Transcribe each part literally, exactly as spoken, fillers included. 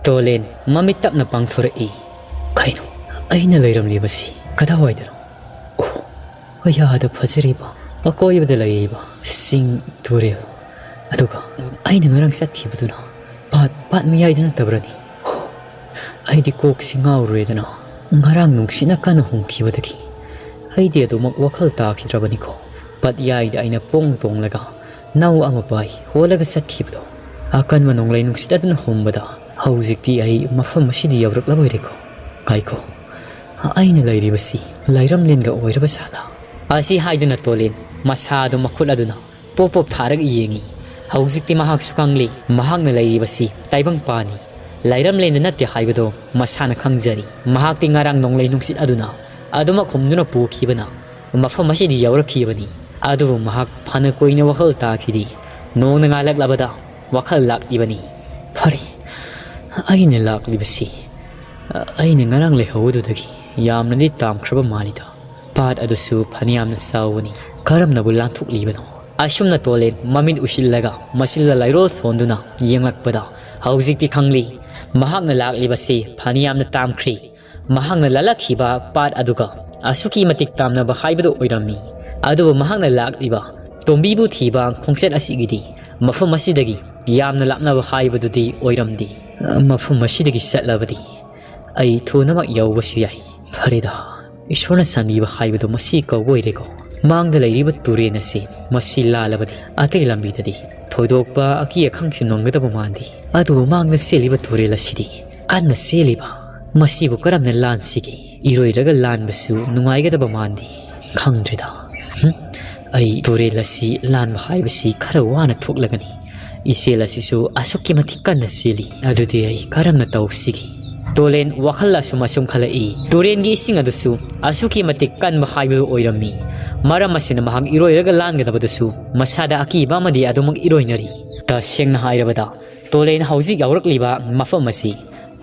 ꯇꯣꯂꯦꯟ ꯃꯃꯤꯠ ꯇꯞꯅ ꯄꯥꯡꯊꯣꯔꯛꯏ꯫ ꯀꯩꯅꯣ? ꯑꯩꯅ ꯂꯩꯔꯝꯂꯤꯕꯁꯤ ꯀꯗꯥꯏꯋꯥꯏꯗꯅꯣ? ꯑꯣ, ꯑꯌꯥꯗ ꯐꯖꯔꯤꯕ, ꯑꯀꯣꯏꯕꯗ ꯂꯩꯔꯤꯕ ꯁꯤꯡ, ꯇꯨꯔꯦꯜ, ꯑꯗꯨꯒ ꯑꯩꯅ ꯉꯔꯥꯡ ꯆꯠꯈꯤꯕꯗꯨꯅ ꯄꯥꯠ, ꯄꯥꯠ ꯃꯌꯥꯏꯗ ꯅꯠꯇꯕ꯭ꯔꯅꯤ? ꯑꯣ, ꯑꯩꯗꯤ ꯀꯣꯛꯁꯤ ꯉꯥꯎꯔꯨꯔꯦꯗꯅ꯫ ꯉꯔꯥꯡ ꯅꯨꯡꯁꯤꯠꯅ ꯀꯟꯅ ꯍꯨꯝꯈꯤꯕꯗꯒꯤ ꯑꯩꯗꯤ ꯑꯗꯨꯃꯛ ꯋꯥꯈꯜ ꯇꯥꯈꯤꯗ꯭ꯔꯕꯅꯤꯀꯣ꯫ ꯄꯥꯠꯌꯥꯏꯗ ꯑꯩꯅ ꯄꯣꯡ ꯇꯣꯡꯂꯒ ꯅꯥꯎ ꯑꯃ ꯄꯥꯏ ꯍꯣꯜꯂꯒ ꯆꯠꯈꯤꯕꯗꯣ, ꯑꯀꯟꯕ ꯅꯣꯡꯂꯩ ꯅꯨꯡꯁꯤꯠ ꯑꯗꯨꯅ ꯍꯨꯝꯕꯗ ꯍꯧꯖꯤꯛꯇꯤ ꯑꯩ ꯃꯐꯝ ꯑꯁꯤꯗ ꯌꯧꯔꯛꯂꯕꯣꯏꯔꯦꯀꯣ꯫ ꯉꯥꯏꯈꯣ, ꯑꯩꯅ ꯂꯩꯔꯤꯕꯁꯤ ꯂꯩꯔꯝꯂꯦꯟꯒ ꯑꯣꯏꯔꯕ ꯁꯥꯠꯂꯥ? ꯑꯁꯤ ꯍꯥꯏꯗꯨꯅ ꯇꯣꯂꯦꯟ ꯃꯁꯥꯗꯨ ꯃꯈꯨꯠ ꯑꯗꯨꯅ ꯄꯣꯞ ꯄꯣꯞ ꯊꯥꯔꯒ ꯌꯦꯡꯉꯤ꯫ ꯍꯧꯖꯤꯛꯇꯤ ꯃꯍꯥꯛꯁꯨ ꯈꯪꯂꯤ, ꯃꯍꯥꯛꯅ ꯂꯩꯔꯤꯕꯁꯤ ꯇꯥꯏꯕꯪꯄꯥꯟꯅꯤ, ꯂꯩꯔꯝꯂꯦꯟꯗ ꯅꯠꯇꯦ ꯍꯥꯏꯕꯗꯨ ꯃꯁꯥꯅ ꯈꯪꯖꯔꯤ꯫ ꯃꯍꯥꯛꯇꯤ ꯉꯔꯥꯡ ꯅꯣꯡꯂꯩ ꯅꯨꯡꯁꯤꯠ ꯑꯗꯨꯅ ꯑꯗꯨꯃꯛ ꯍꯨꯝꯗꯨꯅ ꯄꯨꯈꯤꯕꯅ ꯃꯐꯝ ꯑꯁꯤꯗ ꯌꯧꯔꯛꯈꯤꯕꯅꯤ꯫ ꯑꯗꯨꯕꯨ ꯃꯍꯥꯛ ꯐꯅ ꯀꯨꯏꯅ ꯋꯥꯈꯜ ꯇꯥꯈꯤꯗꯦ꯫ ꯅꯣꯡꯅ ꯉꯥꯜꯂꯛꯂꯕꯗ ꯋꯥꯈꯜ ꯂꯥꯛꯂꯤꯕꯅꯤ꯫ ꯐꯔꯦ, ꯑꯩꯅ ꯂꯥꯛꯂꯤꯕꯁꯤ ꯑꯩꯅ ꯉꯔꯥꯡ ꯂꯩꯍꯧꯕꯗꯨꯗꯒꯤ ꯌꯥꯝꯅꯗꯤ ꯇꯥꯝꯈ꯭ꯔꯕ ꯃꯥꯜꯂꯤꯗ꯫ ꯄꯥꯠ ꯑꯗꯨꯁꯨ ꯐꯅꯌꯥꯝꯅ ꯆꯥꯎꯕꯅꯤ꯫ ꯀꯔꯝꯅꯕꯨ ꯂꯥꯟꯊꯣꯛꯂꯤꯕꯅꯣ? ꯑꯁꯨꯝꯅ ꯇꯣꯂꯦꯟ ꯃꯃꯤꯠ ꯎꯏꯁꯤꯜꯂꯒ ꯃꯁꯤꯗ ꯂꯩꯔꯣꯜ ꯁꯣꯟꯗꯨꯅ ꯌꯦꯡꯂꯛꯄꯗ ꯍꯧꯖꯤꯛꯇꯤ ꯈꯪꯂꯤ, ꯃꯍꯥꯛꯅ ꯂꯥꯛꯂꯤꯕꯁꯤ ꯐꯅꯌꯥꯝꯅ ꯇꯥꯝꯈ꯭ꯔꯦ꯫ ꯃꯍꯥꯛꯅ ꯂꯥꯜꯂꯛꯈꯤꯕ ꯄꯥꯠ ꯑꯗꯨꯒ ꯑꯁꯨꯛꯀꯤ ꯃꯇꯤꯛ ꯇꯥꯝꯅꯕ ꯍꯥꯏꯕꯗꯨ ꯑꯣꯏꯔꯝꯃꯤ꯫ ꯑꯗꯨꯕꯨ ꯃꯍꯥꯛꯅ ꯂꯥꯛꯂꯤꯕ ꯇꯣꯝꯕꯤꯕꯨ ꯊꯤꯕ ꯈꯣꯡꯆꯠ ꯑꯁꯤꯒꯤꯗꯤ ꯃꯐꯝ ꯑꯁꯤꯗꯒꯤ ꯌꯥꯝꯅ ꯂꯥꯞꯅꯕ ꯍꯥꯏꯕꯗꯨꯗꯤ ꯑꯣꯏꯔꯝꯗꯦ꯫ ꯃꯐꯝ ꯑꯁꯤꯗꯒꯤ ꯆꯠꯂꯕꯗꯤ ꯑꯩ ꯊꯨꯅꯃꯛ ꯌꯧꯕꯁꯨ ꯌꯥꯏ꯫ ꯐꯔꯦꯗ, ꯏꯁꯣꯔꯅ ꯆꯥꯟꯕꯤꯕ ꯍꯥꯏꯕꯗꯨ ꯃꯁꯤ ꯀꯧꯕ ꯑꯣꯏꯔꯦꯀꯣ꯫ ꯃꯥꯡꯗ ꯂꯩꯔꯤꯕ ꯇꯨꯔꯦꯜ ꯑꯁꯤ ꯃꯁꯤ ꯂꯥꯜꯂꯕꯗꯤ ꯑꯇꯩ ꯂꯝꯕꯤꯗꯗꯤ ꯊꯣꯏꯗꯣꯛꯄ ꯑꯀꯤ ꯑꯈꯪꯁꯨ ꯅꯪꯒꯗꯕ ꯃꯥꯟꯗꯦ꯫ ꯑꯗꯨꯕꯨ ꯃꯥꯡꯗ ꯆꯦꯜꯂꯤꯕ ꯇꯨꯔꯦꯜ ꯑꯁꯤꯗꯤ ꯀꯟꯅ ꯆꯦꯜꯂꯤꯕ꯫ ꯃꯁꯤꯕꯨ ꯀꯔꯝꯅ ꯂꯥꯟꯁꯤꯒꯦ? ꯏꯔꯣꯏꯔꯒ ꯂꯥꯟꯕꯁꯨ ꯅꯨꯡꯉꯥꯏꯒꯗꯕ ꯃꯥꯟꯗꯦ꯫ ꯈꯪꯗ꯭ꯔꯦꯗ꯫ ꯍꯨꯝ? ꯑꯩ ꯇꯨꯔꯦꯜ ꯑꯁꯤ ꯂꯥꯟꯕ ꯍꯥꯏꯕꯁꯤ ꯈꯔ ꯋꯥꯅ ꯊꯣꯛꯂꯒꯅꯤ꯫ ꯏꯆꯦꯜ ꯑꯁꯤꯁꯨ ꯑꯁꯨꯛꯀꯤ ꯃꯇꯤꯛ ꯀꯟꯅ ꯆꯦꯜꯂꯤ꯫ ꯑꯗꯨꯗꯤ ꯑꯩ ꯀꯔꯝꯅ ꯇꯧꯁꯤꯒꯦ? ꯇꯣꯂꯦꯟ ꯋꯥꯈꯜ ꯑꯁꯨꯝ ꯑꯁꯨꯝ ꯈꯜꯂꯛꯏ꯫ ꯇꯨꯔꯦꯟꯒꯤ ꯏꯁꯤꯡ ꯑꯗꯨꯁꯨ ꯑꯁꯨꯛꯀꯤ ꯃꯇꯤꯛ ꯀꯟꯕ ꯍꯥꯏꯕꯗꯨ ꯑꯣꯏꯔꯝꯃꯤ꯫ ꯃꯔꯝ ꯑꯁꯤꯅ ꯃꯍꯥꯛ ꯏꯔꯣꯏꯔꯒ ꯂꯥꯟꯒꯗꯕꯗꯨꯁꯨ ꯃꯁꯥꯗ ꯑꯀꯤꯕ ꯑꯃꯗꯤ ꯑꯗꯨꯃꯛ ꯏꯔꯣꯏꯅꯔꯤ꯫ ꯇꯁꯦꯡꯅ ꯍꯥꯏꯔꯕꯗ, ꯇꯣꯂꯦꯟ ꯍꯧꯖꯤꯛ ꯌꯧꯔꯛꯂꯤꯕ ꯃꯐꯝ ꯑꯁꯤ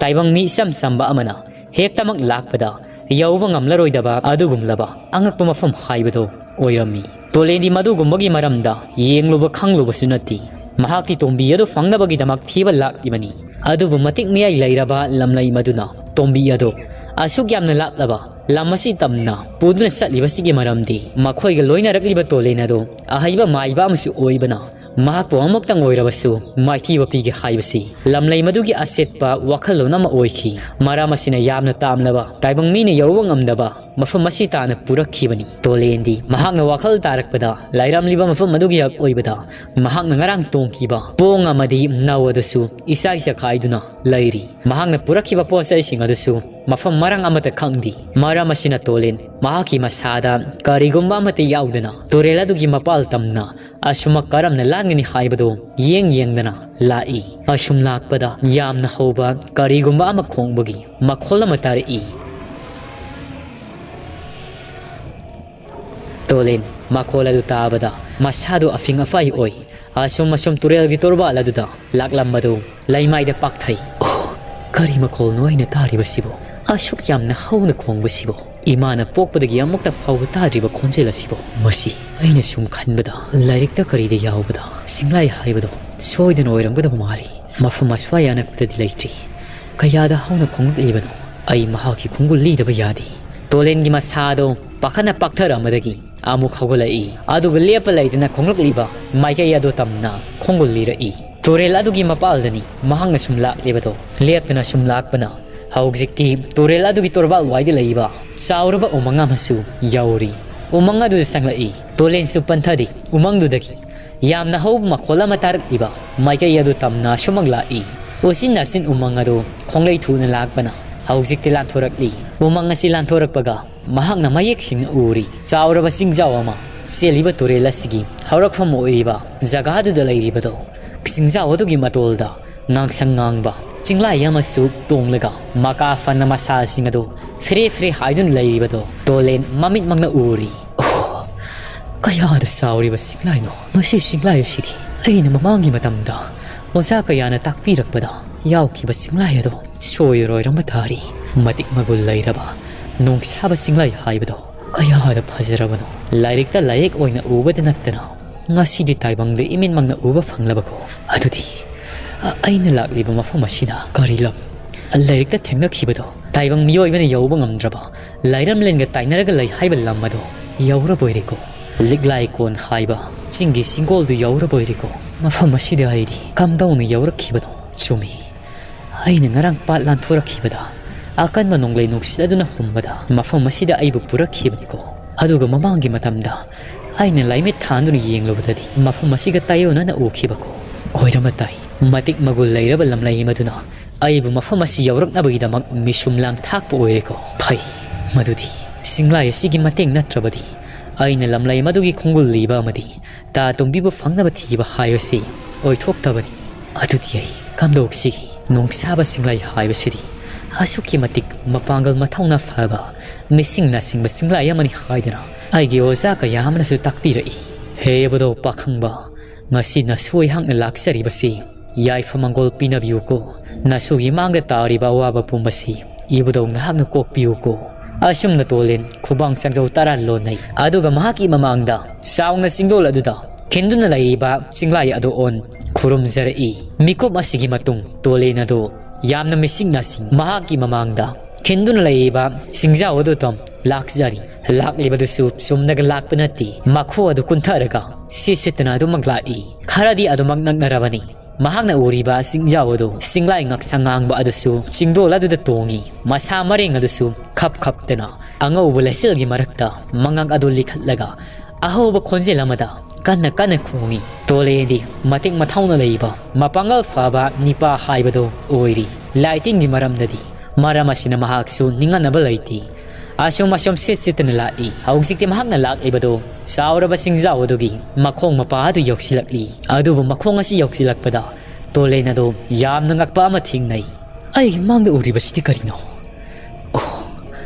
ꯇꯥꯏꯕꯪ ꯃꯤ ꯏꯆꯝ ꯆꯝꯕ ꯑꯃꯅ ꯍꯦꯛꯇꯃꯛ ꯂꯥꯛꯄꯗ ꯌꯧꯕ ꯉꯝꯂꯔꯣꯏꯗꯕ ꯑꯗꯨꯒꯨꯝꯂꯕ ꯑꯉꯛꯄ ꯃꯐꯝ ꯍꯥꯏꯕꯗꯨ ꯑꯣꯏꯔꯝꯃꯤ꯫ ꯇꯣꯂꯦꯟꯗꯤ ꯃꯗꯨꯒꯨꯝꯕꯒꯤ ꯃꯔꯝꯗ ꯌꯦꯡꯂꯨꯕ ꯈꯪꯂꯨꯕꯁꯨ ꯅꯠꯇꯦ꯫ ꯃꯍꯥꯛꯇꯤ ꯇꯣꯝꯕꯤ ꯑꯗꯨ ꯐꯪꯅꯕꯒꯤꯗꯃꯛ ꯊꯤꯕ ꯂꯥꯛꯂꯤꯕꯅꯤ꯫ ꯑꯗꯨꯕꯨ ꯃꯇꯤꯛ ꯃꯌꯥꯏ ꯂꯩꯔꯕ ꯂꯝꯂꯩ ꯃꯗꯨꯅ ꯇꯣꯝꯕꯤ ꯑꯗꯨ ꯑꯁꯨꯛ ꯌꯥꯝꯅ ꯂꯥꯞꯂꯕ ꯂꯝ ꯑꯁꯤ ꯇꯝꯅ ꯄꯨꯗꯨꯅ ꯆꯠꯂꯤꯕꯁꯤꯒꯤ ꯃꯔꯝꯗꯤ ꯃꯈꯣꯏꯒ ꯂꯣꯏꯅꯔꯛꯂꯤꯕ ꯇꯣꯂꯦꯟ ꯑꯗꯨ ꯑꯍꯩꯕ ꯃꯥꯏꯕ ꯑꯃꯁꯨ ꯑꯣꯏꯕꯅ ꯃꯍꯥꯛꯄꯨ ꯑꯃꯨꯛꯇꯪ ꯑꯣꯏꯔꯕꯁꯨ ꯃꯥꯏꯊꯤꯕ ꯄꯤꯒꯦ ꯍꯥꯏꯕꯁꯤ ꯂꯝꯂꯩ ꯃꯗꯨꯒꯤ ꯑꯆꯦꯠꯄ ꯋꯥꯈꯜꯂꯣꯟ ꯑꯃ ꯑꯣꯏꯈꯤ꯫ ꯃꯔꯝ ꯑꯁꯤꯅ ꯌꯥꯝꯅ ꯇꯥꯝꯂꯕ ꯇꯥꯏꯕꯪ ꯃꯤꯅ ꯌꯧꯕ ꯉꯝꯗꯕ ꯃꯐꯝ ꯑꯁꯤ ꯇꯥꯟꯅ ꯄꯨꯔꯛꯈꯤꯕꯅꯤ꯫ ꯇꯣꯂꯦꯟꯗꯤ ꯃꯍꯥꯛꯅ ꯋꯥꯈꯜ ꯇꯥꯔꯛꯄꯗ ꯂꯩꯔꯝꯂꯤꯕ ꯃꯐꯝ ꯑꯗꯨꯒꯤ ꯍꯛ ꯑꯣꯏꯕꯗ ꯃꯍꯥꯛꯅ ꯉꯔꯥꯡ ꯇꯣꯡꯈꯤꯕ ꯄꯣꯡ ꯑꯃꯗꯤ ꯅꯥꯎ ꯑꯗꯨꯁꯨ ꯏꯁꯥ ꯏꯁꯥ ꯈꯥꯏꯗꯨꯅ ꯂꯩꯔꯤ꯫ ꯃꯍꯥꯛꯅ ꯄꯨꯔꯛꯈꯤꯕ ꯄꯣꯠ ꯆꯩꯁꯤꯡ ꯑꯗꯨꯁꯨ ꯃꯐꯝ ꯃꯔꯥꯡ ꯑꯃꯠꯇ ꯈꯪꯗꯦ꯫ ꯃꯔꯝ ꯑꯁꯤꯅ ꯇꯣꯂꯦꯟ ꯃꯍꯥꯛꯀꯤ ꯃꯁꯥꯗ ꯀꯔꯤꯒꯨꯝꯕ ꯑꯃꯠꯇ ꯌꯥꯎꯗꯅ ꯇꯨꯔꯦꯜ ꯑꯗꯨꯒꯤ ꯃꯄꯥꯜ ꯇꯝꯅ ꯑꯁꯨꯃꯛ ꯀꯔꯝꯅ ꯂꯥꯟꯒꯅꯤ ꯍꯥꯏꯕꯗꯨ ꯌꯦꯡ ꯌꯦꯡꯗꯅ ꯂꯥꯛꯏ꯫ ꯑꯁꯨꯝ ꯂꯥꯛꯄꯗ ꯌꯥꯝꯅ ꯍꯧꯕ ꯀꯔꯤꯒꯨꯝꯕ ꯑꯃ ꯈꯣꯡꯕꯒꯤ ꯃꯈꯣꯜ ꯑꯃ ꯇꯥꯔꯛꯏ꯫ ꯇꯣꯂꯤꯟ ꯃꯈꯣꯜ ꯑꯗꯨ ꯇꯥꯕꯗ ꯃꯁꯥꯗꯨ ꯑꯐꯤꯡ ꯑꯐꯥꯏ ꯑꯣꯏ꯫ ꯑꯁꯨꯝ ꯑꯁꯨꯝ ꯇꯨꯔꯦꯜꯒꯤ ꯇꯣꯔꯕꯥꯜ ꯑꯗꯨꯗ ꯂꯥꯛꯂꯝꯕꯗꯨ ꯂꯩꯃꯥꯏꯗ ꯄꯥꯛꯊꯩ꯫ ꯑꯣ, ꯀꯔꯤ ꯃꯈꯣꯜꯅꯣ ꯑꯩꯅ ꯇꯥꯔꯤꯕꯁꯤꯕꯨ? ꯑꯁꯨꯛ ꯌꯥꯝꯅ ꯍꯧꯅ ꯈꯣꯡꯕꯁꯤꯕꯨ? ꯏꯃꯥꯅ ꯄꯣꯛꯄꯗꯒꯤ ꯑꯃꯨꯛꯇ ꯐꯥꯎꯕ ꯇꯥꯗ꯭ꯔꯤꯕ ꯈꯣꯟꯖꯦꯜ ꯑꯁꯤꯕꯨ꯫ ꯃꯁꯤ ꯑꯩꯅ ꯁꯨꯝ ꯈꯟꯕꯗ ꯂꯥꯏꯔꯤꯛꯇ ꯀꯔꯤꯗ ꯌꯥꯎꯕꯗ ꯁꯤꯡꯂꯥꯏ ꯍꯥꯏꯕꯗꯣ ꯁꯣꯏꯗꯅ ꯑꯣꯏꯔꯝꯒꯗꯕ ꯃꯥꯜꯂꯤ꯫ ꯃꯐꯝ ꯑꯁ꯭ꯋꯥꯏ ꯑꯅꯛꯄꯗꯗꯤ ꯂꯩꯇ꯭ꯔꯤ꯫ ꯀꯌꯥꯗ ꯍꯧꯅ ꯈꯣꯡꯂꯛꯂꯤꯕꯅꯣ? ꯑꯩ ꯃꯍꯥꯛꯀꯤ ꯈꯣꯡꯒꯨꯜ ꯂꯤꯗꯕ ꯌꯥꯗꯦ꯫ ꯇꯣꯂꯦꯟꯒꯤ ꯃꯁꯥꯗꯣ ꯄꯥꯈꯠꯅ ꯄꯥꯛꯊꯔꯝꯕꯗꯒꯤ ꯑꯃꯨꯛ ꯍꯧꯒꯠꯂꯛꯏ꯫ ꯑꯗꯨꯒ ꯂꯦꯞꯄ ꯂꯩꯇꯅ ꯈꯣꯡꯂꯛꯂꯤꯕ ꯃꯥꯏꯀꯩ ꯑꯗꯨ ꯇꯝꯅ ꯈꯣꯡꯒꯨꯜ ꯂꯤꯔꯛꯏ꯫ ꯇꯨꯔꯦꯜ ꯑꯗꯨꯒꯤ ꯃꯄꯥꯜꯗꯅꯤ ꯃꯍꯥꯛꯅ ꯁꯨꯝ ꯂꯥꯛꯂꯤꯕꯗꯣ꯫ ꯂꯦꯞꯇꯅ ꯁꯨꯝ ꯂꯥꯛꯄꯅ ꯍꯧꯖꯤꯛꯇꯤ ꯇꯨꯔꯦꯜ ꯑꯗꯨꯒꯤ ꯇꯣꯔꯕꯥꯜ ꯋꯥꯏꯗ ꯂꯩꯕ ꯆꯥꯎꯔꯕ ꯎꯃꯪ ꯑꯃꯁꯨ ꯌꯧꯔꯤ꯫ ꯎꯃꯪ ꯑꯗꯨꯗ ꯆꯪꯂꯛꯏ꯫ ꯇꯣꯂꯦꯟꯁꯨ ꯄꯟꯊꯗꯦ꯫ ꯎꯃꯪꯗꯨꯗꯒꯤ ꯌꯥꯝꯅ ꯍꯧꯕ ꯃꯈꯣꯜ ꯑꯃ ꯇꯥꯔꯛꯂꯤꯕ ꯃꯥꯏꯀꯩ ꯑꯗꯨ ꯇꯝꯅ ꯁꯨꯃꯛ ꯂꯥꯛꯏ꯫ ꯎꯆꯤꯟ ꯅꯥꯆꯤꯟ ꯎꯃꯪ ꯑꯗꯨ ꯈꯣꯡꯂꯩ ꯊꯨꯅ ꯂꯥꯛꯄꯅ ꯍꯧꯖꯤꯛꯇꯤ ꯂꯥꯟꯊꯣꯔꯛꯂꯤ꯫ ꯎꯃꯪ ꯑꯁꯤ ꯂꯥꯟꯊꯣꯔꯛꯄꯒ ꯃꯍꯥꯛꯅ ꯃꯌꯦꯛ ꯁꯦꯡꯅ ꯎꯔꯤ꯫ ꯆꯥꯎꯔꯕ ꯆꯤꯡꯖꯥꯎ ꯑꯃ ꯆꯦꯜꯂꯤꯕ ꯇꯨꯔꯦꯜ ꯑꯁꯤꯒꯤ ꯍꯧꯔꯛꯐꯝ ꯑꯣꯏꯔꯤꯕ ꯖꯒꯥꯗꯨꯗ ꯂꯩꯔꯤꯕꯗꯣ꯫ ꯆꯤꯡꯖꯥꯎ ꯑꯗꯨꯒꯤ ꯃꯇꯣꯜꯗ ꯉꯥꯡꯁꯪ ꯉꯥꯡꯕ ꯆꯤꯡꯂꯥꯏ ꯑꯃꯁꯨ ꯇꯣꯡꯂꯒ ꯃꯀꯥ ꯐꯅ ꯃꯁꯥꯁꯤꯡ ꯑꯗꯨ ꯐꯤꯔꯦ ꯐꯤꯔꯦ ꯍꯥꯏꯗꯨꯅ ꯂꯩꯔꯤꯕꯗꯣ ꯇꯣꯂꯦꯟ ꯃꯃꯤꯠꯃꯛꯅ ꯎꯔꯤ꯫ ꯑꯣ, ꯀꯌꯥꯗ ꯆꯥꯎꯔꯤꯕ ꯆꯤꯡꯂꯥꯏꯅꯣ! ꯃꯁꯤ ꯆꯤꯡꯂꯥꯏ ꯑꯁꯤꯗꯤ ꯑꯩꯅ ꯃꯃꯥꯡꯒꯤ ꯃꯇꯝꯗ ꯑꯣꯖꯥ ꯀꯌꯥꯅ ꯇꯥꯛꯄꯤꯔꯛꯄꯗ ꯌꯥꯎꯈꯤꯕ ꯆꯤꯡꯂꯥꯏ ꯑꯗꯣ ꯁꯣꯏꯔꯣꯏꯔꯝꯕ ꯇꯥꯔꯤ꯫ ꯃꯇꯤꯛ ꯃꯒꯨꯟ ꯂꯩꯔꯕ ꯅꯣꯡꯁꯥꯕ ꯆꯤꯡꯂꯥꯏ ꯍꯥꯏꯕꯗꯣ ꯀꯌꯥꯗ ꯐꯖꯔꯕꯅꯣ! ꯂꯥꯏꯔꯤꯛꯇ ꯂꯥꯏꯌꯦꯛ ꯑꯣꯏꯅ ꯎꯕꯗ ꯅꯠꯇꯅ ꯉꯁꯤꯗꯤ ꯇꯥꯏꯕꯪꯗ ꯏꯃꯤꯠꯃꯛꯅ ꯎꯕ ꯐꯪꯂꯕꯀꯣ꯫ ꯑꯗꯨꯗꯤ ꯑ-, ꯑꯩꯅ ꯂꯥꯛꯂꯤꯕ ꯃꯐꯝ ꯑꯁꯤꯅ ꯀꯔꯤ ꯂꯝ? ꯂꯥꯏꯔꯤꯛꯇ ꯊꯦꯡꯅꯈꯤꯕꯗꯣ, ꯇꯥꯏꯕꯪ ꯃꯤꯑꯣꯏꯕꯅ ꯌꯧꯕ ꯉꯝꯗ꯭ꯔꯕ ꯂꯥꯏꯔꯝꯂꯦꯟꯒ ꯇꯥꯏꯅꯔꯒ ꯂꯩ ꯍꯥꯏꯕ ꯂꯝ ꯑꯗꯣ ꯌꯧꯔꯕꯣꯏꯔꯦꯀꯣ꯫ ꯂꯤꯛꯂꯥꯏ ꯀꯣꯟ ꯍꯥꯏꯕ ꯆꯤꯡꯒꯤ ꯆꯤꯡꯒꯣꯜꯗꯨ ꯌꯧꯔꯕꯣꯏꯔꯦꯀꯣ꯫ ꯃꯐꯝ ꯑꯁꯤꯗ ꯑꯩꯗꯤ ꯀꯝꯗꯧꯅ ꯌꯧꯔꯛꯈꯤꯕꯅꯣ? ꯆꯨꯝꯃꯤ, ꯑꯩꯅ ꯉꯔꯥꯡ ꯄꯥꯠ ꯂꯥꯟꯊꯣꯔꯛꯈꯤꯕꯗ ꯑꯀꯟꯕ ꯅꯣꯡꯂꯩ ꯅꯨꯡꯁꯤꯠ ꯑꯗꯨꯅ ꯍꯨꯝꯕꯗ ꯃꯐꯝ ꯑꯁꯤꯗ ꯑꯩꯕꯨ ꯄꯨꯔꯛꯈꯤꯕꯅꯤꯀꯣ꯫ ꯑꯗꯨꯒ ꯃꯃꯥꯡꯒꯤ ꯃꯇꯝꯗ ꯑꯩꯅ ꯂꯥꯏꯃꯤꯠ ꯊꯥꯟꯗꯨꯅ ꯌꯦꯡꯂꯨꯕꯗꯗꯤ ꯃꯐꯝ ꯑꯁꯤꯒ ꯇꯥꯏꯌꯣꯟꯅꯅ ꯎꯈꯤꯕꯀꯣ꯫ ꯑꯣꯏꯔꯝꯕ ꯇꯥꯏ, ꯃꯇꯤꯛ ꯃꯒꯨꯟ ꯂꯩꯔꯕ ꯂꯝꯂꯩ ꯑꯃꯗꯨꯅ ꯑꯩꯕꯨ ꯃꯐꯝ ꯑꯁꯤ ꯌꯧꯔꯛꯅꯕꯒꯤꯗꯃꯛ ꯃꯤꯁꯨꯝ ꯂꯥꯡ ꯊꯥꯛꯄ ꯑꯣꯏꯔꯦꯀꯣ꯫ ꯐꯩ, ꯃꯗꯨꯗꯤ ꯆꯤꯡꯂꯥꯏ ꯑꯁꯤꯒꯤ ꯃꯇꯦꯡ ꯅꯠꯇ꯭ꯔꯕꯗꯤ ꯑꯩꯅ ꯂꯝꯂꯩ ꯃꯗꯨꯒꯤ ꯈꯣꯡꯒꯨꯜ ꯂꯤꯕ ꯑꯃꯗꯤ ꯇꯥ ꯇꯨꯝꯕꯤꯕꯨ ꯐꯪꯅꯕ ꯊꯤꯕ ꯍꯥꯏꯕꯁꯤ ꯑꯣꯏꯊꯣꯛꯇꯕꯅꯤ꯫ ꯑꯗꯨꯗꯤ ꯑꯩ ꯀꯝꯗꯧꯁꯤꯒꯦ? ꯅꯣꯡꯁꯥꯕ ꯆꯤꯡꯂꯩ ꯍꯥꯏꯕꯁꯤꯗꯤ ꯑꯁꯨꯛꯀꯤ ꯃꯇꯤꯛ ꯃꯄꯥꯡꯒꯜ ꯃꯊꯧꯅꯥ ꯐꯕ, ꯃꯤꯁꯤꯡꯅ ꯁꯤꯡꯕ ꯆꯤꯡꯂꯩ ꯑꯃꯅꯤ ꯍꯥꯏꯗꯅ ꯑꯩꯒꯤ ꯑꯣꯖꯥ ꯀꯌꯥ ꯑꯃꯅꯁꯨ ꯇꯥꯛꯄꯤꯔꯛꯏ꯫ ꯍꯦ ꯏꯕꯨꯙꯧ ꯄꯥꯈꯪꯕ, ꯉꯁꯤ ꯅꯁꯨ ꯑꯩꯍꯥꯛꯅ ꯂꯥꯛꯆꯔꯤꯕꯁꯤ ꯌꯥꯏꯐ ꯃꯪꯒꯣꯜ ꯄꯤꯅꯕꯤꯌꯨꯀꯣ꯫ ꯅꯁꯨꯒꯤ ꯃꯥꯡꯗ ꯇꯥꯔꯤꯕ ꯑꯋꯥꯕ ꯄꯨꯝꯕꯁꯤ ꯏꯕꯨꯙꯧ ꯅꯍꯥꯛꯅ ꯀꯣꯛꯄꯤꯌꯨꯀꯣ꯫ ꯑꯁꯨꯝꯅ ꯇꯣꯂꯦꯟ ꯈꯨꯕꯥꯡ ꯆꯪꯖꯧ ꯇꯔꯥ ꯂꯣꯟꯅꯩ꯫ ꯑꯗꯨꯒ ꯃꯍꯥꯛꯀꯤ ꯃꯃꯥꯡꯗ ꯆꯥꯎꯅ ꯆꯤꯡꯗꯣꯜ ꯑꯗꯨꯗ ꯈꯤꯟꯗꯨꯅ ꯂꯩꯔꯤꯕ ꯆꯤꯡꯂꯥꯏ ꯑꯗꯨ ꯑꯣꯟ ꯈꯨꯔꯨꯝꯖꯔꯛꯏ꯫ ꯃꯤꯀꯨꯞ ꯑꯁꯤꯒꯤ ꯃꯇꯨꯡ ꯇꯣꯂꯦꯟ ꯑꯗꯨ ꯌꯥꯝꯅ ꯃꯤꯁꯤꯡꯅ ꯁꯤꯡ ꯃꯍꯥꯛꯀꯤ ꯃꯃꯥꯡꯗ ꯈꯤꯟꯗꯨꯅ ꯂꯩꯔꯤꯕ ꯆꯤꯡꯖꯥꯎ ꯑꯗꯨ ꯇꯝ ꯂꯥꯛꯆꯔꯤ꯫ ꯂꯥꯛꯂꯤꯕꯗꯨꯁꯨ ꯆꯨꯝꯅꯒ ꯂꯥꯛꯄ ꯅꯠꯇꯦ꯫ ꯃꯈꯨ ꯑꯗꯨ ꯀꯨꯟꯊꯔꯒ ꯁꯤꯠ ꯁꯤꯠꯇꯅ ꯑꯗꯨꯃꯛ ꯂꯥꯛꯏ꯫ ꯈꯔꯗꯤ ꯑꯗꯨꯃꯛ ꯅꯛꯅꯔꯕꯅꯤ꯫ ꯃꯍꯥꯛꯅ ꯎꯔꯤꯕ ꯆꯤꯡꯖꯥꯎ ꯑꯗꯨ ꯆꯤꯡꯂꯥꯏ ꯉꯛꯁꯪ ꯉꯥꯡꯕ ꯑꯗꯨꯁꯨ ꯆꯤꯡꯗꯣꯜ ꯑꯗꯨꯗ ꯇꯣꯡꯏ꯫ ꯃꯁꯥ ꯃꯔꯦꯡ ꯑꯗꯨꯁꯨ ꯈꯞ ꯈꯞꯇꯅ ꯑꯉꯧꯕ ꯂꯩꯆꯤꯜꯒꯤ ꯃꯔꯛꯇ ꯃꯉꯛ ꯑꯗꯨ ꯂꯤꯈꯠꯂꯒ ꯑꯍꯧꯕ ꯈꯣꯟꯖꯦꯜ ꯑꯃꯗ ꯀꯟꯅ ꯀꯟꯅ ꯈꯣꯡꯏ꯫ ꯇꯣꯂꯦꯗꯤ ꯃꯇꯤꯛ ꯃꯊꯧꯅ ꯂꯩꯕ, ꯃꯄꯥꯡꯒꯜ ꯐꯕ ꯅꯤꯄꯥ ꯍꯥꯏꯕꯗꯨ ꯑꯣꯏꯔꯤ꯫ ꯂꯥꯏꯇꯤꯟꯒꯤ ꯃꯔꯝꯗꯗꯤ ꯃꯔꯝ ꯑꯁꯤꯅ ꯃꯍꯥꯛꯁꯨ ꯅꯤꯡꯍꯟꯅꯕ ꯂꯩꯇꯦ꯫ ꯑꯁꯨꯝ ꯑꯁꯨꯝ ꯁꯤꯠ ꯁꯤꯠꯇꯅ ꯂꯥꯛꯏ꯫ ꯍꯧꯖꯤꯛꯇꯤ ꯃꯍꯥꯛꯅ ꯂꯥꯛꯂꯤꯕꯗꯨ ꯆꯥꯎꯔꯕ ꯆꯤꯡꯖꯥꯎ ꯑꯗꯨꯒꯤ ꯃꯈꯣꯡ ꯃꯄꯥ ꯑꯗꯨ ꯌꯧꯁꯤꯜꯂꯛꯂꯤ꯫ ꯑꯗꯨꯕꯨ ꯃꯈꯣꯡ ꯑꯁꯤ ꯌꯧꯁꯤꯜꯂꯛꯄꯗ ꯇꯣꯂꯦꯟ ꯑꯗꯨ ꯌꯥꯝꯅ ꯉꯛꯄ ꯑꯃ ꯊꯦꯡꯅꯩ꯫ ꯑꯩꯒꯤ ꯃꯥꯡꯗ ꯎꯔꯤꯕꯁꯤꯗꯤ ꯀꯔꯤꯅꯣ? ꯑꯣ,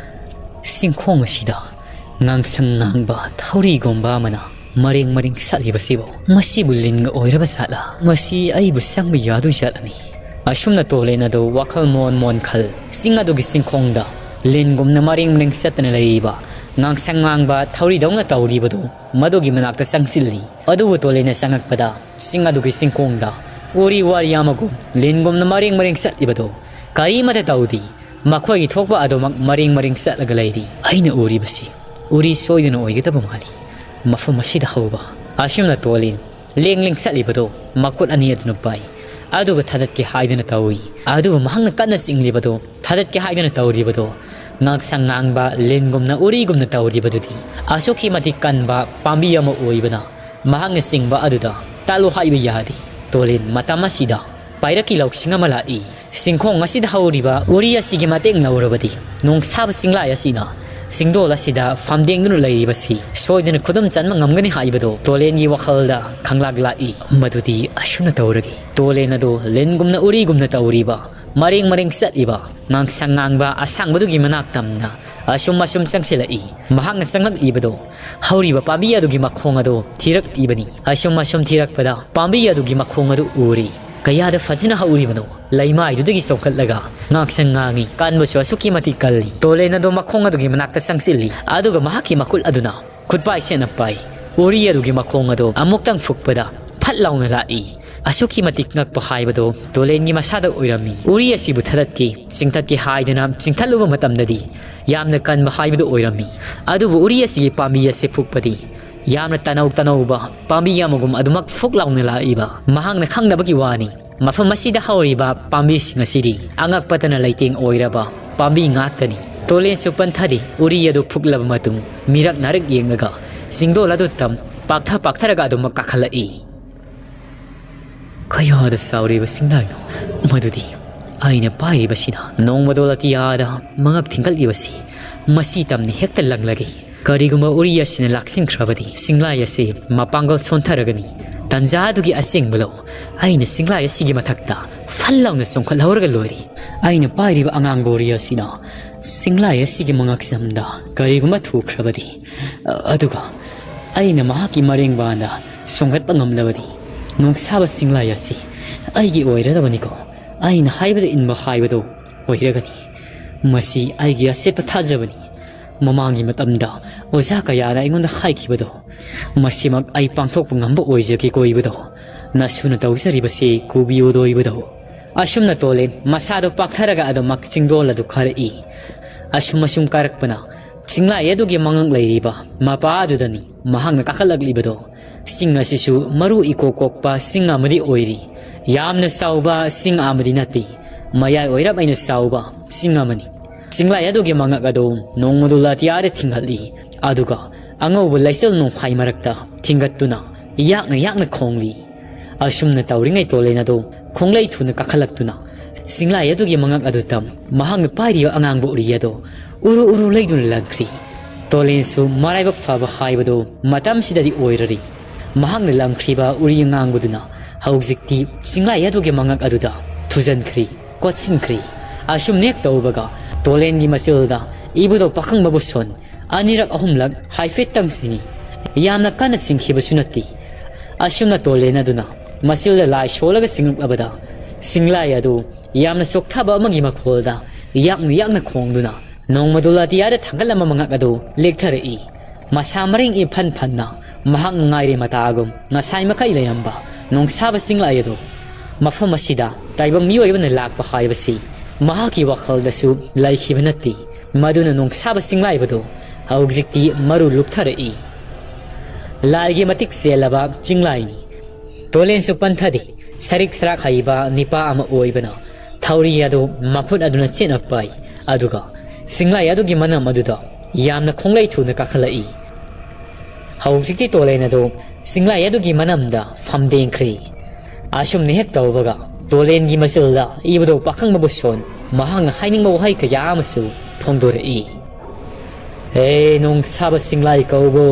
ꯆꯤꯡꯈꯣꯡ ꯑꯁꯤꯗ ꯉꯥꯡꯁꯪ ꯉꯥꯡꯕ ꯊꯧꯔꯤꯒꯨꯝꯕ ꯑꯃꯅ ꯃꯔꯦꯡ ꯃꯔꯦꯡ ꯁꯠꯂꯤꯕꯁꯤꯕꯨ, ꯃꯁꯤꯕꯨ ꯂꯤꯟꯒ ꯑꯣꯏꯔꯕ ꯖꯥꯠꯂꯥ? ꯃꯁꯤ ꯑꯩꯕꯨ ꯆꯪꯕ ꯌꯥꯗꯣꯏ ꯖꯥꯠꯂꯅꯤ? ꯑꯁꯨꯝꯅ ꯇꯣꯂꯦꯟ ꯑꯗꯨ ꯋꯥꯈꯜ ꯃꯣꯟ ꯃꯣꯟ ꯈꯜ, ꯆꯤꯡ ꯑꯗꯨꯒꯤ ꯆꯤꯡꯈꯣꯡꯗ ꯂꯤꯟꯒꯨꯝꯅ ꯃꯔꯦꯡ ꯃꯔꯦꯡ ꯆꯠꯇꯅ ꯂꯩꯔꯤꯕ ꯉꯥꯡꯁꯪ ꯉꯥꯡꯕ ꯊꯧꯔꯤꯗꯧꯅ ꯇꯧꯔꯤꯕꯗꯨ ꯃꯗꯨꯒꯤ ꯃꯅꯥꯛꯇ ꯆꯪꯁꯤꯜꯂꯤ꯫ ꯑꯗꯨꯕꯨ ꯇꯣꯂꯦꯟꯅ ꯆꯪꯉꯛꯄꯗ ꯆꯤꯡ ꯑꯗꯨꯒꯤ ꯆꯤꯡꯈꯣꯡꯗ ꯎꯔꯤ ꯋꯥꯔꯤ ꯑꯃꯒꯨꯝ ꯂꯤꯟꯒꯨꯝꯅ ꯃꯔꯦꯡ ꯃꯔꯦꯡ ꯆꯠꯂꯤꯕꯗꯨ ꯀꯔꯤꯃꯠꯇ ꯇꯧꯗꯦ꯫ ꯃꯈꯣꯏꯒꯤ ꯊꯣꯛꯄ ꯑꯗꯨꯃꯛ ꯃꯔꯦꯡ ꯃꯔꯦꯡ ꯆꯠꯂꯒ ꯂꯩꯔꯤ꯫ ꯑꯩꯅ ꯎꯔꯤꯕꯁꯤ ꯎꯔꯤ ꯁꯣꯏꯗꯅ ꯑꯣꯏꯒꯗꯕ ꯃꯥꯜꯂꯤ꯫ ꯃꯐꯝ ꯑꯁꯤꯗ ꯍꯧꯕ꯫ ꯑꯁꯨꯝꯅ ꯇꯣꯂꯦꯟ ꯂꯦꯡ ꯂꯦꯡ ꯆꯠꯂꯤꯕꯗꯨ ꯃꯈꯨꯠ ꯑꯅꯤ ꯑꯗꯨꯅ ꯄꯥꯏ꯫ ꯑꯗꯨꯒ ꯊꯥꯗꯠꯀꯦ ꯍꯥꯏꯗꯨꯅ ꯇꯧꯏ꯫ ꯑꯗꯨꯕꯨ ꯃꯍꯥꯛꯅ ꯀꯟꯅ ꯆꯤꯡꯂꯤꯕꯗꯨ, ꯊꯥꯗꯠꯀꯦ ꯍꯥꯏꯗꯨꯅ ꯇꯧꯔꯤꯕꯗꯨ, ꯉꯥꯡꯁꯪ ꯉꯥꯡꯕ ꯂꯤꯟꯒꯨꯝꯅ ꯎꯔꯤꯒꯨꯝꯅ ꯇꯧꯔꯤꯕꯗꯨꯗꯤ ꯑꯁꯨꯛꯀꯤ ꯃꯇꯤꯛ ꯀꯟꯕ ꯄꯥꯝꯕꯤ ꯑꯃ ꯑꯣꯏꯕꯅ ꯃꯍꯥꯛꯅ ꯆꯤꯡꯕ ꯑꯗꯨꯗ ꯇꯠꯂꯨ ꯍꯥꯏꯕ ꯌꯥꯗꯦ꯫ ꯇꯣꯂꯦꯟ ꯃꯇꯝ ꯑꯁꯤꯗ ꯄꯥꯏꯔꯛꯀꯤ ꯂꯧꯁꯤꯡ ꯑꯃ ꯂꯥꯛꯏ꯫ ꯆꯤꯡꯈꯣꯡ ꯑꯁꯤꯗ ꯍꯧꯔꯤꯕ ꯎꯔꯤ ꯑꯁꯤꯒꯤ ꯃꯇꯦꯡ ꯂꯧꯔꯕꯗꯤ ꯅꯣꯡꯁꯥꯕ ꯆꯤꯡꯂꯥꯏ ꯑꯁꯤꯅ ꯆꯤꯡꯗꯣꯜ ꯑꯁꯤꯗ ꯐꯝꯗꯦꯡꯗꯨꯅ ꯂꯩꯔꯤꯕꯁꯤ ꯁꯣꯏꯗꯅ ꯈꯨꯗꯨꯝ ꯆꯟꯕ ꯉꯝꯒꯅꯤ ꯍꯥꯏꯕꯗꯨ ꯇꯣꯂꯦꯟꯒꯤ ꯋꯥꯈꯜꯗ ꯈꯪꯂꯥꯛ ꯂꯥꯛꯏ꯫ ꯃꯗꯨꯗꯤ ꯑꯁꯨꯝꯅ ꯇꯧꯔꯒꯦ꯫ ꯇꯣꯂꯦꯟ ꯑꯗꯨ ꯂꯤꯟꯒꯨꯝꯅ ꯎꯔꯤꯒꯨꯝꯅ ꯇꯧꯔꯤꯕ, ꯃꯔꯦꯡ ꯃꯔꯦꯡ ꯆꯠꯂꯤꯕ, ꯉꯥꯡꯁꯪ ꯉꯥꯡꯕ ꯑꯁꯥꯡꯕꯗꯨꯒꯤ ꯃꯅꯥꯛ ꯇꯝꯅ ꯑꯁꯨꯝ ꯑꯁꯨꯝ ꯆꯪꯁꯤꯜꯂꯛꯏ꯫ ꯃꯍꯥꯛꯅ ꯆꯪꯂꯛꯂꯤꯕꯗꯨ ꯍꯧꯔꯤꯕ ꯄꯥꯝꯕꯤ ꯑꯗꯨꯒꯤ ꯃꯈꯣꯡ ꯑꯗꯨ ꯊꯤꯔꯛꯂꯤꯕꯅꯤ꯫ ꯑꯁꯨꯝ ꯑꯁꯨꯝ ꯊꯤꯔꯛꯄꯗ ꯄꯥꯝꯕꯤ ꯑꯗꯨꯒꯤ ꯃꯈꯣꯡ ꯑꯗꯨ ꯎꯔꯤ꯫ ꯀꯌꯥꯗ ꯐꯖꯅ ꯍꯧꯔꯤꯕꯅꯣ! ꯂꯩꯃꯥꯏꯗꯨꯗꯒꯤ ꯆꯣꯡꯈꯠꯂꯒ ꯉꯥꯡꯁꯪ ꯉꯥꯡꯏ꯫ ꯀꯟꯕꯁꯨ ꯑꯁꯨꯛꯀꯤ ꯃꯇꯤꯛ ꯀꯜꯂꯤ꯫ ꯇꯣꯂꯦꯟ ꯑꯗꯨ ꯃꯈꯣꯡ ꯑꯗꯨꯒꯤ ꯃꯅꯥꯛꯇ ꯆꯪꯁꯤꯜꯂꯤ꯫ ꯑꯗꯨꯒ ꯃꯍꯥꯛꯀꯤ ꯃꯈꯨꯠ ꯑꯗꯨꯅ ꯈꯨꯠꯄꯥꯏ ꯁꯦꯠꯅ ꯄꯥꯏ꯫ ꯎꯔꯤ ꯑꯗꯨꯒꯤ ꯃꯈꯣꯡ ꯑꯗꯨ ꯑꯃꯨꯛꯇꯪ ꯐꯨꯛꯄꯗ ꯐꯠ ꯂꯥꯎꯅ ꯂꯥꯛꯏ꯫ ꯑꯁꯨꯛꯀꯤ ꯃꯇꯤꯛ ꯉꯛꯄ ꯍꯥꯏꯕꯗꯨ ꯇꯣꯂꯦꯟꯒꯤ ꯃꯁꯥꯗ ꯑꯣꯏꯔꯝꯃꯤ꯫ ꯎꯔꯤ ꯑꯁꯤꯕꯨ ꯊꯥꯗꯠꯀꯦ, ꯆꯤꯡꯊꯠꯀꯦ ꯍꯥꯏꯗꯨꯅ ꯆꯤꯡꯊꯠꯂꯨꯕ ꯃꯇꯝꯗꯗꯤ ꯌꯥꯝꯅ ꯀꯟꯕ ꯍꯥꯏꯕꯗꯨ ꯑꯣꯏꯔꯝꯃꯤ꯫ ꯑꯗꯨꯕꯨ ꯎꯔꯤ ꯑꯁꯤꯒꯤ ꯄꯥꯝꯕꯤ ꯑꯁꯤ ꯐꯨꯛꯄꯗꯤ ꯌꯥꯝꯅ ꯇꯅꯧ ꯇꯅꯧꯕ ꯄꯥꯝꯕꯤ ꯑꯃꯒꯨꯝ ꯑꯗꯨꯃꯛ ꯐꯨꯛ ꯂꯥꯎꯅ ꯂꯥꯛꯏꯕ꯫ ꯃꯍꯥꯛꯅ ꯈꯪꯗꯕꯒꯤ ꯋꯥꯅꯤ꯫ ꯃꯐꯝ ꯑꯁꯤꯗ ꯍꯧꯔꯤꯕ ꯄꯥꯝꯕꯤꯁꯤꯡ ꯑꯁꯤꯗꯤ ꯑꯉꯛꯄꯇꯅ ꯂꯩꯇꯦꯡ ꯑꯣꯏꯔꯕ ꯄꯥꯝꯕꯤ ꯉꯥꯛꯇꯅꯤ꯫ ꯇꯣꯂꯦꯟꯁꯨ ꯄꯟꯊꯗꯦ꯫ ꯎꯔꯤ ꯑꯗꯨ ꯐꯨꯛꯂꯕ ꯃꯇꯨꯡ ꯃꯤꯔꯛ ꯅꯥꯔꯛ ꯌꯦꯡꯂꯒ ꯆꯤꯡꯗꯣꯜ ꯑꯗꯨ ꯇꯝ ꯄꯥꯛꯊ ꯄꯥꯛꯊꯔꯒ ꯑꯗꯨꯃꯛ ꯀꯥꯈꯠꯂꯛꯏ꯫ ꯀꯌꯥꯗ ꯆꯥꯎꯔꯤꯕ ꯆꯤꯡꯂꯥꯏꯅꯣ ꯃꯗꯨꯗꯤ! ꯑꯩꯅ ꯄꯥꯏꯔꯤꯕꯁꯤꯅ ꯅꯣꯡꯃꯗꯣꯜ ꯑꯇꯤꯌꯥꯗ ꯃꯉꯛ ꯊꯤꯡꯒꯠꯂꯤꯕꯁꯤ ꯃꯁꯤ ꯇꯝꯅ ꯍꯦꯛꯇ ꯂꯪꯂꯒꯦ꯫ ꯀꯔꯤꯒꯨꯝꯕ ꯎꯔꯤ ꯑꯁꯤꯅ ꯂꯥꯛꯁꯤꯟꯈ꯭ꯔꯕꯗꯤ ꯆꯤꯡꯂꯥꯏ ꯑꯁꯤ ꯃꯄꯥꯡꯒꯜ ꯁꯣꯟꯊꯔꯒꯅꯤ꯫ ꯇꯟꯖꯥ ꯑꯗꯨꯒꯤ ꯑꯆꯤꯡꯕ ꯂꯧ꯫ ꯑꯩꯅ ꯆꯤꯡꯂꯥꯏ ꯑꯁꯤꯒꯤ ꯃꯊꯛꯇ ꯐꯜ ꯂꯥꯎꯅ ꯆꯣꯡꯈꯠꯍꯧꯔꯒ ꯂꯣꯏꯔꯦ꯫ ꯑꯩꯅ ꯄꯥꯏꯔꯤꯕ ꯑꯉꯥꯡꯕ ꯎꯔꯤ ꯑꯁꯤꯅ ꯆꯤꯡꯂꯥꯏ ꯑꯁꯤꯒꯤ ꯃꯉꯛꯁꯝꯗ ꯀꯔꯤꯒꯨꯝꯕ ꯊꯨꯈ꯭ꯔꯕꯗꯤ, ꯑꯗꯨꯒ ꯑꯩꯅ ꯃꯍꯥꯛꯀꯤ ꯃꯔꯦꯡꯕꯥꯟꯗ ꯆꯣꯡꯈꯠꯄ ꯉꯝꯂꯕꯗꯤ, ꯅꯣꯡꯁꯥꯕ ꯆꯤꯡꯂꯥꯏ ꯑꯁꯤ ꯑꯩꯒꯤ ꯑꯣꯏꯔꯗꯕꯅꯤꯀꯣ꯫ ꯑꯩꯅ ꯍꯥꯏꯕꯗ ꯏꯟꯕ ꯍꯥꯏꯕꯗꯨ ꯑꯣꯏꯔꯒꯅꯤ꯫ ꯃꯁꯤ ꯑꯩꯒꯤ ꯑꯆꯦꯠꯄ ꯊꯥꯖꯕꯅꯤ꯫ ꯃꯃꯥꯡꯒꯤ ꯃꯇꯝꯗ ꯑꯣꯖꯥ ꯀꯌꯥꯅ ꯑꯩꯉꯣꯟꯗ ꯍꯥꯏꯈꯤꯕꯗꯣ, ꯃꯁꯤꯃꯛ ꯑꯩ ꯄꯥꯡꯊꯣꯛꯄ ꯉꯝꯕ ꯑꯣꯏꯖꯒꯦꯀꯣ ꯏꯕꯨꯙꯧ꯫ ꯅꯁꯨꯅ ꯇꯧꯖꯔꯤꯕꯁꯤ ꯀꯨꯕꯤꯌꯨꯗꯣ ꯏꯕꯨꯙꯧ꯫ ꯑꯁꯨꯝꯅ ꯇꯣꯂꯦꯟ ꯃꯁꯥꯗꯣ ꯄꯥꯛꯊꯔꯒ ꯑꯗꯨꯃꯛ ꯆꯤꯡꯗꯣꯜ ꯑꯗꯨ ꯀꯥꯔꯛꯏ꯫ ꯑꯁꯨꯝ ꯑꯁꯨꯝ ꯀꯥꯔꯛꯄꯅ ꯆꯤꯡꯂꯥꯏ ꯑꯗꯨꯒꯤ ꯃꯉꯛ ꯂꯩꯔꯤꯕ ꯃꯄꯥ ꯑꯗꯨꯗꯅꯤ ꯃꯍꯥꯛꯅ ꯀꯥꯈꯠꯂꯛꯂꯤꯕꯗꯣ꯫ ꯆꯤꯡ ꯑꯁꯤꯁꯨ ꯃꯔꯨ ꯏꯀꯣꯛ ꯀꯣꯛꯄ ꯆꯤꯡ ꯑꯃꯗꯤ ꯑꯣꯏꯔꯤ꯫ ꯌꯥꯝꯅ ꯆꯥꯎꯕ ꯆꯤꯡ ꯑꯃꯗꯤ ꯅꯠꯇꯦ, ꯃꯌꯥꯏ ꯑꯣꯏꯔꯞ ꯑꯩꯅ ꯆꯥꯎꯕ ꯆꯤꯡ ꯑꯃꯅꯤ꯫ ꯆꯤꯡꯂꯥꯏ ꯑꯗꯨꯒꯤ ꯃꯉꯛ ꯑꯗꯨ ꯅꯣꯡꯃꯗꯨ ꯑꯇꯤꯌꯥꯗ ꯊꯤꯡꯒꯠꯂꯤ, ꯑꯗꯨꯒ ꯑꯉꯧꯕ ꯂꯩꯆꯤꯜ ꯅꯣꯡꯐꯥꯏ ꯃꯔꯛꯇ ꯊꯤꯡꯒꯠꯇꯨꯅ ꯌꯥꯛꯅ ꯌꯥꯛꯅ ꯈꯣꯡꯂꯤ꯫ ꯑꯁꯨꯝꯅ ꯇꯧꯔꯤꯉꯩ ꯇꯣꯂꯦꯟ ꯑꯗꯨ ꯈꯣꯡꯂꯩ ꯊꯨꯅ ꯀꯥꯈꯠꯂꯛꯇꯨꯅ ꯆꯤꯡꯂꯥꯏ ꯑꯗꯨꯒꯤ ꯃꯉꯛ ꯑꯗꯨꯗ ꯃꯍꯥꯛꯅ ꯄꯥꯏꯔꯤꯕ ꯑꯉꯥꯡꯕ ꯎꯔꯤ ꯑꯗꯨ ꯎꯔꯨ ꯎꯔꯨ ꯂꯩꯗꯨꯅ ꯂꯪꯈ꯭ꯔꯤ꯫ ꯇꯣꯂꯦꯟꯁꯨ ꯃꯔꯥꯏꯕꯛ ꯐꯕ ꯍꯥꯏꯕꯗꯨ ꯃꯇꯝꯁꯤꯗꯗꯤ ꯑꯣꯏꯔꯔꯤ꯫ ꯃꯍꯥꯛꯅ ꯂꯪꯈ꯭ꯔꯤꯕ ꯎꯔꯤ ꯑꯉꯥꯡꯕꯗꯨꯅ ꯍꯧꯖꯤꯛꯇꯤ ꯆꯤꯡꯂꯥꯏ ꯑꯗꯨꯒꯤ ꯃꯉꯛ ꯑꯗꯨꯗ ꯊꯨꯖꯟꯈ꯭ꯔꯤ, ꯀꯣꯠꯁꯤꯟꯈ꯭ꯔꯤ꯫ ꯑꯁꯨꯝ ꯅꯦꯛ ꯇꯧꯕꯒ ꯇꯣꯂꯦꯟꯒꯤ ꯃꯆꯤꯜꯗ ꯏꯕꯨꯙꯧ ꯄꯥꯈꯪꯕꯕꯨ ꯁꯣꯟ ꯑꯅꯤꯔꯛ ꯑꯍꯨꯝꯂꯛ ꯍꯥꯏꯐꯦꯠꯇꯪ ꯆꯤꯡꯏ꯫ ꯌꯥꯝꯅ ꯀꯟꯅ ꯆꯤꯡꯈꯤꯕꯁꯨ ꯅꯠꯇꯦ꯫ ꯑꯁꯨꯝꯅ ꯇꯣꯂꯦꯟ ꯑꯗꯨꯅ ꯃꯆꯤꯜꯗ ꯂꯥꯏ ꯁꯣꯜꯂꯒ ꯆꯤꯡꯂꯛꯂꯕꯗ ꯆꯤꯡꯂꯥꯏ ꯑꯗꯨ ꯌꯥꯝꯅ ꯆꯣꯛꯊꯕ ꯑꯃꯒꯤ ꯃꯈꯣꯜꯗ ꯌꯥꯛꯅ ꯌꯥꯛꯅ ꯈꯣꯡꯗꯨꯅ ꯅꯣꯡꯃꯗꯨ ꯑꯇꯤꯌꯥꯗ ꯊꯥꯡꯒꯠꯂꯝꯕ ꯃꯉꯛ ꯑꯗꯨ ꯂꯦꯛꯊꯔꯛꯏ꯫ ꯃꯁꯥ ꯃꯔꯦꯡ ꯏꯐꯟ ꯐꯟꯅ ꯃꯍꯥꯛꯅ ꯉꯥꯏꯔꯤ ꯃꯇꯥꯒꯨꯝ ꯉꯁꯥꯏ ꯃꯈꯩ ꯂꯩꯔꯝꯕ ꯅꯣꯡꯁꯥꯕ ꯆꯤꯡꯂꯥꯏ ꯑꯗꯨ꯫ ꯃꯐꯝ ꯑꯁꯤꯗ ꯇꯥꯏꯕꯪ ꯃꯤꯑꯣꯏꯕꯅ ꯂꯥꯛꯄ ꯍꯥꯏꯕꯁꯤ ꯃꯍꯥꯛꯀꯤ ꯋꯥꯈꯜꯗꯁꯨ ꯂꯩꯈꯤꯕ ꯅꯠꯇꯦ꯫ ꯃꯗꯨꯅ ꯅꯣꯡꯁꯥꯕ ꯆꯤꯡꯂꯥꯏꯕꯗꯨ ꯍꯧꯖꯤꯛꯇꯤ ꯃꯔꯨ ꯂꯨꯞꯊꯔꯛꯏ꯫ ꯂꯥꯏꯒꯤ ꯃꯇꯤꯛ ꯆꯦꯜꯂꯕ ꯆꯤꯡꯂꯥꯏꯅꯤ꯫ ꯇꯣꯂꯦꯟꯁꯨ ꯄꯟꯊꯗꯦ꯫ ꯁꯔꯤꯛ ꯁꯔꯥꯛ ꯍꯩꯕ ꯅꯤꯄꯥ ꯑꯃ ꯑꯣꯏꯕꯅ ꯊꯧꯔꯤ ꯑꯗꯨ ꯃꯈꯨꯠ ꯑꯗꯨꯅ ꯆꯦꯠꯅ ꯄꯥꯏ, ꯑꯗꯨꯒ ꯆꯤꯡꯂꯥꯏ ꯑꯗꯨꯒꯤ ꯃꯅꯝ ꯑꯗꯨꯗ ꯌꯥꯝꯅ ꯈꯣꯡꯂꯩ ꯊꯨꯅ ꯀꯥꯈꯠꯂꯛꯏ꯫ ꯍꯧꯖꯤꯛꯇꯤ ꯇꯣꯂꯦꯟ ꯑꯗꯨ ꯆꯤꯡꯂꯥꯏ ꯑꯗꯨꯒꯤ ꯃꯅꯝꯗ ꯐꯝꯗꯦꯡꯈ꯭ꯔꯦ꯫ ꯑꯁꯨꯝꯅ ꯍꯦꯛ ꯇꯧꯕꯒ ꯇꯣꯂꯦꯟꯒꯤ ꯃꯆꯤꯜꯗ ꯏꯕꯨꯙꯧ ꯄꯥꯈꯪꯕꯕꯨ ꯁꯣꯟ ꯃꯍꯥꯛꯅ ꯍꯥꯏꯅꯤꯡꯕ ꯋꯥꯍꯩ ꯀꯌꯥ ꯑꯃꯁꯨ ꯐꯣꯡꯗꯣꯔꯛꯏ꯫ "ꯍꯦ ꯅꯣꯡꯁꯥꯕ ꯆꯤꯡꯂꯥꯏ ꯀꯧꯕꯣ,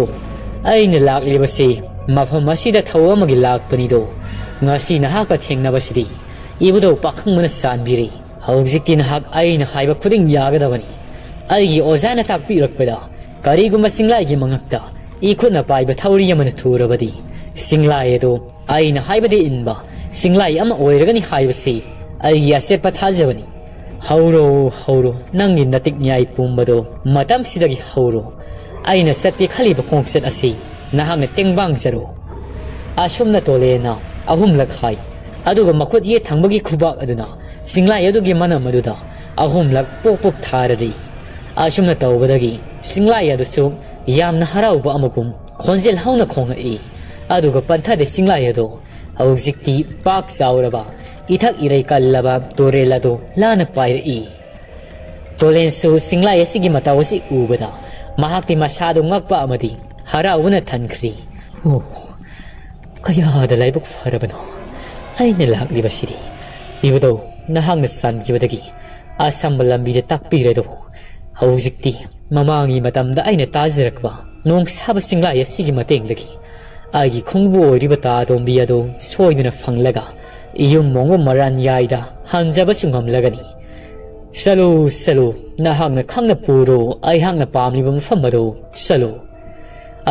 ꯑꯩꯅ ꯂꯥꯛꯂꯤꯕꯁꯤ ꯃꯐꯝ ꯑꯁꯤꯗ ꯊꯧ ꯑꯃꯒꯤ ꯂꯥꯛꯄꯅꯤꯗꯣ꯫ ꯉꯁꯤ ꯅꯍꯥꯛꯀ ꯊꯦꯡꯅꯕꯁꯤꯗꯤ ꯏꯕꯨꯙꯧ ꯄꯥꯈꯪꯕꯅ ꯆꯥꯟꯕꯤꯔꯦ꯫ ꯍꯧꯖꯤꯛꯇꯤ ꯅꯍꯥꯛ ꯑꯩꯅ ꯍꯥꯏꯕ ꯈꯨꯗꯤꯡ ꯌꯥꯒꯗꯕꯅꯤ꯫ ꯑꯩꯒꯤ ꯑꯣꯖꯥꯅ ꯇꯥꯛꯄꯤꯔꯛꯄꯗ ꯀꯔꯤꯒꯨꯝꯕ ꯆꯤꯡꯂꯥꯏꯒꯤ ꯃꯉꯛꯇ ꯏꯈꯨꯠꯅ ꯄꯥꯏꯕ ꯊꯧꯔꯤ ꯑꯃꯅ ꯊꯨꯔꯕꯗꯤ ꯆꯤꯡꯂꯥꯏ ꯑꯗꯨ ꯑꯩꯅ ꯍꯥꯏꯕꯗꯤ ꯏꯟꯕ ꯆꯤꯡꯂꯥꯏ ꯑꯃ ꯑꯣꯏꯔꯒꯅꯤ ꯍꯥꯏꯕꯁꯤ ꯑꯩꯒꯤ ꯑꯆꯦꯠꯄ ꯊꯥꯖꯕꯅꯤ꯫ "ꯍꯧꯔꯣ, ꯍꯧꯔꯣ, ꯅꯪꯒꯤ ꯅꯇꯤꯛ ꯅꯤꯌꯥꯏ ꯄꯨꯝꯕꯗꯣ ꯃꯇꯝꯁꯤꯗꯒꯤ ꯍꯧꯔꯣ꯫ ꯑꯩꯅ ꯆꯠꯄꯤ ꯈꯜꯂꯤꯕ ꯈꯣꯡꯆꯠ ꯑꯁꯤ ꯅꯍꯥꯛꯅ ꯇꯦꯡꯕꯥꯡꯖꯔꯣ꯫" ꯑꯁꯨꯝꯅ ꯇꯣꯂꯦꯅ ꯑꯍꯨꯝꯂꯛ ꯍꯥꯏ꯫ ꯑꯗꯨꯒ ꯃꯈꯨꯠ ꯌꯦꯠ ꯊꯪꯕꯒꯤ ꯈꯨꯕꯥꯛ ꯑꯗꯨꯅ ꯆꯤꯡꯂꯥꯏ ꯑꯗꯨꯒꯤ ꯃꯅꯝ ꯑꯗꯨꯗ ꯑꯍꯨꯝꯂꯛ ꯄꯣꯞ ꯄꯣꯞ ꯊꯥꯔꯔꯤ꯫ ꯑꯁꯨꯝꯅ ꯇꯧꯕꯗꯒꯤ ꯆꯤꯡꯂꯥꯏ ꯑꯗꯨꯁꯨ ꯌꯥꯝꯅ ꯍꯔꯥꯎꯕ ꯑꯃꯒꯨꯝ ꯈꯣꯟꯖꯦꯜ ꯍꯧꯅ ꯈꯣꯡꯉꯛꯏ꯫ ꯑꯗꯨꯒ ꯄꯟꯊꯗ ꯆꯤꯡꯂꯥꯏ ꯑꯗꯣ ꯍꯧꯖꯤꯛꯇꯤ ꯄꯥꯛ ꯆꯥꯎꯔꯕ, ꯏꯊꯛ ꯏꯔꯩ ꯀꯜꯂꯕ ꯇꯨꯔꯦꯜ ꯑꯗꯨ ꯂꯥꯟꯅ ꯄꯥꯏꯔꯛꯏ꯫ ꯇꯣꯂꯦꯟꯁꯨ ꯆꯤꯡꯂꯥꯏ ꯑꯁꯤꯒꯤ ꯃꯇꯧ ꯑꯁꯤ ꯎꯕꯗ ꯃꯍꯥꯛꯇꯤ ꯃꯁꯥꯗꯨ ꯉꯛꯄ ꯑꯃꯗꯤ ꯍꯔꯥꯎꯕꯅ ꯊꯟꯈ꯭ꯔꯤ꯫ "ꯑꯣ, ꯀꯌꯥꯗ ꯂꯥꯏꯕꯛ ꯐꯔꯕꯅꯣ ꯑꯩꯅ ꯂꯥꯛꯂꯤꯕꯁꯤꯗꯤ꯫ ꯏꯕꯨꯙꯧ, ꯅꯍꯥꯛꯅ ꯆꯥꯟꯕꯤꯕꯗꯒꯤ ꯑꯁꯝꯕ ꯂꯝꯕꯤꯗ ꯇꯥꯛꯄꯤꯔꯦꯗꯣ꯫ ꯍꯧꯖꯤꯛꯇꯤ ꯃꯃꯥꯡꯒꯤ ꯃꯇꯝꯗ ꯑꯩꯅ ꯇꯥꯖꯔꯛꯄ ꯅꯣꯡꯁꯥꯕ ꯆꯤꯡꯂꯥꯏ ꯑꯁꯤꯒꯤ ꯃꯇꯦꯡꯗꯒꯤ ꯑꯩꯒꯤ ꯈꯣꯡꯕꯨ ꯑꯣꯏꯔꯤꯕ ꯇꯥ ꯇꯣꯝꯕꯤ ꯑꯗꯨ ꯁꯣꯏꯗꯅ ꯐꯪꯂꯒ ꯏꯌꯨꯝ ꯃꯣꯡꯕ ꯃꯔꯥꯟ ꯌꯥꯏꯗ ꯍꯟꯖꯕꯁꯨ ꯉꯝꯂꯒꯅꯤ꯫ ꯆꯠꯂꯨ, ꯆꯠꯂꯨ, ꯅꯍꯥꯛꯅ ꯈꯪꯅ ꯄꯨꯔꯣ ꯑꯩꯍꯥꯛꯅ ꯄꯥꯝꯂꯤꯕ ꯃꯐꯝ ꯑꯗꯨ꯫ ꯆꯠꯂꯨ꯫"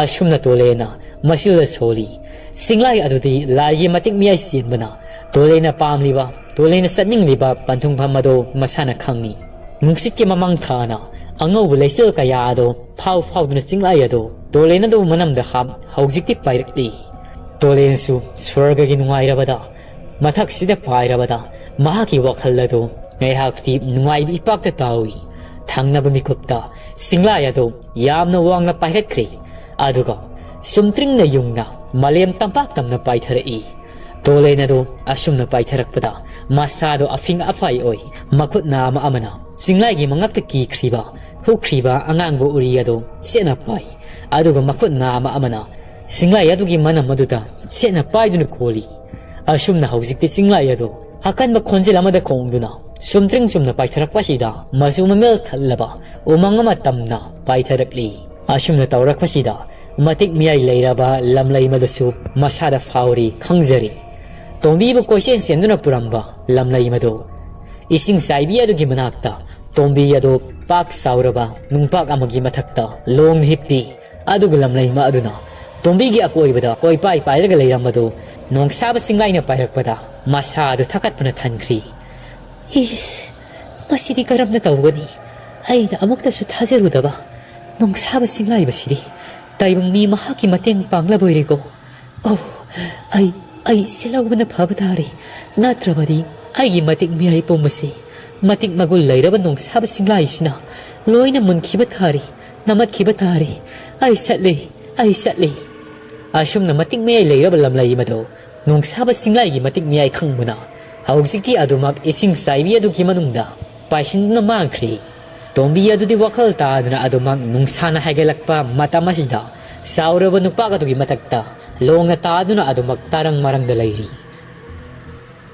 ꯑꯁꯨꯝꯅ ꯇꯣꯂꯦꯅ ꯃꯁꯤꯗ ꯁꯣꯜꯂꯤ꯫ ꯆꯤꯡꯂꯥꯏ ꯑꯗꯨꯗꯤ ꯂꯥꯏꯒꯤ ꯃꯇꯤꯛ ꯃꯌꯥꯏ ꯆꯦꯟꯕꯅ ꯇꯣꯂꯦꯅ ꯄꯥꯝꯂꯤꯕ, ꯇꯣꯂꯦꯅ ꯆꯠꯅꯤꯡꯂꯤꯕ ꯄꯟꯊꯨꯡꯐꯝ ꯑꯗꯨ ꯃꯁꯥꯅ ꯈꯪꯏ꯫ ꯅꯨꯡꯁꯤꯠꯀꯤ ꯃꯃꯥꯡ ꯊꯥꯅ ꯑꯉꯧꯕ ꯂꯩꯆꯤꯜ ꯀꯌꯥ ꯑꯗꯨ ꯐꯥꯎ ꯐꯥꯎꯗꯨꯅ ꯆꯤꯡꯂꯥꯏ ꯑꯗꯨ ꯇꯣꯂꯦꯟ ꯑꯗꯨ ꯃꯅꯝꯗ ꯍꯥꯞ ꯍꯧꯖꯤꯛꯇꯤ ꯄꯥꯏꯔꯛꯂꯤ꯫ ꯇꯣꯂꯦꯟꯁꯨ ꯁ꯭ꯋꯔꯒꯒꯤ ꯅꯨꯡꯉꯥꯏꯔꯕꯗ ꯃꯊꯛꯁꯤꯗ ꯄꯥꯏꯔꯕꯗ ꯃꯍꯥꯛꯀꯤ ꯋꯥꯈꯜ ꯑꯗꯨ ꯉꯥꯏꯍꯥꯛꯇꯤ ꯅꯨꯡꯉꯥꯏꯕ ꯏꯄꯥꯛꯇ ꯇꯥꯎꯏ꯫ ꯊꯪꯅꯕ ꯃꯤꯀꯨꯞꯇ ꯆꯤꯡꯂꯥꯏ ꯑꯗꯨ ꯌꯥꯝꯅ ꯋꯥꯡꯅ ꯄꯥꯏꯈꯠꯈ꯭ꯔꯦ꯫ ꯑꯗꯨꯒ ꯆꯨꯝꯇ꯭ꯔꯤꯡꯅ ꯌꯨꯡꯅ ꯃꯥꯂꯦꯝ ꯇꯝꯄꯥꯛ ꯇꯝꯅ ꯄꯥꯏꯊꯔꯛꯏ꯫ ꯇꯣꯂꯦꯟ ꯑꯗꯨ ꯑꯁꯨꯝꯅ ꯄꯥꯏꯊꯔꯛꯄꯗ ꯃꯁꯥꯗꯣ ꯑꯐꯤꯡ ꯑꯐꯥꯏ ꯑꯣꯏ꯫ ꯃꯈꯨꯠ ꯅꯥꯝꯃ ꯑꯃꯅ ꯆꯤꯡꯂꯥꯏꯒꯤ ꯃꯉꯛꯇ ꯀꯤꯈ꯭ꯔꯤꯕ, ꯍꯨꯛꯈ꯭ꯔꯤꯕ ꯑꯉꯥꯡꯕ ꯎꯔꯤ ꯑꯗꯨ ꯆꯦꯠꯅ ꯄꯥꯏ꯫ ꯑꯗꯨꯒ ꯃꯈꯨꯠ ꯅꯥꯝꯃ ꯑꯃꯅ ꯆꯤꯡꯂꯥꯏ ꯑꯗꯨꯒꯤ ꯃꯅꯝ ꯑꯗꯨꯗ ꯆꯦꯠꯅ ꯄꯥꯏꯗꯨꯅ ꯀꯣꯜꯂꯤ꯫ ꯑꯁꯨꯝꯅ ꯍꯧꯖꯤꯛꯇꯤ ꯆꯤꯡꯂꯥꯏ ꯑꯗꯨ ꯑꯀꯟꯕ ꯈꯣꯟꯖꯦꯜ ꯑꯃꯗ ꯈꯣꯡꯗꯨꯅ ꯆꯨꯝꯇ꯭ꯔꯤꯡ ꯆꯨꯝꯅ ꯄꯥꯏꯊꯔꯛꯄꯁꯤꯗ ꯃꯆꯨ ꯃꯃꯦꯜ ꯊꯜꯂꯕ ꯎꯃꯪ ꯑꯃ ꯇꯝꯅ ꯄꯥꯏꯊꯔꯛꯂꯤ꯫ ꯑꯁꯨꯝꯅ ꯇꯧꯔꯛꯄꯁꯤꯗ ꯃꯇꯤꯛ ꯃꯤꯌꯥꯏ ꯂꯩꯔꯕ ꯂꯝꯂꯩ ꯑꯃꯗꯁꯨ ꯃꯁꯥꯗ ꯐꯥꯎꯔꯤ ꯈꯪꯖꯔꯤ꯫ ꯇꯣꯝꯕꯤꯕꯨ ꯀꯣꯏꯆꯦꯟ ꯆꯦꯟꯗꯨꯅ ꯄꯨꯔꯝꯕ ꯂꯝꯂꯩ ꯃꯗꯨ ꯏꯁꯤꯡ ꯆꯥꯏꯕꯤ ꯑꯗꯨꯒꯤ ꯃꯅꯥꯛꯇ ꯇꯣꯝꯕꯤ ꯑꯗꯨ ꯄꯥꯛ ꯆꯥꯎꯔꯕ ꯅꯨꯡꯄꯥꯛ ꯑꯃꯒꯤ ꯃꯊꯛꯇ ꯂꯣꯡꯅ ꯍꯤꯞꯄꯤ꯫ ꯑꯗꯨꯒ ꯂꯝꯂꯩꯃ ꯑꯗꯨꯅ ꯇꯣꯝꯕꯤꯒꯤ ꯑꯀꯣꯏꯕꯗ ꯀꯣꯏꯄꯥꯏ ꯄꯥꯏꯔꯒ ꯂꯩꯔꯝꯕꯗꯨ ꯅꯣꯡꯁꯥꯕ ꯆꯤꯡꯂꯥꯏꯅ ꯄꯥꯏꯔꯛꯄꯗ ꯃꯁꯥ ꯑꯗꯨ ꯊꯛꯀꯠꯄꯅ ꯊꯟꯈ꯭ꯔꯤ꯫ "ꯏꯁ, ꯃꯁꯤꯗꯤ ꯀꯔꯝꯅ ꯇꯧꯒꯅꯤ? ꯑꯩꯅ ꯑꯃꯨꯛꯇꯁꯨ ꯊꯥꯖꯔꯨꯗꯕ ꯅꯣꯡꯁꯥꯕ ꯆꯤꯡꯂꯥꯏꯕꯁꯤꯗꯤ ꯇꯥꯏꯕꯪ ꯃꯤ ꯃꯍꯥꯛꯀꯤ ꯃꯇꯦꯡ ꯄꯥꯡꯂꯕꯣꯏꯔꯦꯀꯣ꯫ ꯑꯣ, ꯑꯩ, ꯑꯩ ꯁꯤꯜꯍꯧꯕꯅ ꯐꯕ ꯇꯥꯔꯦ꯫ ꯅꯠꯇ꯭ꯔꯕꯗꯤ ꯑꯩꯒꯤ ꯃꯇꯤꯛ ꯃꯌꯥꯏ ꯄꯨꯝꯕꯁꯤ ꯃꯇꯤꯛ ꯃꯒꯨꯟ ꯂꯩꯔꯕ ꯅꯣꯡꯁꯥꯕ ꯆꯤꯡꯂꯥꯏꯁꯤꯅ ꯂꯣꯏꯅ ꯃꯨꯟꯈꯤꯕ ꯇꯥꯔꯦ, ꯅꯝꯃꯠꯈꯤꯕ ꯇꯥꯔꯦ꯫ ꯑꯩ ꯆꯠꯂꯦ, ꯑꯩ ꯆꯠꯂꯦ꯫ ꯑꯁꯨꯝꯅ ꯃꯇꯤꯛ ꯃꯌꯥꯏ ꯂꯩꯔꯕ ꯂꯝꯂꯩ ꯑꯃꯗꯣ ꯅꯣꯡꯁꯥꯕ ꯆꯤꯡꯂꯥꯏꯒꯤ ꯃꯇꯤꯛ ꯃꯌꯥꯏ ꯈꯪꯕꯅ ꯍꯧꯖꯤꯛꯇꯤ ꯑꯗꯨꯃꯛ ꯏꯁꯤꯡ ꯆꯥꯏꯕꯤ ꯑꯗꯨꯒꯤ ꯃꯅꯨꯡꯗ ꯄꯥꯏꯁꯤꯟꯗꯨꯅ ꯃꯥꯡꯈ꯭ꯔꯦ꯫ ꯇꯣꯝꯕꯤ ꯑꯗꯨꯗꯤ ꯋꯥꯈꯜ ꯇꯥꯗꯅ ꯑꯗꯨꯃꯛ ꯅꯨꯡꯁꯥꯅ ꯍꯥꯏꯒꯠꯂꯛꯄ ꯃꯇꯝ ꯑꯁꯤꯗ ꯆꯥꯎꯔꯕ ꯅꯨꯄꯥ ꯑꯗꯨꯒꯤ ꯃꯊꯛꯇ ꯂꯣꯡꯅ ꯇꯥꯗꯨꯅ ꯑꯗꯨꯃꯛ ꯇꯥꯔꯪ ꯃꯔꯪꯗ ꯂꯩꯔꯤ꯫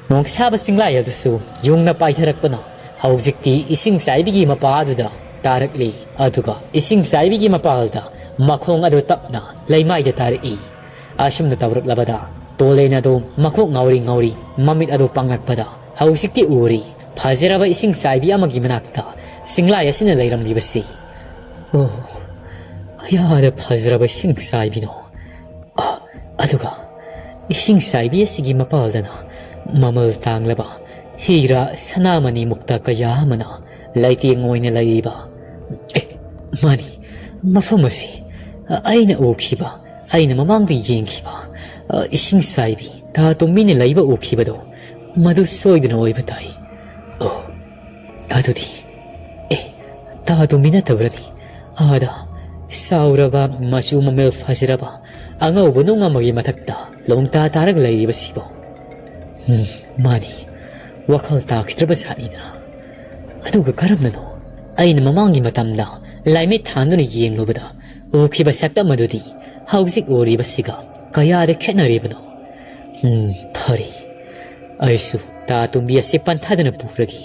ꯅꯣꯡꯁꯥꯕ ꯆꯤꯡꯂꯥꯏ ꯑꯗꯨꯁꯨ ꯌꯨꯡꯅ ꯄꯥꯏꯊꯔꯛꯄꯅ ꯍꯧꯖꯤꯛꯇꯤ ꯏꯁꯤꯡ ꯆꯥꯏꯕꯤꯒꯤ ꯃꯄꯥ ꯑꯗꯨꯗ ꯇꯥꯔꯛꯂꯤ꯫ ꯑꯗꯨꯒ ꯏꯁꯤꯡ ꯆꯥꯏꯕꯤꯒꯤ ꯃꯄꯥꯜꯗ ꯃꯈꯣꯡ ꯑꯗꯨ ꯇꯞꯅ ꯂꯩꯃꯥꯏꯗ ꯇꯥꯔꯛꯏ꯫ ꯑꯁꯨꯝꯅ ꯇꯧꯔꯛꯂꯕꯗ ꯇꯣꯂꯦꯟ ꯑꯗꯨ ꯃꯀꯣꯛ ꯉꯥꯎꯔꯤ ꯉꯥꯎꯔꯤ ꯃꯃꯤꯠ ꯑꯗꯨ ꯄꯥꯡꯂꯛꯄꯗ ꯍꯧꯖꯤꯛꯇꯤ ꯎꯔꯤ꯫ ꯐꯖꯔꯕ ꯏꯁꯤꯡ ꯆꯥꯏꯕꯤ ꯑꯃꯒꯤ ꯃꯅꯥꯛꯇ ꯆꯤꯡꯂꯥꯏ ꯑꯁꯤꯅ ꯂꯩꯔꯝꯂꯤꯕꯁꯤ꯫ ꯑꯣ, ꯀꯌꯥꯗ ꯐꯖꯔꯕ ꯏꯁꯤꯡ ꯆꯥꯏꯕꯤꯅꯣ! ꯑ, ꯑꯗꯨꯒ ꯏꯁꯤꯡ ꯆꯥꯏꯕꯤ ꯑꯁꯤꯒꯤ ꯃꯄꯥꯜꯗꯅ ꯃꯃꯜ ꯇꯥꯡꯂꯕ ꯍꯤꯔꯥ ꯁꯅꯥꯃꯅꯤ ꯃꯨꯛꯇ ꯀꯌꯥ ꯑꯃꯅ ꯂꯩꯇꯦꯡ ꯑꯣꯏꯅ ꯂꯩꯔꯤꯕ꯫ ꯑꯦ, ꯃꯥꯅꯤ, ꯃꯐꯝ ꯑꯁꯤ ꯑꯩꯅ ꯎꯈꯤꯕ, ꯑꯩꯅ ꯃꯃꯥꯡꯗ ꯌꯦꯡꯈꯤꯕ, ꯑ, ꯏꯁꯤꯡ ꯆꯥꯏꯕꯤ ꯇꯥ ꯇꯨꯝꯕꯤꯅ ꯂꯩꯕ ꯎꯈꯤꯕꯗꯣ, ꯃꯗꯨ ꯁꯣꯏꯗꯅ ꯑꯣꯏꯕ ꯇꯥꯏ꯫ ꯑꯣ, ꯑꯗꯨꯗꯤ, ꯑꯦ, ꯇꯥ ꯇꯨꯝꯕꯤ ꯅꯠꯇꯕ꯭ꯔꯅꯤ? ꯑꯥꯗ ꯆꯥꯎꯔꯕ, ꯃꯆꯨ ꯃꯃꯦꯜ ꯐꯖꯔꯕ ꯑꯉꯧꯕ ꯅꯨꯡ ꯑꯃꯒꯤ ꯃꯊꯛꯇ ꯂꯣꯡꯇꯥ ꯇꯥꯔꯒ ꯂꯩꯔꯤꯕꯁꯤꯕꯣ꯫ ꯎꯝ, ꯃꯥꯅꯤ, ꯋꯥꯈꯜ ꯇꯥꯈꯤꯗ꯭ꯔꯕ ꯖꯥꯠꯅꯤꯗꯅ꯫ ꯑꯗꯨꯒ ꯀꯔꯝꯅꯅꯣ ꯑꯩꯅ ꯃꯃꯥꯡꯒꯤ ꯃꯇꯝꯗ ꯂꯥꯏꯃꯤꯠ ꯊꯥꯟꯗꯨꯅ ꯌꯦꯡꯂꯨꯕꯗ ꯎꯈꯤꯕ ꯁꯛꯇꯝ ꯑꯗꯨꯗꯤ ꯍꯧꯖꯤꯛ ꯎꯔꯤꯕꯁꯤꯒ ꯀꯌꯥꯗ ꯈꯦꯠꯅꯔꯤꯕꯅꯣ? ꯎꯝ, ꯐꯔꯦ, ꯑꯩꯁꯨ ꯇꯥ ꯇꯨꯝꯕꯤ ꯑꯁꯤ ꯄꯟꯊꯗꯅ ꯄꯨꯔꯒꯦ꯫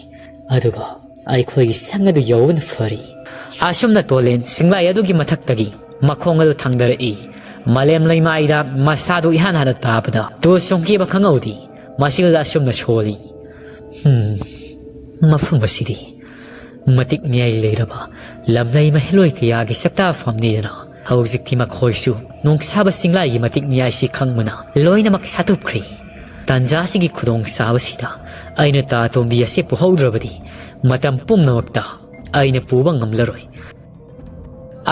ꯑꯗꯨꯒ ꯑꯩꯈꯣꯏꯒꯤ ꯁꯪ ꯑꯗꯨ ꯌꯧꯕꯅ ꯐꯔꯤ꯫ ꯑꯁꯨꯝꯅ ꯇꯣꯂꯦꯟ ꯁꯤꯡꯂꯥꯏ ꯑꯗꯨꯒꯤ ꯃꯊꯛꯇꯒꯤ ꯃꯈꯣꯡ ꯑꯗꯨ ꯊꯥꯡꯗꯔꯛꯏ꯫ ꯃꯥꯂꯦꯝ ꯂꯩꯃꯥꯏꯗ ꯃꯁꯥꯗꯨ ꯏꯍꯥꯟ ꯍꯥꯟꯅ ꯇꯥꯕꯗ ꯇꯨ ꯆꯣꯡꯈꯤꯕ ꯈꯪꯍꯧꯗꯦ꯫ ꯃꯁꯤꯗ ꯑꯁꯨꯝꯅ ꯁꯣꯜꯂꯤ꯫ ꯍꯝ, ꯃꯐꯝ ꯑꯁꯤꯗꯤ ꯃꯇꯤꯛ ꯃꯌꯥꯏ ꯂꯩꯔꯕ ꯂꯝꯂꯩ ꯃꯍꯩꯂꯣꯏ ꯀꯌꯥꯒꯤ ꯁꯛꯇꯥꯐꯝꯅꯤꯗꯅ꯫ ꯍꯧꯖꯤꯛꯇꯤ ꯃꯈꯣꯏꯁꯨ ꯅꯣꯡꯁꯥꯕ ꯁꯤꯡꯂꯥꯏꯒꯤ ꯃꯇꯤꯛ ꯃꯌꯥꯏꯁꯤ ꯈꯪꯕꯅ ꯂꯣꯏꯅꯃꯛ ꯁꯥꯇꯨꯞꯈ꯭ꯔꯦ꯫ ꯇꯥꯟꯖꯥꯁꯤꯒꯤ ꯈꯨꯗꯣꯡ ꯆꯥꯕꯁꯤꯗ ꯑꯩꯅ ꯇꯥ ꯇꯣꯝꯕꯤ ꯑꯁꯤ ꯄꯨꯍꯧꯗ꯭ꯔꯕꯗꯤ ꯃꯇꯝ ꯄꯨꯝꯅꯃꯛꯇ ꯑꯩꯅ ꯄꯨꯕ ꯉꯝꯂꯔꯣꯏ꯫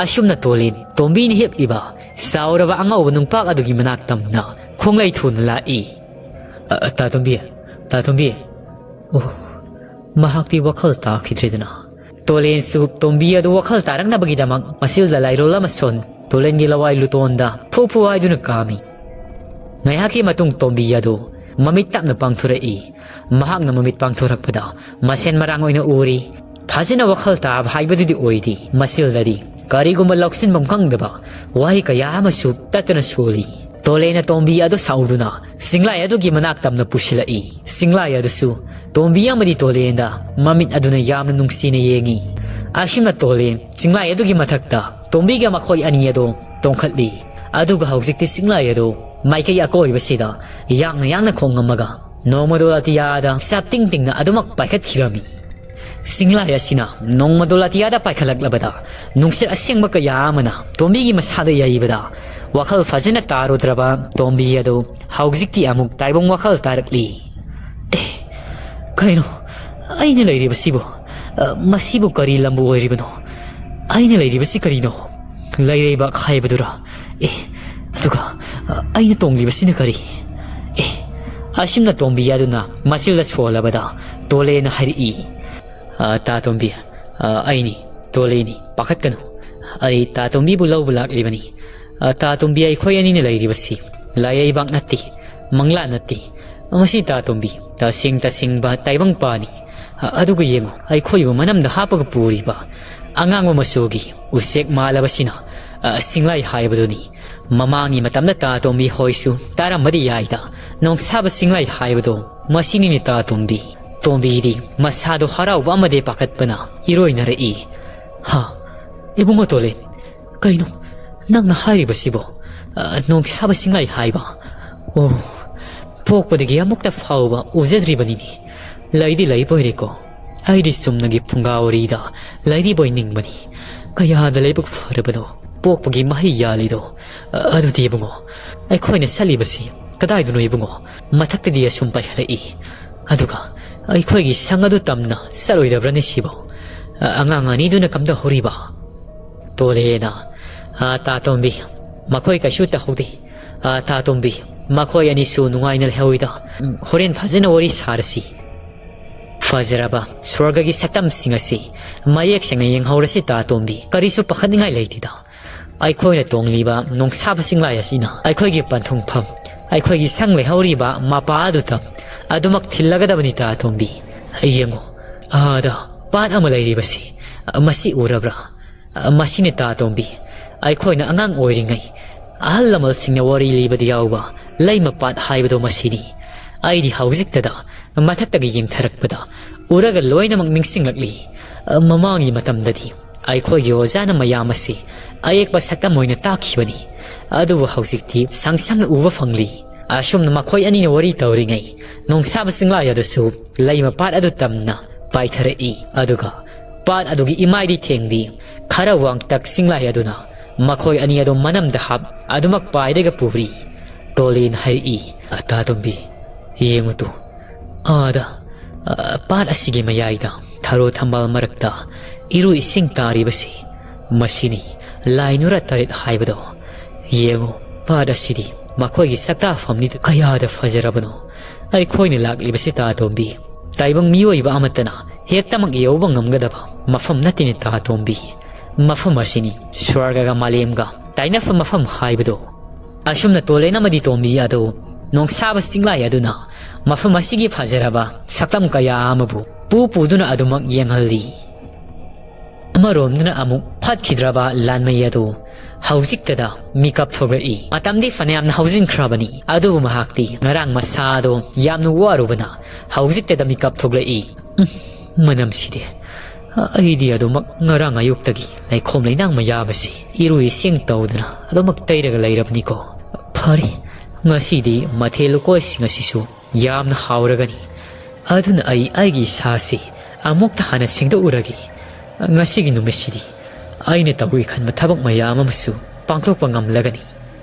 ꯑꯁꯨꯝꯅ ꯇꯣꯂꯦꯟ ꯇꯣꯝꯕꯤꯅ ꯍꯤꯞꯂꯤꯕ ꯆꯥꯎꯔꯕ ꯑꯉꯧꯕ ꯅꯨꯡꯄꯥꯛ ꯑꯗꯨꯒꯤ ꯃꯅꯥꯛ ꯇꯝꯅ ꯈꯣꯡꯂꯩ ꯊꯨꯅ ꯂꯥꯛꯏ꯫ "ꯑ, ꯇꯥ ꯇꯣꯝꯕꯤ, ꯇꯥ ꯇꯣꯝꯕꯤ!" ꯑꯣ, ꯃꯍꯥꯛꯇꯤ ꯋꯥꯈꯜ ꯇꯥꯈꯤꯗ꯭ꯔꯦꯗꯅ꯫ ꯇꯣꯂꯦꯟꯁꯨ ꯇꯣꯝꯕꯤ ꯑꯗꯨ ꯋꯥꯈꯜ ꯇꯥꯔꯛꯅꯕꯒꯤꯗꯃꯛ ꯃꯆꯤꯜꯗ ꯂꯥꯏꯔꯣꯜ ꯑꯃ ꯁꯣꯟ ꯇꯣꯂꯦꯟꯒꯤ ꯂꯋꯥꯏ ꯂꯨꯇꯣꯟꯗ ꯐꯨ ꯐꯨ ꯍꯥꯏꯗꯨꯅ ꯀꯥꯝꯃꯤ꯫ ꯉꯥꯏꯍꯥꯛꯀꯤ ꯃꯇꯨꯡ ꯇꯣꯝꯕꯤ ꯑꯗꯨ ꯃꯃꯤꯠ ꯇꯞꯅ ꯄꯥꯡꯊꯣꯔꯛꯏ꯫ ꯃꯍꯥꯛꯅ ꯃꯃꯤꯠ ꯄꯥꯡꯊꯣꯔꯛꯄꯗ ꯃꯁꯦꯟ ꯃꯔꯥꯡ ꯑꯣꯏꯅ ꯎꯔꯤ꯫ ꯐꯖꯅ ꯋꯥꯈꯜ ꯇꯥꯕ ꯍꯥꯏꯕꯗꯨꯗꯤ ꯑꯣꯏꯗꯦ꯫ ꯃꯆꯤꯜꯗꯗꯤ ꯀꯔꯤꯒꯨꯝꯕ ꯂꯧꯁꯤꯟꯐꯝ ꯈꯪꯗꯕ ꯋꯥꯍꯩ ꯀꯌꯥ ꯑꯃꯁꯨ ꯇꯠꯇꯨꯅ ꯁꯣꯜꯂꯤ꯫ ꯇꯣꯂꯦꯟꯅ ꯇꯣꯝꯕꯤ ꯑꯗꯨ ꯁꯥꯎꯗꯨꯅ ꯆꯤꯡꯂꯥꯏ ꯑꯗꯨꯒꯤ ꯃꯅꯥꯛ ꯇꯝꯅ ꯄꯨꯁꯤꯜꯂꯛꯏ꯫ ꯆꯤꯡꯂꯥꯏ ꯑꯗꯨꯁꯨ ꯇꯣꯝꯕꯤ ꯑꯃꯗꯤ ꯇꯣꯂꯦꯟꯗ ꯃꯃꯤꯠ ꯑꯗꯨꯅ ꯌꯥꯝꯅ ꯅꯨꯡꯁꯤꯅ ꯌꯦꯡꯉꯤ꯫ ꯑꯁꯨꯝꯅ ꯇꯣꯂꯦꯟ ꯆꯤꯡꯂꯥꯏ ꯑꯗꯨꯒꯤ ꯃꯊꯛꯇ ꯇꯣꯝꯕꯤꯒ ꯃꯈꯣꯏ ꯑꯅꯤ ꯑꯗꯨ ꯇꯣꯡꯈꯠꯂꯤ꯫ ꯑꯗꯨꯒ ꯍꯧꯖꯤꯛꯇꯤ ꯆꯤꯡꯂꯥꯏ ꯑꯗꯨ ꯃꯥꯏꯀꯩ ꯑꯀꯣꯏꯕꯁꯤꯗ ꯌꯥꯡꯅ ꯌꯥꯡꯅ ꯈꯣꯡꯉꯝꯃꯒ ꯅꯣꯡꯃꯗꯣ ꯑꯇꯤꯌꯥꯗ ꯆꯞ ꯇꯤꯡ ꯇꯤꯡꯅ ꯑꯗꯨꯃꯛ ꯄꯥꯏꯈꯠꯈꯤꯔꯝꯃꯤ꯫ ꯆꯤꯡꯂꯥꯏ ꯑꯁꯤꯅ ꯅꯣꯡꯃꯗꯣ ꯑꯇꯤꯌꯥꯗ ꯄꯥꯏꯈꯠꯂꯛꯂꯕꯗ ꯅꯨꯡꯁꯤꯠ ꯑꯁꯦꯡꯕ ꯀꯌꯥ ꯑꯃꯅ ꯇꯣꯝꯕꯤꯒꯤ ꯃꯁꯥꯗ ꯌꯩꯕꯗ ꯋꯥꯈꯜ ꯐꯖꯅ ꯇꯥꯔꯨꯗ꯭ꯔꯕ ꯇꯣꯝꯕꯤ ꯑꯗꯨ ꯍꯧꯖꯤꯛꯇꯤ ꯑꯃꯨꯛ ꯇꯥꯏꯕꯪ ꯋꯥꯈꯜ ꯇꯥꯔꯛꯂꯤ꯫ "ꯑꯦ, ꯀꯩꯅꯣ ꯑꯩꯅ ꯂꯩꯔꯤꯕꯁꯤꯕꯨ? ꯑ, ꯃꯁꯤꯕꯨ ꯀꯔꯤ ꯂꯝꯕꯨ ꯑꯣꯏꯔꯤꯕꯅꯣ? ꯑꯩꯅ ꯂꯩꯔꯤꯕꯁꯤ ꯀꯔꯤꯅꯣ? ꯂꯩꯔꯩꯕꯥꯛ ꯍꯥꯏꯕꯗꯨꯔꯥ? ꯑꯦ, ꯑꯗꯨꯒ, ꯑ, ꯑꯩꯅ ꯇꯣꯡꯂꯤꯕꯁꯤꯅ ꯀꯔꯤ? ꯑꯦ!" ꯑꯁꯨꯝꯅ ꯇꯣꯝꯕꯤ ꯑꯗꯨꯅ ꯃꯆꯤꯜꯗ ꯁꯣꯜꯂꯕꯗ ꯇꯣꯂꯦꯟꯅ ꯍꯥꯏꯔꯛꯏ, "ꯑ, ꯇꯥ ꯇꯣꯝꯕꯤ, ꯑ, ꯑꯩꯅꯤ, ꯇꯣꯂꯦꯟꯅꯤ, ꯄꯥꯈꯠꯀꯅꯨ꯫ ꯑꯩ ꯇꯥ ꯇꯣꯝꯕꯤꯕꯨ ꯂꯧꯕ ꯂꯥꯛꯂꯤꯕꯅꯤ꯫ ꯑ, ꯇꯥ ꯇꯣꯝꯕꯤ, ꯑꯩꯈꯣꯏ ꯑꯅꯤꯅ ꯂꯩꯔꯤꯕꯁꯤ ꯂꯥꯏꯌꯩꯕꯥꯛ ꯅꯠꯇꯦ, ꯃꯪꯂꯥꯟ ꯅꯠꯇꯦ꯫ ꯃꯁꯤ ꯇꯥ ꯇꯣꯝꯕꯤ, ꯇꯁꯦꯡ ꯇꯁꯦꯡꯕ ꯇꯥꯏꯕꯪꯄꯥꯅꯤ꯫ ꯑ, ꯑꯗꯨꯒ ꯌꯦꯡꯉꯨ, ꯑꯩꯈꯣꯏꯕꯨ ꯃꯅꯝꯗ ꯍꯥꯞꯄꯒ ꯄꯨꯔꯤꯕ ꯑꯉꯥꯡꯕ ꯃꯆꯨꯒꯤ ꯎꯆꯦꯛ ꯃꯥꯜꯂꯕꯁꯤꯅ, ꯑ, ꯆꯤꯡꯂꯥꯏ ꯍꯥꯏꯕꯗꯨꯅꯤ꯫ ꯃꯃꯥꯡꯒꯤ ꯃꯇꯝꯗ ꯇꯥ ꯇꯣꯝꯕꯤ ꯍꯣꯏꯁꯨ ꯇꯥꯔꯝꯕꯗꯤ ꯌꯥꯏꯗ, ꯅꯣꯡꯁꯥꯕ ꯆꯤꯡꯂꯥꯏ ꯍꯥꯏꯕꯗꯣ ꯃꯁꯤꯅꯤꯅꯦ ꯇꯥ ꯇꯣꯝꯕꯤ꯫" ꯇꯣꯝꯕꯤꯗꯤ ꯃꯁꯥꯗꯣ ꯍꯔꯥꯎꯕ ꯑꯃꯗꯤ ꯄꯥꯈꯠꯄꯅ ꯏꯔꯣꯏꯅꯔꯛꯏ꯫ "ꯍꯥ, ꯏꯕꯨꯡꯉꯣ ꯇꯣꯂꯦꯟ, ꯀꯩꯅꯣ ꯅꯪꯅ ꯍꯥꯏꯔꯤꯕꯁꯤꯕꯣ? ꯑ, ꯅꯣꯡꯁꯥꯕ ꯆꯤꯡꯂꯥꯏ ꯍꯥꯏꯕ? ꯑꯣ, ꯄꯣꯛꯄꯗꯒꯤ ꯑꯃꯨꯛꯇ ꯐꯥꯎꯕ ꯎꯖꯗ꯭ꯔꯤꯕꯅꯤꯅꯦ꯫ ꯂꯩꯗꯤ ꯂꯩꯕ ꯑꯣꯏꯔꯦꯀꯣ꯫ ꯑꯩꯗꯤ ꯆꯨꯝꯅꯒꯤ ꯐꯨꯡꯒꯥ ꯋꯥꯔꯤꯗ ꯂꯩꯔꯤꯕꯣꯏ ꯅꯤꯡꯕꯅꯤ꯫ ꯀꯌꯥꯗ ꯂꯥꯏꯕꯛ ꯐꯔꯕꯅꯣ ꯄꯣꯛꯄꯒꯤ ꯃꯍꯩ ꯌꯥꯜꯂꯤꯗꯣ꯫ ꯑ, ꯑꯗꯨꯗꯤ ꯏꯕꯨꯡꯉꯣ, ꯑꯩꯈꯣꯏꯅ ꯆꯠꯂꯤꯕꯁꯤ ꯀꯗꯥꯏꯗꯅꯣ ꯏꯕꯨꯡꯉꯣ? ꯃꯊꯛꯇꯗꯤ ꯑꯁꯨꯝ ꯄꯥꯏꯈꯠꯂꯛꯏ, ꯑꯗꯨꯒ "ꯑꯩꯈꯣꯏꯒꯤ ꯁꯪ ꯑꯗꯨ ꯇꯝꯅ ꯆꯠꯂꯣꯏꯗꯕ꯭ꯔꯅꯦ ꯁꯤꯕꯣ? ꯑ-, ꯑꯉꯥꯡ ꯑꯅꯤꯗꯨꯅ ꯀꯝꯗꯧꯍꯧꯔꯤꯕ?" ꯇꯣꯂꯦꯅ, "ꯑ, ꯇꯥꯇꯣꯝꯕꯤ, ꯃꯈꯣꯏ ꯀꯩꯁꯨ ꯇꯧꯍꯧꯗꯦ꯫ ꯑ, ꯇꯥꯇꯣꯝꯕꯤ, ꯃꯈꯣꯏ ꯑꯅꯤꯁꯨ ꯅꯨꯡꯉꯥꯏꯅ ꯂꯩꯍꯧꯏꯗ꯫ ꯍꯣꯔꯦꯟ ꯐꯖꯅ ꯋꯥꯔꯤ ꯁꯥꯔꯁꯤ꯫ ꯐꯖꯔꯕ ꯁ꯭ꯋꯔꯒꯒꯤ ꯁꯛꯇꯝꯁꯤꯡ ꯑꯁꯤ ꯃꯌꯦꯛ ꯁꯦꯡꯅ ꯌꯦꯡꯍꯧꯔꯁꯤ ꯇꯥꯇꯣꯝꯕꯤ꯫ ꯀꯔꯤꯁꯨ ꯄꯥꯈꯠꯅꯤꯡꯉꯥꯏ ꯂꯩꯇꯦꯗ꯫ ꯑꯩꯈꯣꯏꯅ ꯇꯣꯡꯂꯤꯕ ꯅꯣꯡꯁꯥꯕ ꯆꯤꯡꯂꯥꯏ ꯑꯁꯤꯅ ꯑꯩꯈꯣꯏꯒꯤ ꯄꯟꯊꯨꯡꯐꯝ, ꯑꯩꯈꯣꯏꯒꯤ ꯁꯪ ꯂꯩꯍꯧꯔꯤꯕ ꯃꯄꯥ ꯑꯗꯨꯗ ꯑꯗꯨꯃꯛ ꯊꯤꯜꯂꯒꯗꯕꯅꯤ ꯇꯥꯇꯣꯝꯕꯤ꯫ ꯌꯦꯡꯉꯨ, ꯑꯥꯗ ꯄꯥꯠ ꯑꯃ ꯂꯩꯔꯤꯕꯁꯤ, ꯃꯁꯤ ꯎꯔꯕ꯭ꯔꯥ? ꯃꯁꯤꯅꯤ ꯇꯥꯇꯣꯝꯕꯤ, ꯑꯩꯈꯣꯏꯅ ꯑꯉꯥꯡ ꯑꯣꯏꯔꯤꯉꯩ ꯑꯍꯜ ꯂꯃꯟꯁꯤꯡꯅ ꯋꯥꯔꯤ ꯂꯤꯕꯗ ꯌꯥꯎꯕ ꯂꯩꯃ ꯄꯥꯠ ꯍꯥꯏꯕꯗꯣ ꯃꯁꯤꯅꯤ꯫ ꯑꯩꯗꯤ ꯍꯧꯖꯤꯛꯇꯗ ꯃꯊꯛꯇꯒꯤ ꯌꯦꯡꯊꯔꯛꯄꯗ ꯎꯔꯒ ꯂꯣꯏꯅꯃꯛ ꯅꯤꯡꯁꯤꯡꯂꯛꯂꯤ꯫ ꯃꯃꯥꯡꯒꯤ ꯃꯇꯝꯗꯗꯤ ꯑꯩꯈꯣꯏꯒꯤ ꯑꯣꯖꯥꯅ ꯃꯌꯥꯝ ꯑꯁꯤ ꯑꯌꯦꯛꯄ ꯁꯛꯇꯝ ꯑꯣꯏꯅ ꯇꯥꯛꯈꯤꯕꯅꯤ꯫ ꯑꯗꯨꯕꯨ ꯍꯧꯖꯤꯛꯇꯤ ꯁꯪ ꯁꯪꯅ ꯎꯕ ꯐꯪꯂꯤ꯫ ꯑꯁꯨꯝꯅ ꯃꯈꯣꯏ ꯑꯅꯤꯅ ꯋꯥꯔꯤ ꯇꯧꯔꯤꯉꯩ ꯅꯣꯡꯁꯥꯕ ꯆꯤꯡꯂꯥꯏ ꯑꯗꯨꯁꯨ ꯂꯩꯃ ꯄꯥꯠ ꯑꯗꯨ ꯇꯝꯅ ꯄꯥꯏꯊꯔꯛꯏ꯫ ꯑꯗꯨꯒ ꯄꯥꯠ ꯑꯗꯨꯒꯤ ꯏꯃꯥꯏꯗꯤ ꯊꯦꯡꯂꯤ꯫ ꯈꯔ ꯋꯥꯡꯇꯛ ꯆꯤꯡꯂꯥꯏ ꯑꯗꯨꯅ ꯃꯈꯣꯏ ꯑꯅꯤ ꯑꯗꯨ ꯃꯅꯝꯗ ꯍꯥꯞ ꯑꯗꯨꯃꯛ ꯄꯥꯏꯔꯒ ꯄꯨꯔꯤ꯫ ꯇꯣꯂꯤꯅ ꯍꯥꯏꯔꯛꯏ, "ꯇꯥꯇꯣꯝꯕꯤ, ꯌꯦꯡꯉꯨ ꯇꯨ, ꯑꯥꯗ, ꯑ, ꯄꯥꯠ ꯑꯁꯤꯒꯤ ꯃꯌꯥꯏꯗ ꯊꯔꯣ ꯊꯝꯕꯥꯜ ꯃꯔꯛꯇ ꯏꯔꯨ ꯏꯁꯤꯡ ꯇꯥꯔꯤꯕꯁꯤ, ꯃꯁꯤꯅꯤ ꯂꯥꯏ ꯅꯨꯔꯥ ꯇꯔꯦꯠ ꯍꯥꯏꯕꯗꯣ꯫ ꯌꯦꯡꯉꯨ, ꯄꯥꯠ ꯑꯁꯤꯗꯤ ꯃꯈꯣꯏꯒꯤ ꯆꯥꯛꯇꯥꯐꯝꯅꯤ꯫ ꯀꯌꯥꯗ ꯐꯖꯔꯕꯅꯣ꯫ ꯑꯩꯈꯣꯏꯅ ꯂꯥꯛꯂꯤꯕꯁꯤ ꯇꯥꯇꯣꯝꯕꯤ, ꯇꯥꯏꯕꯪ ꯃꯤꯑꯣꯏꯕ ꯑꯃꯠꯇꯅ ꯍꯦꯛꯇꯃꯛ ꯌꯧꯕ ꯉꯝꯒꯗꯕ ꯃꯐꯝ ꯅꯠꯇꯦꯅꯦ ꯇꯥꯇꯣꯝꯕꯤ꯫ ꯃꯐꯝ ꯑꯁꯤꯅꯤ ꯁ꯭ꯋꯔꯒꯒ ꯃꯥꯂꯦꯝꯒ ꯇꯥꯏꯅꯐꯝ ꯃꯐꯝ ꯍꯥꯏꯕꯗꯣ꯫" ꯑꯁꯨꯝꯅ ꯇꯣꯂꯦꯟ ꯑꯃꯗꯤ ꯇꯣꯝꯕꯤ ꯑꯗꯨ ꯅꯣꯡꯁꯥꯕ ꯆꯤꯡꯂꯥꯏ ꯑꯗꯨꯅ ꯃꯐꯝ ꯑꯁꯤꯒꯤ ꯐꯖꯔꯕ ꯁꯛꯇꯝ ꯀꯌꯥ ꯑꯃꯕꯨ ꯄꯨ ꯄꯨꯗꯨꯅ ꯑꯗꯨꯃꯛ ꯌꯦꯡꯍꯜꯂꯤ꯫ ꯑꯃꯔꯣꯝꯗꯅ ꯑꯃꯨꯛ ꯐꯠꯈꯤꯗ꯭ꯔꯕ ꯂꯥꯟꯃꯩ ꯑꯗꯨ ꯍꯧꯖꯤꯛꯇꯗ ꯃꯤꯀꯞ ꯊꯣꯛꯂꯛꯏ꯫ ꯃꯇꯝꯗꯤ ꯐꯅꯌꯥꯝꯅ ꯍꯧꯖꯤꯟꯈ꯭ꯔꯕꯅꯤ, ꯑꯗꯨꯕꯨ ꯃꯍꯥꯛꯇꯤ ꯉꯔꯥꯡ ꯃꯁꯥꯗꯣ ꯌꯥꯝꯅ ꯋꯥꯔꯨꯕꯅ ꯍꯧꯖꯤꯛꯇꯗ ꯃꯤꯀꯞ ꯊꯣꯛꯂꯛꯏ꯫ ꯎꯝ, ꯃꯅꯝꯁꯤꯗꯤ꯫ ꯑꯩꯗꯤ ꯑꯗꯨꯃꯛ ꯉꯔꯥꯡ ꯑꯌꯨꯛꯇꯒꯤ ꯂꯩꯈꯣꯝ ꯂꯩꯅꯥꯡ ꯃꯌꯥꯝ ꯑꯁꯤ ꯏꯔꯨ ꯏꯁꯤꯡ ꯇꯧꯗꯅ ꯑꯗꯨꯃꯛ ꯇꯩꯔꯒ ꯂꯩꯔꯕꯅꯤꯀꯣ꯫ ꯐꯔꯦ, ꯉꯁꯤꯗꯤ ꯃꯊꯦꯜ ꯂꯨꯀꯣꯏꯁꯤꯡ ꯑꯁꯤꯁꯨ ꯌꯥꯝꯅ ꯍꯥꯎꯔꯒꯅꯤ꯫ ꯑꯗꯨꯅ ꯑꯩ ꯑꯩꯒꯤ ꯏꯁꯥꯁꯤ ꯑꯃꯨꯛꯇ ꯍꯥꯟꯅ ꯁꯦꯡꯗꯣꯛꯎꯔꯒꯦ꯫ ꯉꯁꯤꯒꯤ ꯅꯨꯃꯤꯠꯁꯤꯗꯤ ꯑꯩꯅ ꯇꯧꯒꯦ ꯈꯟꯕ ꯊꯕꯛ ꯃꯌꯥꯝ ꯑꯃꯁꯨ ꯄꯥꯡꯊꯣꯛꯄ ꯉꯝꯂꯒꯅꯤ꯫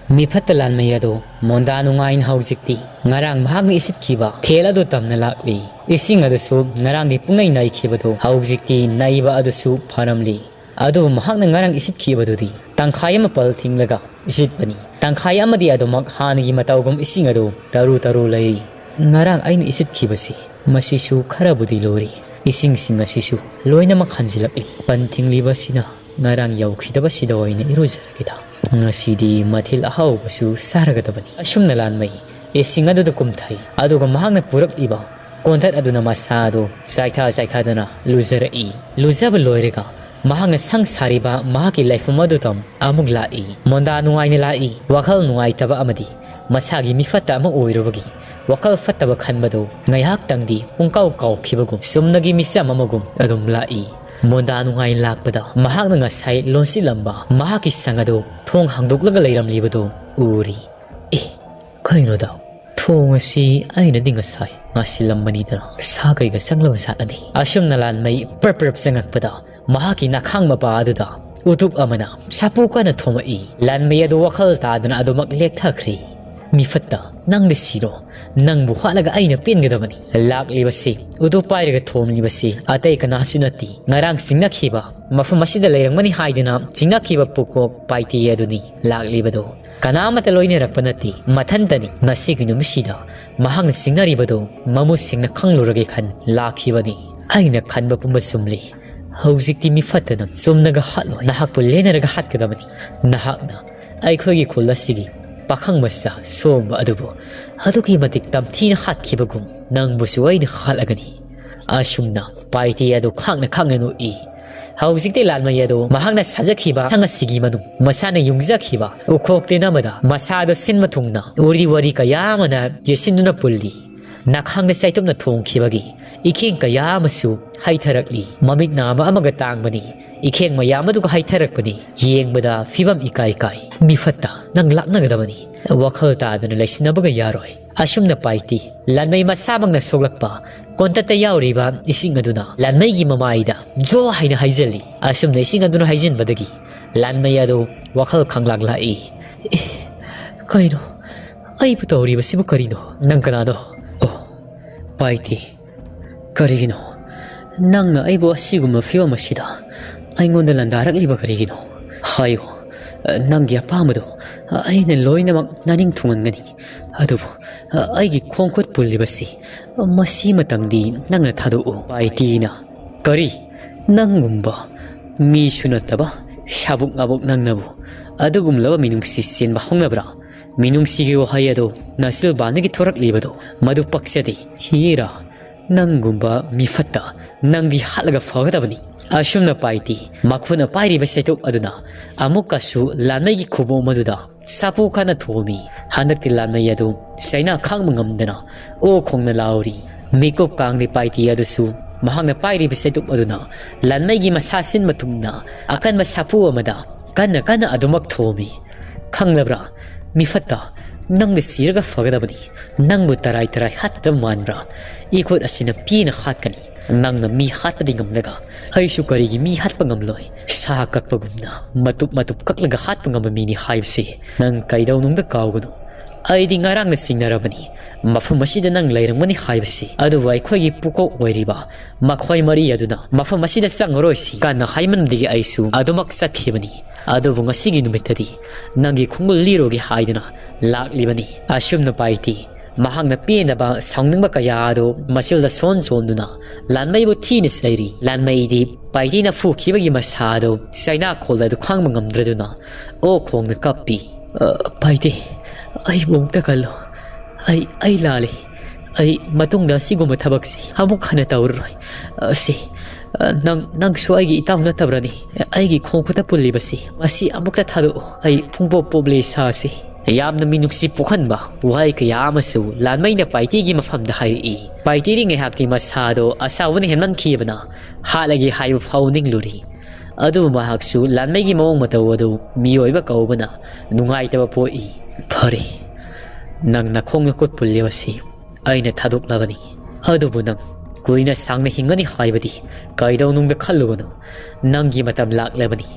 ꯃꯤꯐꯠꯇ ꯂꯥꯟꯃꯤ ꯑꯗꯨ ꯃꯣꯟꯗꯥ ꯅꯨꯡꯉꯥꯏꯅ ꯍꯧꯖꯤꯛꯇꯤ ꯉꯔꯥꯡ ꯃꯍꯥꯛꯅ ꯏꯁꯤꯠꯈꯤꯕ ꯊꯦꯜ ꯑꯗꯨ ꯇꯝꯅ ꯂꯥꯛꯂꯤ꯫ ꯏꯁꯤꯡ ꯑꯗꯨꯁꯨ ꯉꯔꯥꯡꯒꯤ ꯄꯨꯡꯅꯩ ꯅꯩꯈꯤꯕꯗꯨ ꯍꯧꯖꯤꯛꯇꯤ ꯅꯩꯕ ꯑꯗꯨꯁꯨ ꯐꯔꯝꯂꯤ꯫ ꯑꯗꯨꯕꯨ ꯃꯍꯥꯛꯅ ꯉꯔꯥꯡ ꯏꯁꯤꯠꯈꯤꯕꯗꯨꯗꯤ ꯇꯪꯈꯥꯏ ꯑꯃ ꯄꯜ ꯊꯤꯡꯂꯒ ꯏꯁꯤꯠꯄꯅꯤ꯫ ꯇꯪꯈꯥꯏ ꯑꯃꯗꯤ ꯑꯗꯨꯃꯛ ꯍꯥꯟꯅꯒꯤ ꯃꯇꯧꯒꯨꯝ ꯏꯁꯤꯡ ꯑꯗꯨ ꯇꯔꯨ ꯇꯔꯨ ꯂꯩꯔꯤ꯫ ꯉꯔꯥꯡ ꯑꯩꯅ ꯏꯁꯤꯠꯈꯤꯕꯁꯤ ꯃꯁꯤꯁꯨ ꯈꯔꯕꯨꯗꯤ ꯂꯨꯔꯤ꯫ ꯏꯁꯤꯡꯁꯤꯡ ꯑꯁꯤꯁꯨ ꯂꯣꯏꯅꯃꯛ ꯍꯟꯖꯤꯜꯂꯛꯂꯤ꯫ ꯄꯟ ꯊꯤꯡꯂꯤꯕꯁꯤꯅ ꯉꯔꯥꯡ ꯌꯧꯈꯤꯗꯕꯁꯤꯗ ꯑꯣꯏꯅ ꯏꯔꯨꯖꯔꯒꯦꯗ꯫ ꯉꯁꯤꯗꯤ ꯃꯊꯦꯜ ꯑꯍꯥꯎꯕꯁꯨ ꯆꯥꯔꯒꯗꯕꯅꯤ꯫ ꯑꯁꯨꯝꯅ ꯂꯥꯟꯃꯩ ꯏꯁꯤꯡ ꯑꯗꯨꯗ ꯀꯨꯝꯊꯩ꯫ ꯑꯗꯨꯒ ꯃꯍꯥꯛꯅ ꯄꯨꯔꯛꯂꯤꯕ ꯀꯣꯟꯊꯠ ꯑꯗꯨꯅ ꯃꯁꯥ ꯑꯗꯨ ꯆꯥꯏꯊ ꯆꯥꯏꯊꯗꯨꯅ ꯂꯨꯖꯔꯛꯏ꯫ ꯂꯨꯖꯕ ꯂꯣꯏꯔꯒ ꯃꯍꯥꯛꯅ ꯁꯪ ꯁꯥꯔꯤꯕ ꯃꯍꯥꯛꯀꯤ ꯂꯩꯐꯝ ꯑꯗꯨꯗ ꯑꯃꯨꯛ ꯂꯥꯛꯏ꯫ ꯃꯣꯟꯗꯥ ꯅꯨꯡꯉꯥꯏꯅ ꯂꯥꯛꯏ꯫ ꯋꯥꯈꯜ ꯅꯨꯡꯉꯥꯏꯇꯕ ꯑꯃꯗꯤ ꯃꯁꯥꯒꯤ ꯃꯤꯐꯠꯇ ꯑꯃ ꯑꯣꯏꯔꯨꯕꯒꯤ ꯋꯥꯈꯜ ꯐꯠꯇꯕ ꯈꯟꯕꯗꯨ ꯉꯥꯏꯍꯥꯛꯇꯪꯗꯤ ꯄꯨꯡꯀꯥꯎ ꯀꯥꯎꯈꯤꯕꯒꯨꯝ ꯆꯨꯝꯅꯒꯤ ꯃꯤꯆꯝ ꯑꯃꯒꯨꯝ ꯑꯗꯨꯝ ꯂꯥꯛꯏ꯫ ꯃꯣꯟꯗꯥ ꯅꯨꯡꯉꯥꯏꯅ ꯂꯥꯛꯄꯗ ꯃꯍꯥꯛꯅ ꯉꯁꯥꯏ ꯂꯣꯟꯁꯤꯜꯂꯝꯕ ꯃꯍꯥꯛꯀꯤ ꯁꯪ ꯑꯗꯨ ꯊꯣꯡ ꯍꯥꯡꯗꯣꯛꯂꯒ ꯂꯩꯔꯝꯂꯤꯕꯗꯨ ꯎꯔꯤ꯫ ꯑꯦ, ꯀꯩꯅꯣꯗ? ꯊꯣꯡ ꯑꯁꯤ ꯑꯩꯅꯗꯤ ꯉꯁꯥꯏ ꯉꯥꯁꯤꯜꯂꯝꯕꯅꯤꯗꯅ, ꯁꯥ ꯀꯩꯒ ꯆꯪꯂꯕ ꯖꯥꯠꯂꯅꯤ? ꯑꯁꯨꯝꯅ ꯂꯥꯟꯃꯩ ꯄ꯭ꯔꯞ ꯄ꯭ꯔꯞ ꯆꯪꯉꯛꯄꯗ ꯃꯍꯥꯛꯀꯤ ꯅꯈꯥꯡ ꯃꯄꯥ ꯑꯗꯨꯗ ꯎꯇꯨꯞ ꯑꯃꯅ ꯁꯥꯄꯨ ꯀꯟꯅ ꯊꯣꯝꯃꯛꯏ꯫ ꯂꯥꯟꯃꯩ ꯑꯗꯨ ꯋꯥꯈꯜ ꯇꯥꯗꯅ ꯑꯗꯨꯃꯛ ꯂꯦꯛꯊꯈ꯭ꯔꯦ꯫ "ꯃꯤꯐꯠꯇ, ꯅꯪꯗꯤ ꯁꯤꯔꯣ? ꯅꯪꯕꯨ ꯍꯥꯠꯂꯒ ꯑꯩꯅ ꯄꯦꯟꯒꯗꯕꯅꯤ?" ꯂꯥꯛꯂꯤꯕꯁꯤ, ꯎꯇꯨꯞ ꯄꯥꯏꯔꯒ ꯊꯣꯝꯂꯤꯕꯁꯤ ꯑꯇꯩ ꯀꯅꯥꯁꯨ ꯅꯠꯇꯦ, ꯉꯔꯥꯡ ꯆꯤꯡꯅꯈꯤꯕ, ꯃꯐꯝ ꯑꯁꯤꯗ ꯂꯩꯔꯝꯒꯅꯤ ꯍꯥꯏꯗꯨꯅ ꯆꯤꯡꯅꯈꯤꯕ ꯄꯨꯀꯣꯛ ꯄꯥꯏꯇꯦ ꯑꯗꯨꯅꯤ ꯂꯥꯛꯂꯤꯕꯗꯨ꯫ ꯀꯅꯥ ꯑꯃꯠꯇ ꯂꯣꯏꯅꯔꯛꯄ ꯅꯠꯇꯦ, ꯃꯊꯟꯇꯅꯤ꯫ ꯉꯁꯤꯒꯤ ꯅꯨꯃꯤꯠꯁꯤꯗ ꯃꯍꯥꯛꯅ ꯆꯤꯡꯅꯔꯤꯕꯗꯨ ꯃꯃꯨꯠ ꯁꯦꯡꯅ ꯈꯪꯂꯨꯔꯒꯦ ꯈꯟ ꯂꯥꯛꯈꯤꯕꯅꯤ꯫ ꯑꯩꯅ ꯈꯟꯕ ꯄꯨꯝꯕ ꯆꯨꯝꯂꯤ꯫ ꯍꯧꯖꯤꯛꯇꯤ ꯃꯤꯐꯠꯇ ꯅꯪ ꯆꯨꯝꯅꯒ ꯍꯥꯠꯂꯣꯏ꯫ ꯅꯍꯥꯛꯄꯨ ꯂꯦꯟꯅꯔꯒ ꯍꯥꯠꯀꯗꯕꯅꯤ꯫ ꯅꯍꯥꯛꯅ ꯑꯩꯈꯣꯏꯒꯤ ꯈꯨꯜ ꯑꯁꯤꯒꯤ ꯄꯥꯈꯪ ꯃꯆꯥ ꯁꯣꯝꯕ ꯑꯗꯨꯕꯨ ꯑꯗꯨꯛꯀꯤ ꯃꯇꯤꯛ ꯇꯝꯊꯤꯅ ꯍꯥꯠꯈꯤꯕꯒꯨꯝ, ꯅꯪꯕꯨꯁꯨ ꯑꯩꯅ ꯍꯥꯠꯂꯒꯅꯤ꯫ ꯑꯁꯨꯝꯅ ꯄꯥꯏꯇꯦ ꯑꯗꯨ ꯈꯥꯡꯅ ꯈꯥꯡꯅ ꯅꯣꯛꯏ꯫ ꯍꯧꯖꯤꯛꯇꯤ ꯂꯥꯟꯃꯩ ꯑꯗꯨ ꯃꯍꯥꯛꯅ ꯁꯥꯖꯈꯤꯕ ꯁꯪ ꯑꯁꯤꯒꯤ ꯃꯅꯨꯡ, ꯃꯁꯥꯅ ꯌꯨꯡꯖꯈꯤꯕ ꯎꯈꯣꯛ ꯇꯦꯟ ꯑꯃꯗ ꯃꯁꯥꯗꯨ ꯁꯤꯟꯕ ꯊꯨꯡꯅ ꯎꯔꯤ ꯋꯥꯔꯤ ꯀꯌꯥ ꯑꯃꯅ ꯌꯦꯠꯁꯤꯟꯗꯨꯅ ꯄꯨꯜꯂꯤ꯫ ꯅꯈꯥꯡꯗ ꯆꯩꯇꯨꯞꯅ ꯊꯣꯡꯈꯤꯕꯒꯤ ꯏꯈꯦꯡ ꯀꯌꯥ ꯑꯃꯁꯨ ꯍꯩꯊꯔꯛꯂꯤ꯫ ꯃꯃꯤꯠ ꯅꯥꯕ ꯑꯃꯒ ꯇꯥꯡꯕꯅꯤ꯫ ꯏꯈꯦꯡ ꯃꯌꯥꯝ ꯑꯗꯨꯒ ꯍꯩꯊꯔꯛꯄꯅꯤ꯫ ꯌꯦꯡꯕꯗ ꯐꯤꯕꯝ ꯏꯀꯥꯏ ꯀꯥꯏ꯫ ꯃꯤꯐꯠꯇ, ꯅꯪ ꯂꯥꯛꯅꯒꯗꯕꯅꯤ꯫ ꯋꯥꯈꯜ ꯇꯥꯗꯅ ꯂꯩꯁꯤꯟꯅꯕꯒ ꯌꯥꯔꯣꯏ꯫ ꯑꯁꯨꯝꯅ ꯄꯥꯏꯇꯤ ꯂꯥꯟꯃꯩ ꯃꯁꯥꯃꯛꯅ ꯁꯣꯛꯂꯛꯄ ꯀꯣꯟꯇꯠꯇ ꯌꯥꯎꯔꯤꯕ ꯏꯁꯤꯡ ꯑꯗꯨꯅ ꯂꯥꯟꯃꯩꯒꯤ ꯃꯃꯥꯏꯗ ꯖꯣ ꯍꯥꯏꯅ ꯍꯩꯖꯤꯜꯂꯤ꯫ ꯑꯁꯨꯝꯅ ꯏꯁꯤꯡ ꯑꯗꯨꯅ ꯍꯩꯖꯤꯟꯕꯗꯒꯤ ꯂꯥꯟꯃꯩ ꯑꯗꯨ ꯋꯥꯈꯜ ꯈꯪꯂꯥꯛ ꯂꯥꯛꯏ꯫ "ꯑꯦ, ꯀꯩꯅꯣ? ꯑꯩꯕꯨ ꯇꯧꯔꯤꯕꯁꯤꯕꯨ ꯀꯔꯤꯅꯣ? ꯅꯪ ꯀꯅꯥꯅꯣ? ꯑꯣ, ꯄꯥꯏꯇꯤ꯫ ꯀꯔꯤꯒꯤꯅꯣ ꯅꯪꯅ ꯑꯩꯕꯨ ꯑꯁꯤꯒꯨꯝꯕ ꯐꯤꯕꯝ ꯑꯁꯤꯗ ꯑꯩꯉꯣꯟꯗ ꯂꯥꯟꯗꯥꯔꯛꯂꯤꯕ ꯀꯔꯤꯒꯤꯅꯣ? ꯍꯥꯏꯌꯨ, ꯅꯪꯒꯤ ꯑꯄꯥꯝꯕꯗꯣ ꯑꯩꯅ ꯂꯣꯏꯅꯃꯛ ꯅꯅꯤꯡ ꯊꯨꯡꯍꯟꯒꯅꯤ꯫ ꯑꯗꯨꯕꯨ ꯑꯩꯒꯤ ꯈꯣꯡ ꯈꯨꯠ ꯄꯨꯜꯂꯤꯕꯁꯤ ꯃꯁꯤꯃꯇꯪꯗꯤ ꯅꯪꯅ ꯊꯥꯗꯣꯛꯎ, ꯄꯥꯏꯇꯤꯅ꯫ ꯀꯔꯤ? ꯅꯪꯒꯨꯝꯕ ꯃꯤꯁꯨ ꯅꯠꯇꯕ ꯁꯥꯕꯨꯛ ꯉꯥꯕꯨꯛ ꯅꯪꯅꯕꯨ ꯑꯗꯨꯒꯨꯝꯂꯕ ꯃꯤꯅꯨꯡꯁꯤ ꯆꯦꯟꯕ ꯍꯧꯅꯕ꯭ꯔꯥ? ꯃꯤꯅꯨꯡꯁꯤꯒꯤ ꯋꯥꯍꯩ ꯑꯗꯨ ꯅꯆꯤꯟꯕꯥꯟꯗꯒꯤ ꯊꯣꯔꯛꯂꯤꯕꯗꯨ ꯃꯗꯨ ꯄꯛꯆꯗꯦ꯫ ꯍꯤꯔꯥ, ꯅꯪꯒꯨꯝꯕ ꯃꯤꯐꯠꯇ ꯅꯪꯗꯤ ꯍꯥꯠꯂꯒ ꯐꯒꯗꯕꯅꯤ꯫ ꯑꯁꯨꯝꯅ ꯄꯥꯏꯇꯤ ꯃꯈꯨꯠꯅ ꯄꯥꯏꯔꯤꯕ ꯆꯩꯇꯨꯞ ꯑꯗꯨꯅ ꯑꯃꯨꯛꯀꯁꯨ ꯂꯥꯟꯃꯩꯒꯤ ꯈꯨꯕꯣꯝ ꯑꯗꯨꯗ ꯁꯥꯐꯨ ꯀꯟꯅ ꯊꯣꯝꯃꯤ꯫ ꯍꯟꯗꯛꯇꯤ ꯂꯥꯟꯃꯩ ꯑꯗꯨ ꯆꯩꯅꯥ ꯈꯥꯡꯕ ꯉꯝꯗꯅ ꯑꯣ ꯈꯣꯡꯅ ꯂꯥꯎꯔꯤ꯫ ꯃꯤꯀꯨꯞ ꯀꯥꯡꯂꯤ ꯄꯥꯏꯇꯤ ꯑꯗꯨꯁꯨ ꯃꯍꯥꯛꯅ ꯄꯥꯏꯔꯤꯕ ꯆꯩꯇꯨꯞ ꯑꯗꯨꯅ ꯂꯥꯟꯃꯩꯒꯤ ꯃꯁꯥ ꯁꯤꯟꯕ ꯊꯨꯡꯅ ꯑꯀꯟꯕ ꯁꯥꯐꯨ ꯑꯃꯗ ꯀꯟꯅ ꯀꯟꯅ ꯑꯗꯨꯃꯛ ꯊꯣꯝꯃꯤ꯫ ꯈꯪꯂꯕ꯭ꯔꯥ? ꯃꯤꯐꯠꯇ, ꯅꯪꯗꯤ ꯁꯤꯔꯒ ꯐꯒꯗꯕꯅꯤ꯫ ꯅꯪꯕꯨ ꯇꯔꯥꯏ ꯇꯔꯥꯏ ꯍꯥꯠꯀꯗꯕ ꯃꯥꯟꯕ꯭ꯔꯥ? ꯏꯈꯨꯠ ꯑꯁꯤꯅ ꯄꯦꯟꯅ ꯍꯥꯠꯀꯅꯤ꯫ ꯅꯪꯅ ꯃꯤ ꯍꯥꯠꯄꯗꯤ ꯉꯝꯂꯒ ꯑꯩꯁꯨ ꯀꯔꯤꯒꯤ ꯃꯤ ꯍꯥꯠꯄ ꯉꯝꯂꯣꯏ? ꯁꯥ ꯀꯛꯄꯒꯨꯝꯅ ꯃꯇꯨꯞ ꯃꯇꯨꯞ ꯀꯛꯂꯒ ꯍꯥꯠꯄ ꯉꯝꯕ ꯃꯤꯅꯤ ꯍꯥꯏꯕꯁꯤ ꯅꯪ ꯀꯩꯗꯧꯅꯨꯡꯗ ꯀꯥꯎꯒꯅꯨ꯫ ꯑꯩꯗꯤ ꯉꯔꯥꯡꯅ ꯆꯤꯡꯅꯔꯕꯅꯤ ꯃꯐꯝ ꯑꯁꯤꯗ ꯅꯪ ꯂꯩꯔꯝꯒꯅꯤ ꯍꯥꯏꯕꯁꯤ꯫ ꯑꯗꯨꯕꯨ ꯑꯩꯈꯣꯏꯒꯤ ꯄꯨꯀꯣꯛ ꯑꯣꯏꯔꯤꯕ ꯃꯈꯣꯏ ꯃꯔꯤ ꯑꯗꯨꯅ ꯃꯐꯝ ꯑꯁꯤꯗ ꯆꯪꯉꯔꯣꯏꯁꯤ ꯀꯟꯅ ꯍꯥꯏꯃꯟꯕꯗꯒꯤ ꯑꯩꯁꯨ ꯑꯗꯨꯃꯛ ꯆꯠꯈꯤꯕꯅꯤ꯫ ꯑꯗꯨꯕꯨ ꯉꯁꯤꯒꯤ ꯅꯨꯃꯤꯠꯇꯗꯤ ꯅꯪꯒꯤ ꯈꯣꯡꯒꯨꯜ ꯂꯤꯔꯨꯒꯦ ꯍꯥꯏꯗꯨꯅ ꯂꯥꯛꯂꯤꯕꯅꯤ꯫ ꯑꯁꯨꯝꯅ ꯄꯥꯏꯇꯤ ꯃꯍꯥꯛꯅ ꯄꯦꯟꯗꯕ ꯁꯥꯎꯅꯤꯡꯕ ꯀꯌꯥ ꯑꯗꯨ ꯃꯆꯤꯜꯗ ꯁꯣꯟ ꯁꯣꯟꯗꯨꯅ ꯂꯥꯟꯃꯩꯕꯨ ꯊꯤꯅ ꯆꯩꯔꯤ꯫ ꯂꯥꯟꯃꯩꯗꯤ ꯄꯥꯏꯇꯤꯅ ꯐꯨꯈꯤꯕꯒꯤ ꯃꯁꯥ ꯑꯗꯨ ꯆꯩꯅꯥꯈꯣꯜ ꯑꯗꯨ ꯈꯥꯡꯕ ꯉꯝꯗ꯭ꯔꯗꯨꯅ ꯑꯣ ꯈꯣꯡꯅ ꯀꯞꯄꯤ꯫ "ꯑ, ꯄꯥꯏꯇꯤ, ꯑꯩꯕꯨ ꯑꯃꯨꯛꯇ ꯀꯜꯂꯨ꯫ ꯑꯩ, ꯑꯩ ꯂꯥꯜꯂꯤ꯫ ꯑꯩ ꯃꯇꯨꯡꯗ ꯑꯁꯤꯒꯨꯝꯕ ꯊꯕꯛꯁꯤ ꯑꯃꯨꯛ ꯍꯟꯅ ꯇꯧꯔꯔꯣꯏ꯫ ꯑ, ꯁꯤ, ꯑ, ꯅꯪ, ꯅꯪꯁꯨ ꯑꯩꯒꯤ ꯏꯇꯥꯎ ꯅꯠꯇꯕ꯭ꯔꯅꯤ? ꯑꯩꯒꯤ ꯈꯣꯡ ꯈꯨꯠꯇ ꯄꯨꯜꯂꯤꯕꯁꯤ, ꯃꯁꯤ ꯑꯃꯨꯛꯇ ꯊꯥꯗꯣꯛꯎ꯫ ꯑꯩ ꯄꯨꯡꯄꯣꯞ ꯄꯣꯞꯂꯤ ꯏꯁꯥꯁꯤ꯫" ꯌꯥꯝꯅ ꯃꯤꯅꯨꯡꯁꯤ ꯄꯣꯛꯍꯟꯕ ꯋꯥꯍꯩ ꯀꯌꯥ ꯑꯃꯁꯨ ꯂꯥꯟꯃꯩꯅ ꯄꯥꯏꯇꯤꯒꯤ ꯃꯐꯝꯗ ꯍꯥꯏꯔꯛꯏ꯫ ꯄꯥꯏꯇꯤꯗꯤ ꯉꯥꯏꯍꯥꯛꯇꯤ ꯃꯁꯥꯗꯣ ꯑꯁꯥꯎꯕꯅ ꯍꯦꯟꯃꯟꯈꯤꯕꯅ ꯍꯥꯠꯂꯒꯦ ꯍꯥꯏꯕ ꯐꯥꯎ ꯅꯤꯡꯂꯨꯔꯤ꯫ ꯑꯗꯨꯕꯨ ꯃꯍꯥꯛꯁꯨ ꯂꯥꯟꯃꯩꯒꯤ ꯃꯑꯣꯡ ꯃꯇꯧ ꯑꯗꯨ ꯃꯤꯑꯣꯏꯕ ꯀꯧꯕꯅ ꯅꯨꯡꯉꯥꯏꯇꯕ ꯄꯣꯛꯏ꯫ "ꯐꯔꯦ, ꯅꯪ ꯅꯈꯣꯡ ꯅꯈꯨꯠ ꯄꯨꯜꯂꯤꯕꯁꯤ ꯑꯩꯅ ꯊꯥꯗꯣꯛꯂꯕꯅꯤ꯫ ꯑꯗꯨꯕꯨ ꯅꯪ ꯀꯨꯏꯅ ꯁꯥꯡꯅ ꯍꯤꯡꯒꯅꯤ ꯍꯥꯏꯕꯗꯤ ꯀꯩꯗꯧꯅꯨꯡꯗ ꯈꯜꯂꯨꯒꯅꯨ꯫ ꯅꯪꯒꯤ ꯃꯇꯝ ꯂꯥꯛꯂꯕꯅꯤ꯫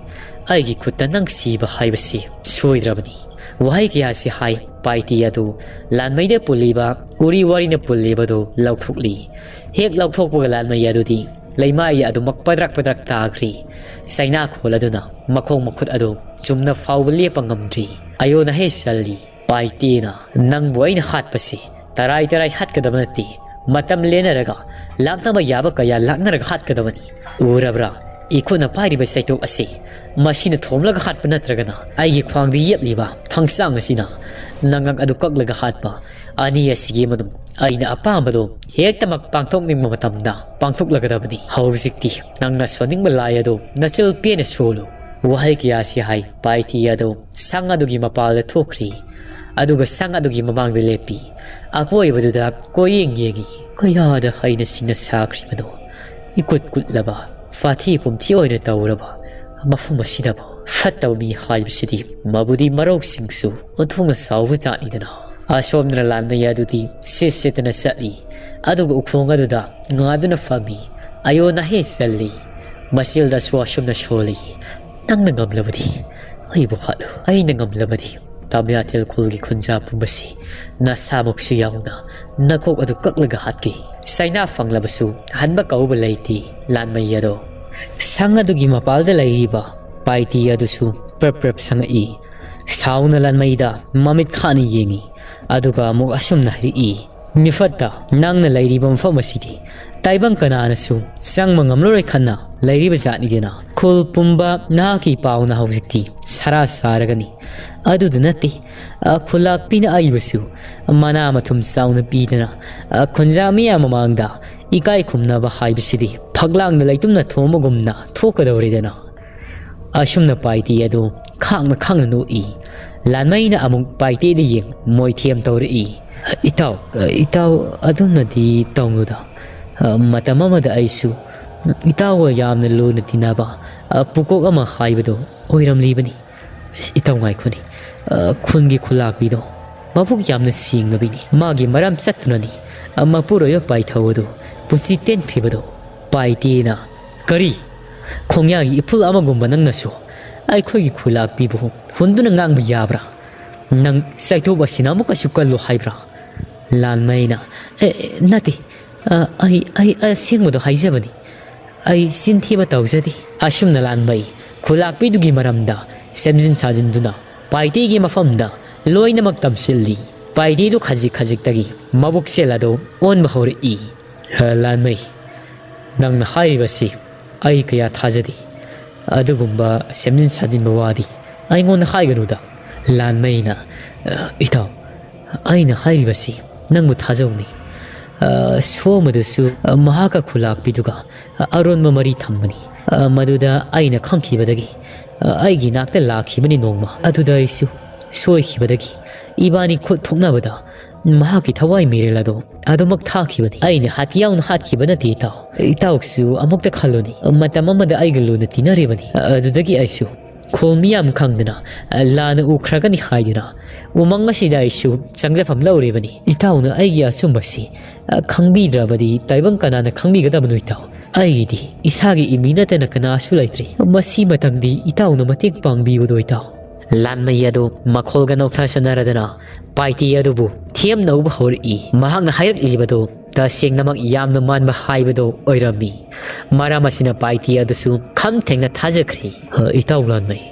ꯑꯩꯒꯤ ꯈꯨꯠꯇ ꯅꯪ ꯁꯤꯕ ꯍꯥꯏꯕꯁꯤ ꯁꯣꯏꯗ꯭ꯔꯕꯅꯤ꯫ ꯋꯥꯍꯩ ꯀꯌꯥꯁꯤ ꯍꯥꯏ ꯄꯥꯏꯇꯤ ꯑꯗꯨ ꯂꯥꯟꯃꯩꯗ ꯄꯨꯜꯂꯤꯕ ꯎꯔꯤ ꯋꯥꯔꯤꯅ ꯄꯨꯜꯂꯤꯕꯗꯨ ꯂꯧꯊꯣꯛꯂꯤ꯫ ꯍꯦꯛ ꯂꯧꯊꯣꯛꯄꯒ ꯂꯥꯟꯃꯩ ꯑꯗꯨꯗꯤ ꯂꯩꯃꯥꯏ ꯑꯗꯨꯃꯛ ꯄꯗ꯭ꯔꯛ ꯄꯗ꯭ꯔꯛ ꯇꯥꯈ꯭ꯔꯤ꯫ ꯆꯩꯅꯥꯈꯣꯜ ꯑꯗꯨꯅ ꯃꯈꯣꯡ ꯃꯈꯨꯠ ꯑꯗꯨ ꯆꯨꯝꯅ ꯐꯥꯎꯕ ꯂꯦꯞꯄ ꯉꯝꯗ꯭ꯔꯤ꯫ ꯑꯌꯣꯅ ꯍꯦ ꯆꯜꯂꯤ꯫ ꯄꯥꯏꯇꯦꯅ ꯅꯪꯕꯨ ꯑꯩꯅ ꯍꯥꯠꯄꯁꯤ ꯇꯔꯥꯏ ꯇꯔꯥꯏ ꯍꯥꯠꯀꯗꯕ ꯅꯠꯇꯦ꯫ ꯃꯇꯝ ꯂꯦꯟꯅꯔꯒ ꯂꯥꯛꯅꯕ ꯌꯥꯕ ꯀꯌꯥ ꯂꯥꯛꯅꯔꯒ ꯍꯥꯠꯀꯗꯕꯅꯤ꯫ ꯎꯔꯕ꯭ꯔꯥ? ꯏꯈꯨꯠꯅ ꯄꯥꯏꯔꯤꯕ ꯆꯩꯇꯣꯛ ꯑꯁꯤ ꯃꯁꯤꯅ ꯊꯣꯝꯂꯒ ꯍꯥꯠꯄ ꯅꯠꯇ꯭ꯔꯒꯅ ꯑꯩꯒꯤ ꯈ꯭ꯋꯥꯡꯗ ꯌꯦꯞꯂꯤꯕ ꯊꯥꯡꯁꯥꯡ ꯑꯁꯤꯅ ꯅꯉꯛ ꯑꯗꯨ ꯀꯛꯂꯒ ꯍꯥꯠꯄ꯫ ꯑꯅꯤ ꯑꯁꯤꯒꯤ ꯃꯅꯨꯡ ꯑꯩꯅ ꯑꯄꯥꯝꯕꯗꯨ ꯍꯦꯛꯇꯃꯛ ꯄꯥꯡꯊꯣꯛꯅꯤꯡꯕ ꯃꯇꯝꯗ ꯄꯥꯡꯊꯣꯛꯂꯒꯗꯕꯅꯤ꯫ ꯍꯧꯖꯤꯛꯇꯤ ꯅꯪꯅ ꯁꯣꯟꯅꯤꯡꯕ ꯂꯥꯏ ꯑꯗꯨ ꯅꯆꯤꯜ ꯄꯦꯟꯅ ꯁꯣꯜꯂꯨ꯫ ꯋꯥꯍꯩ ꯀꯌꯥꯁꯤ ꯍꯥꯏ ꯄꯥꯏꯇꯤ ꯑꯗꯨ ꯁꯪ ꯑꯗꯨꯒꯤ ꯃꯄꯥꯜꯗ ꯊꯣꯛꯈ꯭ꯔꯤ꯫ ꯑꯗꯨꯒ ꯁꯪ ꯑꯗꯨꯒꯤ ꯃꯃꯥꯡꯗ ꯂꯦꯞꯄꯤ꯫ ꯑꯀꯣꯏꯕꯗꯨꯗ ꯀꯣꯏꯌꯦꯡ ꯌꯦꯡꯉꯤ꯫ ꯀꯌꯥꯗ ꯍꯩꯅ ꯁꯤꯡꯅ ꯁꯥꯈ꯭ꯔꯤꯕꯅꯣ? ꯏꯀꯨꯠ ꯀꯨꯠꯂꯕ, ꯐꯥꯊꯤ ꯄꯨꯝꯊꯤ ꯑꯣꯏꯅ ꯇꯧꯔꯕ ꯃꯐꯝ ꯑꯁꯤꯗꯕꯨ ꯐꯠꯇꯕ ꯃꯤ ꯍꯥꯏꯕꯁꯤꯗꯤ ꯃꯕꯨꯗꯤ ꯃꯔꯧꯁꯤꯡꯁꯨ ꯑꯣꯟꯊꯣꯛꯅ ꯆꯥꯎꯕ ꯖꯥꯠꯅꯤꯗꯅ꯫ ꯑꯁꯣꯝꯗꯅ ꯂꯥꯟꯃꯩ ꯑꯗꯨꯗꯤ ꯁꯤꯠ ꯁꯤꯠꯇꯅ ꯆꯠꯂꯤ꯫ ꯑꯗꯨꯒ ꯎꯈꯣꯡ ꯑꯗꯨꯗ ꯉꯥꯗꯨꯅ ꯐꯝꯃꯤ꯫ ꯑꯌꯣ ꯅꯍꯦ ꯆꯜꯂꯤ꯫ ꯃꯆꯤꯜꯗꯁꯨ ꯑꯁꯨꯝꯅ ꯁꯣꯜꯂꯤ, ꯅꯪꯅ ꯉꯝꯂꯕꯗꯤ ꯑꯩꯕꯨ ꯍꯥꯠꯂꯨ꯫ ꯑꯩꯅ ꯉꯝꯂꯕꯗꯤ ꯇꯥꯃꯤꯌꯥꯊꯦꯜ ꯈꯨꯜꯒꯤ ꯈꯨꯟꯖꯥ ꯄꯨꯝꯕꯁꯤ ꯅꯁꯥꯃꯛꯁꯨ ꯌꯥꯎꯅ ꯅꯀꯣꯛ ꯑꯗꯨ ꯀꯛꯂꯒ ꯍꯥꯠꯀꯦ꯫ ꯆꯩꯅꯥ ꯐꯪꯂꯕꯁꯨ ꯍꯟꯕ ꯀꯧꯕ ꯂꯩꯇꯦ꯫ ꯂꯥꯟꯃꯩ ꯑꯗꯣ ꯁꯪ ꯑꯗꯨꯒꯤ ꯃꯄꯥꯜꯗ ꯂꯩꯔꯤꯕ ꯄꯥꯏꯇꯤ ꯑꯗꯨꯁꯨ ꯄ꯭ꯔꯞ ꯄ꯭ꯔꯞ ꯁꯪꯉꯛꯏ꯫ ꯁꯥꯎꯅ ꯂꯥꯟꯃꯩꯗ ꯃꯃꯤꯠ ꯈꯥꯅ ꯌꯦꯡꯉꯤ꯫ ꯑꯗꯨꯒ ꯑꯃꯨꯛ ꯑꯁꯨꯝꯅ ꯍꯥꯏꯔꯛꯏ, ꯃꯤꯐꯠꯇ ꯅꯪꯅ ꯂꯩꯔꯤꯕ ꯃꯐꯝ ꯑꯁꯤꯗꯤ ꯇꯥꯏꯕꯪ ꯀꯅꯥꯅꯁꯨ ꯆꯪꯕ ꯉꯝꯂꯔꯣꯏ ꯈꯟꯅ ꯂꯩꯔꯤꯕ ꯖꯥꯠꯅꯤꯗꯅ꯫ ꯈꯨꯜ ꯄꯨꯝꯕ ꯅꯍꯥꯛꯀꯤ ꯄꯥꯎꯅ ꯍꯧꯖꯤꯛꯇꯤ ꯁꯔꯥ ꯁꯥꯔꯒꯅꯤ꯫ ꯑꯗꯨꯗ ꯅꯠꯇꯦ, ꯑ, ꯈꯨꯜꯂꯥꯛꯄꯤꯅ ꯑꯏꯕꯁꯨ ꯃꯅꯥ ꯃꯊꯨꯝ ꯆꯥꯎꯅ ꯄꯤꯗꯅ, ꯑ, ꯈꯨꯟꯖꯥ ꯃꯤꯌꯥꯝ ꯃꯃꯥꯡꯗ ꯏꯀꯥꯏ ꯈꯨꯝꯅꯕ ꯍꯥꯏꯕꯁꯤꯗꯤ ꯐꯛꯂꯥꯡꯗ ꯂꯩꯇꯨꯝꯅ ꯊꯣꯝꯕꯒꯨꯝꯅ ꯊꯣꯛꯀꯗꯧꯔꯦꯗꯅ꯫ ꯑꯁꯨꯝꯅ ꯄꯥꯏꯇꯤ ꯑꯗꯨ ꯈꯥꯡꯅ ꯈꯥꯡꯅ ꯅꯣꯛꯏ꯫ ꯂꯥꯟꯃꯩꯅ ꯑꯃꯨꯛ ꯄꯥꯏꯇꯦꯗ ꯌꯦꯡ ꯃꯣꯏꯊꯦꯝ ꯇꯧꯔꯛꯏ꯫ "ꯏꯇꯥꯎ, ꯏꯇꯥꯎ, ꯑꯗꯨꯝꯅꯗꯤ ꯇꯧꯅꯨꯗ꯫ ꯃꯇꯝ ꯑꯃꯗ ꯑꯩꯁꯨ ꯏꯇꯥꯎꯒ ꯌꯥꯝꯅ ꯂꯨꯅ ꯇꯤꯟꯅꯕ ꯄꯨꯀꯣꯛ ꯑꯃ ꯍꯥꯏꯕꯗꯣ ꯑꯣꯏꯔꯝꯂꯤꯕꯅꯤ꯫ ꯏꯇꯥꯎ ꯉꯥꯏꯈꯣꯅꯦ, ꯈꯨꯟꯒꯤ ꯈꯨꯂꯥꯛꯄꯤꯗꯣ ꯃꯕꯨꯛ ꯌꯥꯝꯅ ꯁꯦꯡꯂꯕꯤꯅꯤ꯫ ꯃꯥꯒꯤ ꯃꯔꯝ ꯆꯠꯇꯨꯅꯅꯤ ꯃꯄꯨꯔꯣꯏꯕ ꯄꯥꯏꯊꯧ ꯑꯗꯨ ꯄꯨꯟꯁꯤ ꯇꯦꯟꯈ꯭ꯔꯤꯕꯗꯣ ꯄꯥꯏꯇꯦꯅ꯫ ꯀꯔꯤ? ꯈꯣꯡꯌꯥꯒꯤ ꯏꯐꯨꯜ ꯑꯃꯒꯨꯝꯕ ꯅꯪꯅꯁꯨ ꯑꯩꯈꯣꯏꯒꯤ ꯈꯨꯂꯥꯛꯄꯤꯕꯨ ꯍꯨꯟꯗꯨꯅ ꯉꯥꯡꯕ ꯌꯥꯕ꯭ꯔꯥ? "ꯅꯪ ꯆꯩꯇꯨꯞ ꯑꯁꯤꯅ ꯑꯃꯨꯛꯀꯁꯨ ꯀꯜꯂꯨ ꯍꯥꯏꯕ꯭ꯔꯥ?" ꯂꯥꯟꯃꯩꯅ, "ꯑꯦ, ꯑꯦ, ꯅꯠꯇꯦ, ꯑ, ꯑꯩ, ꯑꯩ ꯑꯁꯦꯡꯕꯗꯣ ꯍꯥꯏꯖꯕꯅꯤ꯫ ꯑꯩ ꯆꯤꯟ ꯊꯤꯕ ꯇꯧꯖꯗꯦ꯫" ꯑꯁꯨꯝꯅ ꯂꯥꯟꯃꯩ ꯈꯨꯂꯥꯛꯄꯤꯗꯨꯒꯤ ꯃꯔꯝꯗ ꯁꯦꯝꯖꯤꯟ ꯁꯥꯖꯤꯟꯗꯨꯅ ꯄꯥꯏꯇꯦꯒꯤ ꯃꯐꯝꯗ ꯂꯣꯏꯅꯃꯛ ꯇꯝꯁꯤꯜꯂꯤ꯫ ꯄꯥꯏꯇꯦꯗꯨ ꯈꯖꯤꯛ ꯈꯖꯤꯛꯇꯒꯤ ꯃꯕꯨꯛꯆꯦꯜ ꯑꯗꯨ ꯑꯣꯟꯕ ꯍꯧꯔꯛꯏ꯫ "ꯑ, ꯂꯥꯟꯃꯩ, ꯅꯪꯅ ꯍꯥꯏꯔꯤꯕꯁꯤ ꯑꯩ ꯀꯌꯥ ꯊꯥꯖꯗꯦ꯫ ꯑꯗꯨꯒꯨꯝꯕ ꯁꯦꯝꯖꯤꯟ ꯁꯥꯖꯤꯟꯕ ꯋꯥꯗꯤ ꯑꯩꯉꯣꯟꯗ ꯍꯥꯏꯒꯅꯨꯗ꯫" ꯂꯥꯟꯃꯩꯅ, "ꯑ, ꯏꯇꯥꯎ, ꯑꯩꯅ ꯍꯥꯏꯔꯤꯕꯁꯤ ꯅꯪꯕꯨ ꯊꯥꯖꯧꯅꯦ꯫ ꯑ, ꯁꯣꯃꯗꯨꯁꯨ, ꯑ, ꯃꯍꯥꯛꯀ ꯈꯨꯂꯥꯛꯄꯤꯗꯨꯒ, ꯑ, ꯑꯔꯣꯟꯕ ꯃꯔꯤ ꯊꯝꯕꯅꯤ꯫ ꯑ, ꯃꯗꯨꯗ ꯑꯩꯅ ꯈꯪꯈꯤꯕꯗꯒꯤ, ꯑ, ꯑꯩꯒꯤ ꯅꯥꯛꯇ ꯂꯥꯛꯈꯤꯕꯅꯤ ꯅꯣꯡꯃ꯫ ꯑꯗꯨꯗ ꯑꯩꯁꯨ ꯁꯣꯏꯈꯤꯕꯗꯒꯤ ꯏꯕꯥꯅꯤ ꯈꯨꯠ ꯊꯣꯛꯅꯕꯗ ꯃꯍꯥꯛꯀꯤ ꯊꯋꯥꯏ ꯃꯤꯔꯦꯜ ꯑꯗꯣ ꯑꯗꯨꯃꯛ ꯊꯥꯈꯤꯕꯅꯤ꯫ ꯑꯩꯅ ꯍꯥꯠꯀꯦ ꯌꯥꯎꯅ ꯍꯥꯠꯈꯤꯕ ꯅꯠꯇꯦ, ꯏꯇꯥꯎ꯫ ꯏꯇꯥꯎꯁꯨ ꯑꯃꯨꯛꯇ ꯈꯜꯂꯨꯅꯦ꯫ ꯃꯇꯝ ꯑꯃꯗ ꯑꯩꯒ ꯂꯨꯅ ꯇꯤꯟꯅꯔꯤꯕꯅꯤ꯫ ꯑꯗꯨꯗꯒꯤ ꯑꯩꯁꯨ ꯈꯣꯜ ꯃꯤꯌꯥꯝ ꯈꯪꯗꯅ, ꯂꯥꯟꯅ ꯎꯈ꯭ꯔꯒꯅꯤ ꯍꯥꯏꯗꯨꯅ ꯎꯃꯪ ꯑꯁꯤꯗ ꯑꯩꯁꯨ ꯆꯪꯖꯐꯝ ꯂꯧꯔꯤꯕꯅꯤ꯫ ꯏꯇꯥꯎꯅ ꯑꯩꯒꯤ ꯑꯆꯨꯝꯕꯁꯤ ꯈꯪꯕꯤꯗ꯭ꯔꯕꯗꯤ ꯇꯥꯏꯕꯪ ꯀꯅꯥꯅ ꯈꯪꯕꯤꯒꯗꯕꯅꯣ, ꯏꯇꯥꯎ? ꯑꯩꯒꯤꯗꯤ ꯏꯁꯥꯒꯤ ꯏꯃꯤ ꯅꯠꯇꯅ ꯀꯅꯥꯁꯨ ꯂꯩꯇ꯭ꯔꯦ꯫ ꯃꯁꯤ ꯃꯇꯝꯗꯤ ꯏꯇꯥꯎꯅ ꯃꯇꯦꯡ ꯄꯥꯡꯕꯤꯕꯗꯣ, ꯏꯇꯥꯎ꯫" ꯂꯥꯟꯃꯩ ꯑꯗꯨ ꯃꯈꯣꯜꯒ ꯅꯣꯛꯊꯁꯟꯅꯔꯗꯅ ꯄꯥꯏꯇꯦ ꯑꯗꯨꯕꯨ ꯊꯦꯝꯅꯧꯕ ꯍꯧꯔꯛꯏ꯫ ꯃꯍꯥꯛꯅ ꯍꯥꯏꯔꯛꯂꯤꯕꯗꯨ ꯇꯁꯦꯡꯅꯃꯛ ꯌꯥꯝꯅ ꯃꯥꯟꯕ ꯍꯥꯏꯕꯗꯨ ꯑꯣꯏꯔꯝꯃꯤ꯫ ꯃꯔꯝ ꯑꯁꯤꯅ ꯄꯥꯏꯇꯦ ꯑꯗꯨꯁꯨ ꯈꯝ ꯊꯦꯡꯅ ꯊꯥꯖꯈ꯭ꯔꯦ꯫ "ꯑ, ꯏꯇꯥꯎ ꯂꯥꯟꯃꯩ,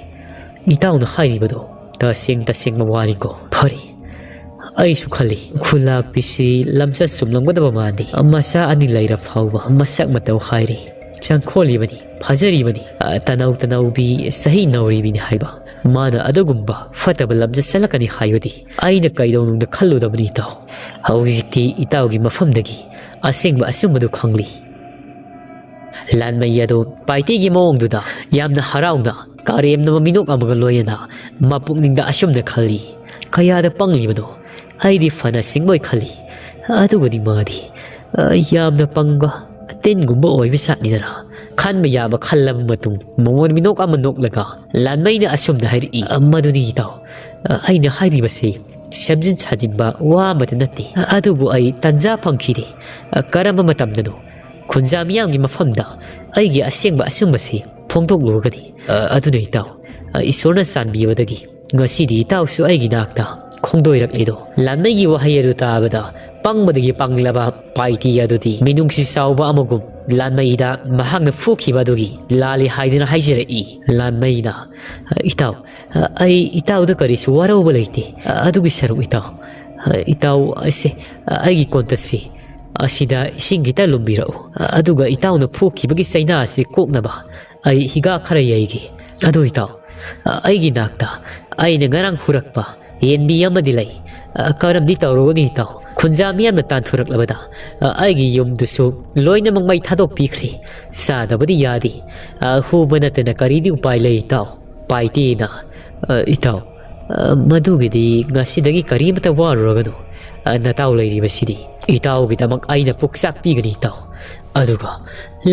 ꯏꯇꯥꯎꯅ ꯍꯥꯏꯔꯤꯕꯗꯣ ꯇꯁꯦꯡ ꯇꯁꯦꯡꯕ ꯋꯥꯅꯤꯀꯣ꯫ ꯐꯔꯦ, ꯑꯩꯁꯨ ꯈꯜꯂꯤ, ꯈꯨꯂꯥꯛꯄꯤꯁꯤ ꯂꯝꯆꯠ ꯆꯨꯝꯂꯝꯒꯗꯕ ꯃꯥꯟꯗꯦ꯫ ꯃꯆꯥ ꯑꯅꯤ ꯂꯩꯔ ꯐꯥꯎꯕ ꯃꯁꯛ ꯃꯇꯧ ꯍꯥꯏꯔꯤ꯫ ꯆꯪꯈꯣꯜꯂꯤꯕꯅꯤ, ꯐꯖꯔꯤꯕꯅꯤ, ꯑ, ꯇꯅꯧ ꯇꯅꯧꯕꯤ ꯆꯍꯤ ꯅꯧꯔꯤꯕꯤꯅꯤ ꯍꯥꯏꯕ꯫ ꯃꯥꯅ ꯑꯗꯨꯒꯨꯝꯕ ꯐꯠꯇꯕ ꯂꯝꯆꯠ ꯆꯠꯂꯛꯀꯅꯤ ꯍꯥꯏꯕꯗꯤ ꯑꯩꯅ ꯀꯩꯗꯧꯅꯨꯡꯗ ꯈꯜꯂꯨꯗꯕꯅꯤ, ꯏꯇꯥꯎ꯫ ꯍꯧꯖꯤꯛꯇꯤ ꯏꯇꯥꯎꯒꯤ ꯃꯐꯝꯗꯒꯤ ꯑꯁꯦꯡꯕ ꯑꯆꯨꯝꯕꯗꯨ ꯈꯪꯂꯤ꯫" ꯂꯥꯟꯃꯩ ꯑꯗꯨ ꯄꯥꯏꯇꯦꯒꯤ ꯃꯑꯣꯡꯗꯨꯗ ꯌꯥꯝꯅ ꯍꯔꯥꯎꯅ ꯀꯔꯦꯝꯅꯕ ꯃꯤꯅꯣꯛ ꯑꯃꯒ ꯂꯣꯏꯅꯅ ꯃꯄꯨꯛꯅꯤꯡꯗ ꯑꯁꯨꯝꯅ ꯈꯜꯂꯤ, "ꯀꯌꯥꯗ ꯄꯪꯂꯤꯕꯅꯣ? ꯑꯩꯗꯤ ꯐꯅ ꯁꯤꯡꯕꯣꯏ ꯈꯜꯂꯤ꯫ ꯑꯗꯨꯕꯨꯗꯤ ꯃꯥꯗꯤ, ꯑ, ꯌꯥꯝꯅ ꯄꯪꯕ ꯇꯤꯟꯒꯨꯝꯕ ꯑꯣꯏꯕ ꯖꯥꯠꯅꯤꯗꯅ꯫" ꯈꯟꯕ ꯌꯥꯕ ꯈꯜꯂꯕ ꯃꯇꯨꯡ ꯃꯉꯣꯟ ꯃꯤꯅꯣꯛ ꯑꯃ ꯅꯣꯛꯂꯒ ꯂꯥꯟꯃꯩꯅ ꯑꯁꯨꯝꯅ ꯍꯥꯏꯔꯛꯏ, "ꯑ, ꯃꯗꯨꯅꯤ ꯏꯇꯥꯎ, ꯑ, ꯑꯩꯅ ꯍꯥꯏꯔꯤꯕꯁꯤ ꯁꯦꯝꯖꯤꯟ ꯁꯥꯖꯤꯟꯕ ꯋꯥ ꯑꯃꯠꯇ ꯅꯠꯇꯦ꯫ ꯑꯗꯨꯕꯨ ꯑꯩ ꯇꯟꯖꯥ ꯐꯪꯈꯤꯗꯦ꯫ ꯑ, ꯀꯔꯝꯕ ꯃꯇꯝꯗꯅꯣ ꯈꯨꯟꯖꯥ ꯃꯤꯌꯥꯝꯒꯤ ꯃꯐꯝꯗ ꯑꯩꯒꯤ ꯑꯁꯦꯡꯕ ꯑꯆꯨꯝꯕꯁꯤ ꯐꯣꯡꯗꯣꯛꯂꯨꯔꯒꯅꯤ꯫ ꯑ, ꯑꯗꯨꯅ ꯏꯇꯥꯎ, ꯑ, ꯏꯁꯣꯔꯅ ꯆꯥꯟꯕꯤꯕꯗꯒꯤ ꯉꯁꯤꯗꯤ ꯏꯇꯥꯎꯁꯨ ꯑꯩꯒꯤ ꯅꯥꯛꯇ ꯈꯣꯡꯗꯣꯏꯔꯛꯂꯤꯗꯣ?" ꯂꯥꯟꯃꯩꯒꯤ ꯋꯥꯍꯩ ꯑꯗꯨ ꯇꯥꯕꯗ ꯄꯪꯕꯗꯒꯤ ꯄꯪꯂꯕ ꯄꯥꯏꯇꯤ ꯑꯗꯨꯗꯤ ꯃꯤꯅꯨꯡꯁꯤ ꯆꯥꯎꯕ ꯑꯃꯒꯨꯝ ꯂꯥꯟꯃꯩꯗ ꯃꯍꯥꯛꯅ ꯐꯨꯈꯤꯕ ꯑꯗꯨꯒꯤ ꯂꯥꯜꯂꯤ ꯍꯥꯏꯗꯨꯅ ꯍꯥꯏꯖꯔꯛꯏ꯫ ꯂꯥꯟꯃꯩꯅ, "ꯏꯇꯥꯎ, ꯑꯩ ꯏꯇꯥꯎꯗ ꯀꯔꯤꯁꯨ ꯋꯥꯔꯧꯕ ꯂꯩꯇꯦ꯫ ꯑꯗꯨꯒꯤ ꯁꯔꯨꯛ ꯏꯇꯥꯎ, ꯏꯇꯥꯎ ꯑꯩꯁꯦ, ꯑꯩꯒꯤ ꯀꯣꯟꯇꯁꯤ ꯑꯁꯤꯗ ꯏꯁꯤꯡ ꯈꯤꯇ ꯂꯨꯝꯕꯤꯔꯛꯎ꯫ ꯑꯗꯨꯒ ꯏꯇꯥꯎꯅ ꯐꯨꯈꯤꯕꯒꯤ ꯆꯩꯅꯥ ꯑꯁꯤ ꯀꯣꯛꯅꯕ ꯑꯩ ꯍꯤꯒꯥ ꯈꯔ ꯌꯩꯒꯦ꯫ ꯑꯗꯨ ꯏꯇꯥꯎ, ꯑꯩꯒꯤ ꯅꯥꯛꯇ ꯑꯩꯅ ꯉꯔꯥꯡ ꯍꯨꯔꯛꯄ ꯌꯦꯟꯕꯤ ꯑꯃꯗꯤ ꯂꯩ꯫ ꯀꯔꯝꯗꯤ ꯇꯧꯔꯨꯒꯅꯤ ꯏꯇꯥꯎ? ꯈꯨꯟꯖꯥ ꯃꯤꯌꯥꯝꯅ ꯇꯥꯟꯊꯣꯔꯛꯂꯕꯗ ꯑꯩꯒꯤ ꯌꯨꯝꯗꯨꯁꯨ ꯂꯣꯏꯅꯃꯛ ꯃꯩ ꯊꯥꯗꯣꯛꯄꯤꯈ꯭ꯔꯦ꯫ ꯆꯥꯗꯕꯗꯤ ꯌꯥꯗꯦ꯫ ꯍꯨꯕ ꯅꯠꯇꯅ ꯀꯔꯤꯗꯤ ꯎꯄꯥꯏ ꯂꯩ ꯏꯇꯥꯎ?" ꯄꯥꯏꯇꯤꯅ, "ꯏꯇꯥꯎ, ꯃꯗꯨꯒꯤꯗꯤ ꯉꯁꯤꯗꯒꯤ ꯀꯔꯤꯃꯇ ꯋꯥꯔꯨꯔꯒꯅꯨ꯫ ꯅꯇꯥꯎ ꯂꯩꯔꯤꯕꯁꯤꯗꯤ ꯏꯇꯥꯎꯒꯤꯗꯃꯛ ꯑꯩꯅ ꯄꯨꯛꯆꯥꯛ ꯄꯤꯒꯅꯤ ꯏꯇꯥꯎ꯫ ꯑꯗꯨꯒ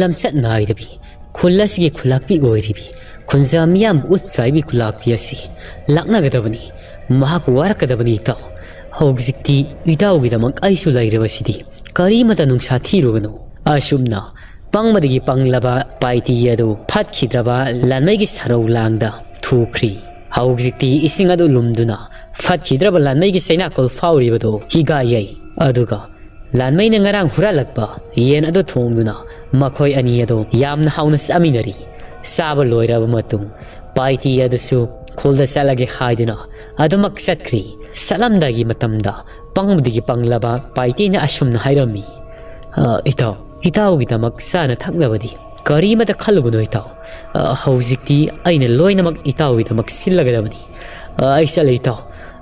ꯂꯝꯆꯠ ꯅꯥꯏꯗꯕꯤ ꯈꯨꯜ ꯑꯁꯤꯒꯤ ꯈꯨꯂꯥꯛꯄꯤ ꯑꯣꯏꯔꯤꯕꯤ ꯈꯨꯟꯖꯥ ꯃꯤꯌꯥꯝꯕꯨ ꯎꯠ ꯆꯥꯏꯕꯤ ꯈꯨꯂꯥꯛꯄꯤ ꯑꯁꯤ ꯂꯥꯛꯅꯒꯗꯕꯅꯤ꯫ ꯃꯍꯥꯛ ꯋꯥꯔꯛꯀꯗꯕꯅꯤ ꯏꯇꯥꯎ꯫ ꯍꯧꯖꯤꯛꯇꯤ ꯏꯇꯥꯎꯒꯤꯗꯃꯛ ꯑꯩꯁꯨ ꯂꯩꯔꯕꯁꯤꯗꯤ ꯀꯔꯤꯃꯇ ꯅꯨꯡꯁꯥ ꯊꯤꯔꯨꯒꯅꯨ꯫" ꯑꯁꯨꯝꯅ ꯄꯪꯕꯗꯒꯤ ꯄꯪꯂꯕ ꯄꯥꯏꯇꯤ ꯑꯗꯨ ꯐꯠꯈꯤꯗ꯭ꯔꯕ ꯂꯥꯟꯃꯩꯒꯤ ꯁꯔꯧ ꯂꯥꯡꯗ ꯊꯨꯈ꯭ꯔꯤ꯫ ꯍꯧꯖꯤꯛꯇꯤ ꯏꯁꯤꯡ ꯑꯗꯨ ꯂꯨꯝꯗꯨꯅ ꯐꯠꯈꯤꯗ꯭ꯔꯕ ꯂꯥꯟꯃꯩꯒꯤ ꯆꯩꯅꯥꯀꯣꯜ ꯐꯥꯎꯔꯤꯕꯗꯨ ꯍꯤꯒꯥ ꯌꯩ꯫ ꯑꯗꯨꯒ ꯂꯥꯟꯃꯩꯅ ꯉꯔꯥꯡ ꯍꯨꯔꯥꯜꯂꯛꯄ ꯌꯦꯟ ꯑꯗꯨ ꯊꯣꯡꯗꯨꯅ ꯃꯈꯣꯏ ꯑꯅꯤ ꯑꯗꯨ ꯌꯥꯝꯅ ꯍꯥꯎꯅ ꯆꯥꯃꯤꯟꯅꯔꯤ꯫ ꯆꯥꯕ ꯂꯣꯏꯔꯕ ꯃꯇꯨꯡ ꯄꯥꯏꯇꯤ ꯑꯗꯨꯁꯨ ꯈꯨꯜꯗ ꯆꯠꯂꯒꯦ ꯍꯥꯏꯗꯨꯅ ꯑꯗꯨꯃꯛ ꯆꯠꯈ꯭ꯔꯤ꯫ ꯆꯠꯂꯝꯗꯥꯏꯒꯤ ꯃꯇꯝꯗ ꯄꯪꯕꯗꯒꯤ ꯄꯪꯂꯕ ꯄꯥꯏꯇꯤꯅ ꯑꯁꯨꯝꯅ ꯍꯥꯏꯔꯝꯃꯤ, "ꯑ, ꯏꯇꯥꯎ, ꯏꯇꯥꯎꯒꯤꯗꯃꯛ ꯆꯥꯅ ꯊꯛꯅꯕꯗꯤ ꯀꯔꯤꯃꯇ ꯈꯜꯂꯨꯒꯅꯨ ꯏꯇꯥꯎ꯫ ꯑ, ꯍꯧꯖꯤꯛꯇꯤ ꯑꯩꯅ ꯂꯣꯏꯅꯃꯛ ꯏꯇꯥꯎꯒꯤꯗꯃꯛ ꯁꯤꯜꯂꯒꯗꯕꯅꯤ꯫ ꯑ, ꯑꯩ ꯆꯠꯂꯦ ꯏꯇꯥꯎ꯫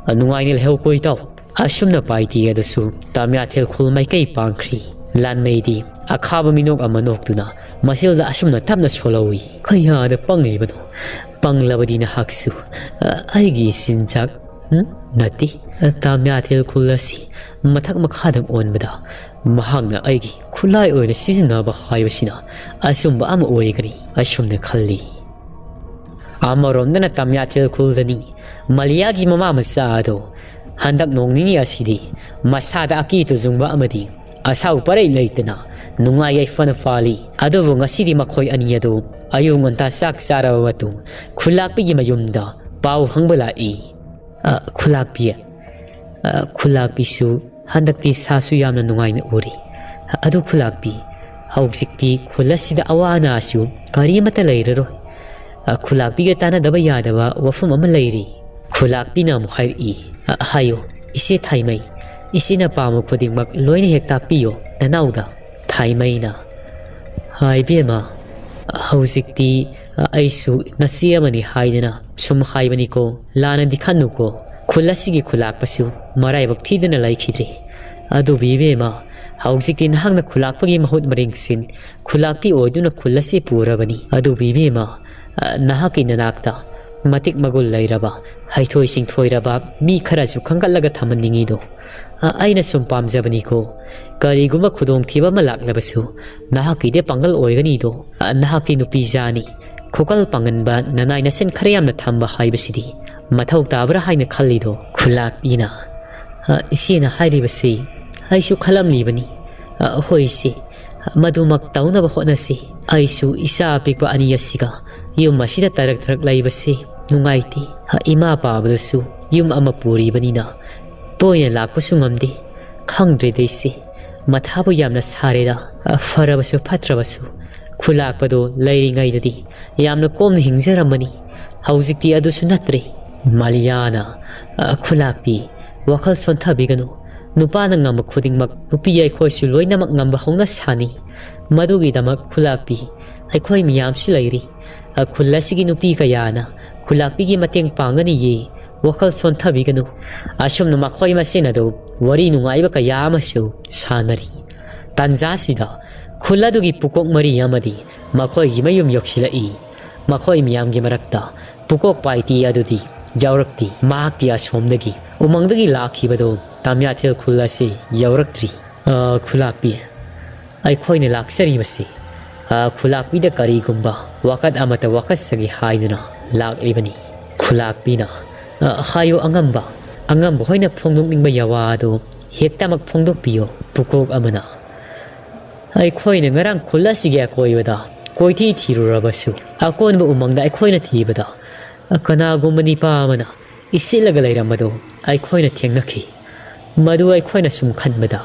ꯑ, ꯅꯨꯡꯉꯥꯏꯅ ꯂꯩꯍꯧꯀꯣ ꯏꯇꯥꯎ꯫" ꯑꯁꯨꯝꯅ ꯄꯥꯏꯇꯤ ꯑꯗꯨꯁꯨ ꯇꯥꯃꯤꯌꯥꯊꯦꯜ ꯈꯨꯜ ꯃꯥꯏꯀꯩ ꯄꯥꯡꯈ꯭ꯔꯤ꯫ ꯂꯥꯟꯃꯩꯗꯤ ꯑꯈꯥꯕ ꯃꯤꯅꯣꯛ ꯑꯃ ꯅꯣꯛꯇꯨꯅ ꯃꯆꯤꯜꯗ ꯑꯁꯨꯝꯅ ꯇꯞꯅ ꯁꯣꯜꯍꯧꯏ, "ꯀꯌꯥꯗ ꯄꯪꯂꯤꯕꯅꯣ? ꯄꯪꯂꯕꯗꯤ ꯅꯍꯥꯛꯁꯨ, ꯑ, ꯑꯩꯒꯤ ꯆꯤꯟꯖꯥꯛ, ꯎꯝ, ꯅꯠꯇꯦ꯫ ꯇꯥꯃꯤꯌꯥꯊꯦꯜ ꯈꯨꯜ ꯑꯁꯤ ꯃꯊꯛ ꯃꯈꯥꯗ ꯑꯣꯟꯕꯗ ꯃꯍꯥꯛꯅ ꯑꯩꯒꯤ ꯈꯨꯠꯂꯥꯏ ꯑꯣꯏꯅ ꯁꯤꯖꯤꯟꯅꯕ ꯍꯥꯏꯕꯁꯤꯅ ꯑꯆꯨꯝꯕ ꯑꯃ ꯑꯣꯏꯒꯅꯤ" ꯑꯁꯨꯝꯅ ꯈꯜꯂꯤ꯫ ꯑꯃꯔꯣꯝꯗꯅ ꯇꯥꯃꯤꯌꯥꯊꯦꯜ ꯈꯨꯜꯗꯅꯤ ꯃꯂꯤꯌꯥꯒꯤ ꯃꯃꯥ ꯃꯆꯥ ꯑꯗꯣ ꯍꯟꯗꯛ ꯅꯣꯡ ꯅꯤꯅꯤ ꯑꯁꯤꯗꯤ ꯃꯁꯥꯗ ꯑꯀꯤ ꯇꯨꯖꯨꯡꯕ ꯑꯃꯗꯤ ꯑꯁꯥꯎ ꯄꯔꯩ ꯂꯩꯇꯅ ꯅꯨꯡꯉꯥꯏ ꯌꯥꯏꯐꯅ ꯄꯥꯜꯂꯤ꯫ ꯑꯗꯨꯕꯨ ꯉꯁꯤꯗꯤ ꯃꯈꯣꯏ ꯑꯅꯤ ꯑꯗꯨ ꯑꯌꯨꯛ ꯉꯟꯇꯥ ꯆꯥꯛ ꯆꯥꯔꯕ ꯃꯇꯨꯡ ꯈꯨꯜꯂꯥꯛꯄꯤꯒꯤ ꯃꯌꯨꯝꯗ ꯄꯥꯎ ꯍꯪꯕ ꯂꯥꯛꯏ꯫ ꯑ, ꯈꯨꯂꯥꯛꯄꯤ, ꯑ, ꯈꯨꯂꯥꯛꯄꯤꯁꯨ ꯍꯟꯗꯛꯇꯤ ꯁꯥꯁꯨ ꯌꯥꯝꯅ ꯅꯨꯡꯉꯥꯏꯅ ꯎꯔꯤ꯫ ꯑꯗꯨ ꯈꯨꯂꯥꯛꯄꯤ, ꯍꯧꯖꯤꯛꯇꯤ ꯈꯨꯜ ꯑꯁꯤꯗ ꯑꯋꯥ ꯑꯅꯥꯁꯨ ꯀꯔꯤ ꯑꯃꯠꯇ ꯂꯩꯔꯔꯣꯏ꯫ ꯑ, ꯈꯨꯂꯥꯛꯄꯤꯒ ꯇꯥꯟꯅꯗꯕ ꯌꯥꯗꯕ ꯋꯥꯐꯝ ꯑꯃ ꯂꯩꯔꯤ꯫ ꯈꯨꯂꯥꯛꯄꯤꯅ ꯑꯃꯨꯛ ꯍꯥꯏꯔꯛꯏ, "ꯑ, ꯍꯥꯏꯌꯨ, ꯏꯆꯦ ꯊꯥꯏꯃꯩ, ꯏꯆꯦꯅ ꯄꯥꯝꯕ ꯈꯨꯗꯤꯡꯃꯛ ꯂꯣꯏꯅ ꯍꯦꯛ ꯇꯥꯛꯄꯤꯌꯨ ꯅꯅꯥꯎꯗ꯫" ꯊꯥꯏꯃꯩꯅ, "ꯍꯥꯏ ꯏꯕꯦꯝꯃ, ꯍꯧꯖꯤꯛꯇꯤ, ꯑ, ꯑꯩꯁꯨ ꯅꯆꯦ ꯑꯃꯅꯤ ꯍꯥꯏꯗꯅ ꯁꯨꯝ ꯍꯥꯏꯕꯅꯤꯀꯣ, ꯂꯥꯟꯅꯗꯤ ꯈꯟꯅꯨꯀꯣ꯫ ꯈꯨꯜ ꯑꯁꯤꯒꯤ ꯈꯨꯂꯥꯛꯄꯁꯨ ꯃꯔꯥꯏꯕꯛ ꯊꯤꯗꯅ ꯂꯩꯈꯤꯗ꯭ꯔꯦ꯫ ꯑꯗꯨꯕꯨ ꯏꯕꯦꯝꯃ, ꯍꯧꯖꯤꯛꯇꯤ ꯅꯍꯥꯛꯅ ꯈꯨꯂꯥꯛꯄꯒꯤ ꯃꯍꯨꯠ ꯃꯔꯤꯡꯁꯤꯟ ꯈꯨꯂꯥꯛꯄꯤ ꯑꯣꯏꯗꯨꯅ ꯈꯨꯜ ꯑꯁꯤ ꯄꯨꯔꯕꯅꯤ꯫ ꯑꯗꯨꯕꯨ ꯏꯕꯦꯝꯃ, ꯑ, ꯅꯍꯥꯛꯀꯤ ꯅꯅꯥꯛꯇ ꯃꯇꯤꯛ ꯃꯒꯨꯟ ꯂꯩꯔꯕ, ꯍꯩꯊꯣꯏ ꯁꯤꯡꯊꯣꯏꯔꯕ ꯃꯤ ꯈꯔꯁꯨ ꯈꯟꯒꯠꯂꯒ ꯊꯝꯍꯟꯅꯤꯡꯉꯤꯗꯣ꯫ ꯑ, ꯑꯩꯅ ꯁꯨꯝ ꯄꯥꯝꯖꯕꯅꯤꯀꯣ꯫ ꯀꯔꯤꯒꯨꯝꯕ ꯈꯨꯗꯣꯡꯊꯤꯕ ꯑꯃ ꯂꯥꯛꯂꯕꯁꯨ ꯅꯍꯥꯛꯀꯤꯗꯤ ꯄꯥꯡꯒꯜ ꯑꯣꯏꯒꯅꯤꯗꯣ꯫ ꯑ, ꯅꯍꯥꯛꯇꯤ ꯅꯨꯄꯤ ꯖꯥꯅꯤ꯫ ꯈꯨꯀꯜ ꯄꯥꯡꯒꯟꯕ, ꯅꯅꯥꯏ ꯅꯁꯦꯟ ꯈꯔ ꯌꯥꯝꯅ ꯊꯝꯕ ꯍꯥꯏꯕꯁꯤꯗꯤ ꯃꯊꯧ ꯇꯥꯕ꯭ꯔꯥ ꯍꯥꯏꯅ ꯈꯜꯂꯤꯗꯣ?" ꯈꯨꯂꯥꯛꯄꯤꯅ, "ꯑ, ꯏꯆꯦꯅ ꯍꯥꯏꯔꯤꯕꯁꯤ ꯑꯩꯁꯨ ꯈꯜꯂꯝꯂꯤꯕꯅꯤ꯫ ꯑ, ꯍꯣꯏ ꯏꯆꯦ, ꯃꯗꯨꯃꯛ ꯇꯧꯅꯕ ꯍꯣꯠꯅꯁꯤ꯫ ꯑꯩꯁꯨ ꯏꯆꯥ ꯑꯄꯤꯛꯄ ꯑꯅꯤ ꯑꯁꯤꯒ ꯌꯨꯝ ꯑꯁꯤꯗ ꯇꯔꯛ ꯇꯔꯛ ꯂꯩꯕꯁꯤ ꯅꯨꯡꯉꯥꯏꯇꯦ꯫ ꯑ, ꯏꯃꯥ ꯄꯥꯕꯗꯨꯁꯨ ꯌꯨꯝ ꯑꯃ ꯄꯨꯔꯤꯕꯅꯤꯅ ꯇꯣꯏꯅ ꯂꯥꯛꯄꯁꯨ ꯉꯝꯗꯦ꯫ ꯈꯪꯗ꯭ꯔꯦꯗ ꯏꯆꯦ, ꯃꯊꯥꯕꯨ ꯌꯥꯝꯅ ꯁꯥꯔꯦꯗ꯫ ꯑ, ꯐꯔꯕꯁꯨ ꯐꯠꯇ꯭ꯔꯕꯁꯨ ꯈꯨꯂꯥꯛꯄꯗꯣ ꯂꯩꯔꯤꯉꯩꯗꯗꯤ ꯌꯥꯝꯅ ꯀꯣꯝꯅ ꯍꯤꯡꯖꯔꯝꯕꯅꯤ꯫ ꯍꯧꯖꯤꯛꯇꯤ ꯑꯗꯨꯁꯨ ꯅꯠꯇ꯭ꯔꯦ꯫" ꯃꯥꯂꯤꯌꯥꯅ, "ꯑ, ꯈꯨꯂꯥꯛꯄꯤ, ꯋꯥꯈꯜ ꯁꯣꯟꯊꯕꯤꯒꯅꯨ꯫ ꯅꯨꯄꯥꯅ ꯉꯝꯕ ꯈꯨꯗꯤꯡꯃꯛ ꯅꯨꯄꯤ ꯑꯩꯈꯣꯏꯁꯨ ꯂꯣꯏꯅꯃꯛ ꯉꯝꯕ ꯍꯧꯅ ꯁꯥꯅꯤ꯫ ꯃꯗꯨꯒꯤꯗꯃꯛ ꯈꯨꯂꯥꯛꯄꯤ, ꯑꯩꯈꯣꯏ ꯃꯤꯌꯥꯝꯁꯨ ꯂꯩꯔꯤ꯫ ꯑ, ꯈꯨꯜ ꯑꯁꯤꯒꯤ ꯅꯨꯄꯤ ꯀꯌꯥꯅ ꯈꯨꯂꯥꯛꯄꯤꯒꯤ ꯃꯇꯦꯡ ꯄꯥꯡꯒꯅꯤꯌꯦ꯫ ꯋꯥꯈꯜ ꯁꯣꯟꯊꯕꯤꯒꯅꯨ꯫" ꯑꯁꯨꯝꯅ ꯃꯈꯣꯏ ꯃꯁꯦꯟ ꯑꯗꯨ ꯋꯥꯔꯤ ꯅꯨꯡꯉꯥꯏꯕ ꯀꯌꯥ ꯑꯃꯁꯨ ꯁꯥꯟꯅꯔꯤ꯫ ꯇꯥꯟꯖꯥꯁꯤꯗ ꯈꯨꯜ ꯑꯗꯨꯒꯤ ꯄꯨꯀꯣꯛ ꯃꯔꯤ ꯑꯃꯗꯤ ꯃꯈꯣꯏꯒꯤ ꯃꯌꯨꯝ ꯌꯧꯁꯤꯜꯂꯛꯏ꯫ ꯃꯈꯣꯏ ꯃꯤꯌꯥꯝꯒꯤ ꯃꯔꯛꯇ ꯄꯨꯀꯣꯛ ꯄꯥꯏꯇꯤ ꯑꯗꯨꯗꯤ ꯌꯥꯎꯔꯛꯇꯦ꯫ ꯃꯍꯥꯛꯇꯤ ꯑꯁꯣꯝꯗꯒꯤ ꯎꯃꯪꯗꯒꯤ ꯂꯥꯛꯈꯤꯕꯗꯣ ꯇꯥꯃꯤꯌꯥꯊꯦꯜ ꯈꯨꯜ ꯑꯁꯤ ꯌꯧꯔꯛꯇ꯭ꯔꯤ꯫ "ꯑ, ꯈꯨꯂꯥꯛꯄꯤ, ꯑꯩꯈꯣꯏꯅ ꯂꯥꯛꯆꯔꯤꯕꯁꯤ, ꯑ, ꯈꯨꯂꯥꯛꯄꯤꯗ ꯀꯔꯤꯒꯨꯝꯕ ꯋꯥꯀꯠ ꯑꯃꯠꯇ ꯋꯥꯀꯠꯆꯒꯦ ꯍꯥꯏꯗꯨꯅ ꯂꯥꯛꯂꯤꯕꯅꯤ꯫" ꯈꯨꯂꯥꯛꯄꯤꯅ, "ꯑ, ꯍꯥꯏꯌꯨ ꯑꯉꯝꯕ, ꯑꯉꯝꯕ ꯍꯣꯏꯅ ꯐꯣꯡꯗꯣꯛꯅꯤꯡꯕ ꯌꯥꯋꯥ ꯑꯗꯨ ꯍꯦꯛꯇꯃꯛ ꯐꯣꯡꯗꯣꯛꯄꯤꯌꯨ꯫" ꯄꯨꯀꯣꯛ ꯑꯃꯅ, "ꯑꯩꯈꯣꯏꯅ ꯉꯔꯥꯡ ꯈꯨꯜ ꯑꯁꯤꯒꯤ ꯑꯀꯣꯏꯕꯗ ꯀꯣꯏꯊꯤ ꯊꯤꯔꯨꯔꯕꯁꯨ, ꯑꯀꯣꯟꯕ ꯎꯃꯪꯗ ꯑꯩꯈꯣꯏꯅ ꯊꯤꯕꯗ ꯀꯅꯥꯒꯨꯝꯕ ꯅꯤꯄꯥ ꯑꯃꯅ ꯏꯁꯤꯠꯂꯒ ꯂꯩꯔꯝꯕꯗꯨ ꯑꯩꯈꯣꯏꯅ ꯊꯦꯡꯅꯈꯤ꯫ ꯃꯗꯨ ꯑꯩꯈꯣꯏꯅ ꯁꯨꯝ ꯈꯟꯕꯗ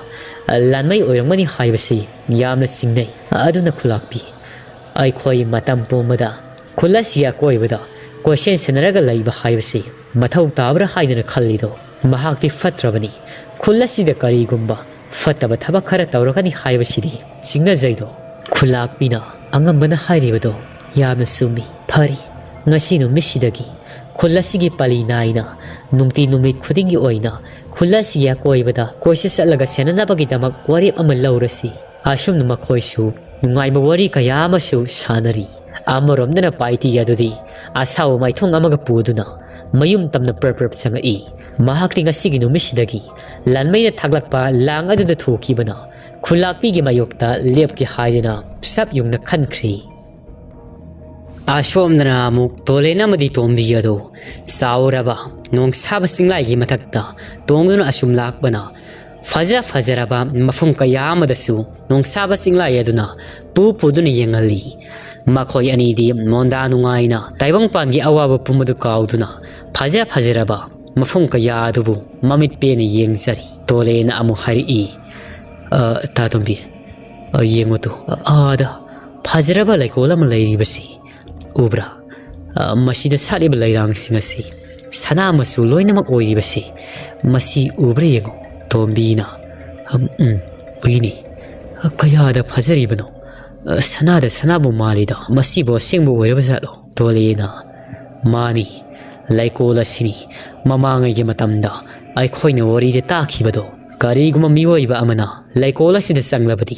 ꯂꯥꯟꯃꯩ ꯑꯣꯏꯔꯝꯒꯅꯤ ꯍꯥꯏꯕꯁꯤ ꯌꯥꯝꯅ ꯆꯤꯡꯅꯩ꯫ ꯑꯗꯨꯅ ꯈꯨꯂꯥꯛꯄꯤ, ꯑꯩꯈꯣꯏ ꯃꯇꯝ ꯄꯨꯝꯕꯗ ꯈꯨꯜ ꯑꯁꯤꯒꯤ ꯑꯀꯣꯏꯕꯗ ꯀꯣꯏꯁꯦꯟ ꯁꯦꯟꯅꯔꯒ ꯂꯩꯕ ꯍꯥꯏꯕꯁꯤ ꯃꯊꯧ ꯇꯥꯕ꯭ꯔꯥ ꯍꯥꯏꯗꯅ ꯈꯜꯂꯤꯗꯣ? ꯃꯍꯥꯛꯇꯤ ꯐꯠꯇ꯭ꯔꯕꯅꯤ꯫ ꯈꯨꯜ ꯑꯁꯤꯗ ꯀꯔꯤꯒꯨꯝꯕ ꯐꯠꯇꯕ ꯊꯕꯛ ꯈꯔ ꯇꯧꯔꯒꯅꯤ ꯍꯥꯏꯕꯁꯤꯗꯤ ꯆꯤꯡꯅꯖꯩꯗꯣ꯫ ꯈꯨꯂꯥꯛꯄꯤꯅ ꯑꯉꯝꯕꯅ ꯍꯥꯏꯔꯤꯕꯗꯣ ꯌꯥꯝꯅ ꯆꯨꯝꯃꯤ꯫ ꯐꯔꯦ, ꯉꯁꯤ ꯅꯨꯃꯤꯠꯁꯤꯗꯒꯤ ꯈꯨꯜ ꯑꯁꯤꯒꯤ ꯄꯥꯂꯤ ꯅꯥꯏꯅ ꯅꯨꯡꯇꯤ ꯅꯨꯃꯤꯠ ꯈꯨꯗꯤꯡꯒꯤ ꯑꯣꯏꯅ ꯈꯨꯜ ꯑꯁꯤꯒꯤ ꯑꯀꯣꯏꯕꯗ ꯀꯣꯏꯆꯠ ꯆꯠꯂꯒ ꯁꯦꯟꯅꯅꯕꯒꯤꯗꯃꯛ ꯋꯥꯔꯦꯞ ꯑꯃ ꯂꯧꯔꯁꯤ꯫ ꯑꯁꯨꯝꯅ ꯃꯈꯣꯏꯁꯨ ꯅꯨꯡꯉꯥꯏꯕ ꯋꯥꯔꯤ ꯀꯌꯥ ꯑꯃꯁꯨ ꯁꯥꯟꯅꯔꯤ꯫ ꯑꯃꯔꯣꯝꯗꯅ ꯄꯥꯏꯇꯤ ꯑꯗꯨꯗꯤ ꯑꯁꯥꯎꯕ ꯃꯥꯏꯊꯣꯡ ꯑꯃꯒ ꯄꯨꯗꯨꯅ ꯃꯌꯨꯝ ꯇꯝꯅ ꯄ꯭ꯔꯞ ꯄ꯭ꯔꯞ ꯆꯪꯉꯛꯏ꯫ ꯃꯍꯥꯛꯇꯤ ꯉꯁꯤꯒꯤ ꯅꯨꯃꯤꯠꯁꯤꯗꯒꯤ ꯂꯥꯟꯃꯩꯅ ꯊꯥꯛꯂꯛꯄ ꯂꯥꯡ ꯑꯗꯨꯗ ꯊꯣꯛꯈꯤꯕꯅ ꯈꯨꯂꯥꯛꯄꯤꯒꯤ ꯃꯥꯌꯣꯛꯇ ꯂꯦꯞꯀꯦ ꯍꯥꯏꯗꯅ ꯁꯞ ꯌꯨꯡꯅ ꯈꯟꯈ꯭ꯔꯤ꯫ ꯑꯁꯣꯝꯗꯅ ꯑꯃꯨꯛ ꯇꯣꯂꯦꯟ ꯑꯃꯗꯤ ꯇꯣꯝꯕꯤ ꯑꯗꯨ ꯆꯥꯎꯔꯕ ꯅꯣꯡꯁꯥꯕ ꯆꯤꯡꯂꯥꯏꯒꯤ ꯃꯊꯛꯇ ꯇꯣꯡꯗꯨꯅ ꯑꯁꯨꯝ ꯂꯥꯛꯄꯅ ꯐꯖ ꯐꯖꯔꯕ ꯃꯐꯝ ꯀꯌꯥ ꯑꯃꯗꯁꯨ ꯅꯣꯡꯁꯥꯕ ꯆꯤꯡꯂꯥꯏ ꯑꯗꯨꯅ ꯄꯨ ꯄꯨꯗꯨꯅ ꯌꯦꯡꯍꯜꯂꯤ꯫ ꯃꯈꯣꯏ ꯑꯅꯤꯗꯤ ꯃꯣꯟꯗꯥ ꯅꯨꯡꯉꯥꯏꯅ ꯇꯥꯏꯕꯪꯄꯥꯟꯒꯤ ꯑꯋꯥꯕ ꯄꯨꯝꯕꯗꯨ ꯀꯥꯎꯗꯨꯅ ꯐꯖ ꯐꯖꯔꯕ ꯃꯐꯝ ꯀꯌꯥ ꯑꯗꯨꯕꯨ ꯃꯃꯤꯠ ꯄꯦꯟꯅ ꯌꯦꯡꯖꯔꯤ꯫ ꯇꯣꯂꯦꯅ ꯑꯃꯨꯛ ꯍꯥꯏꯔꯛꯏ, "ꯑ, ꯇꯥ ꯇꯣꯝꯕꯤ, ꯑ, ꯌꯦꯡꯉꯨ ꯇꯨ, ꯑꯥꯗ ꯐꯖꯔꯕ ꯂꯩꯀꯣꯜ ꯑꯃ ꯂꯩꯔꯤꯕꯁꯤ ꯎꯕ꯭ꯔꯥ? ꯑ, ꯃꯁꯤꯗ ꯁꯥꯠꯂꯤꯕ ꯂꯩꯔꯥꯡꯁꯤꯡ ꯑꯁꯤ ꯁꯅꯥ ꯃꯆꯨ ꯂꯣꯏꯅꯃꯛ ꯑꯣꯏꯔꯤꯕꯁꯤ ꯃꯁꯤ ꯎꯕ꯭ꯔꯥ ꯌꯦꯡꯉꯨ꯫" ꯇꯣꯝꯕꯤꯅ, "ꯎꯝ, ꯎꯝ, ꯎꯏꯅꯤ꯫ ꯀꯌꯥꯗ ꯐꯖꯔꯤꯕꯅꯣ? ꯁꯅꯥꯗ ꯁꯅꯥꯕꯨ ꯃꯥꯜꯂꯤꯗ, ꯃꯁꯤꯕꯨ ꯑꯁꯦꯡꯕ ꯑꯣꯏꯔꯕ ꯖꯥꯠꯂꯣ?" ꯇꯣꯂꯦꯅ, "ꯃꯥꯅꯤ, ꯂꯩꯀꯣꯜ ꯑꯁꯤꯅꯤ꯫ ꯃꯃꯥꯡꯉꯩꯒꯤ ꯃꯇꯝꯗ ꯑꯩꯈꯣꯏꯅ ꯋꯥꯔꯤꯗ ꯇꯥꯈꯤꯕꯗꯣ, ꯀꯔꯤꯒꯨꯝꯕ ꯃꯤꯑꯣꯏꯕ ꯑꯃꯅ ꯂꯩꯀꯣꯜ ꯑꯁꯤꯗ ꯆꯪꯂꯕꯗꯤ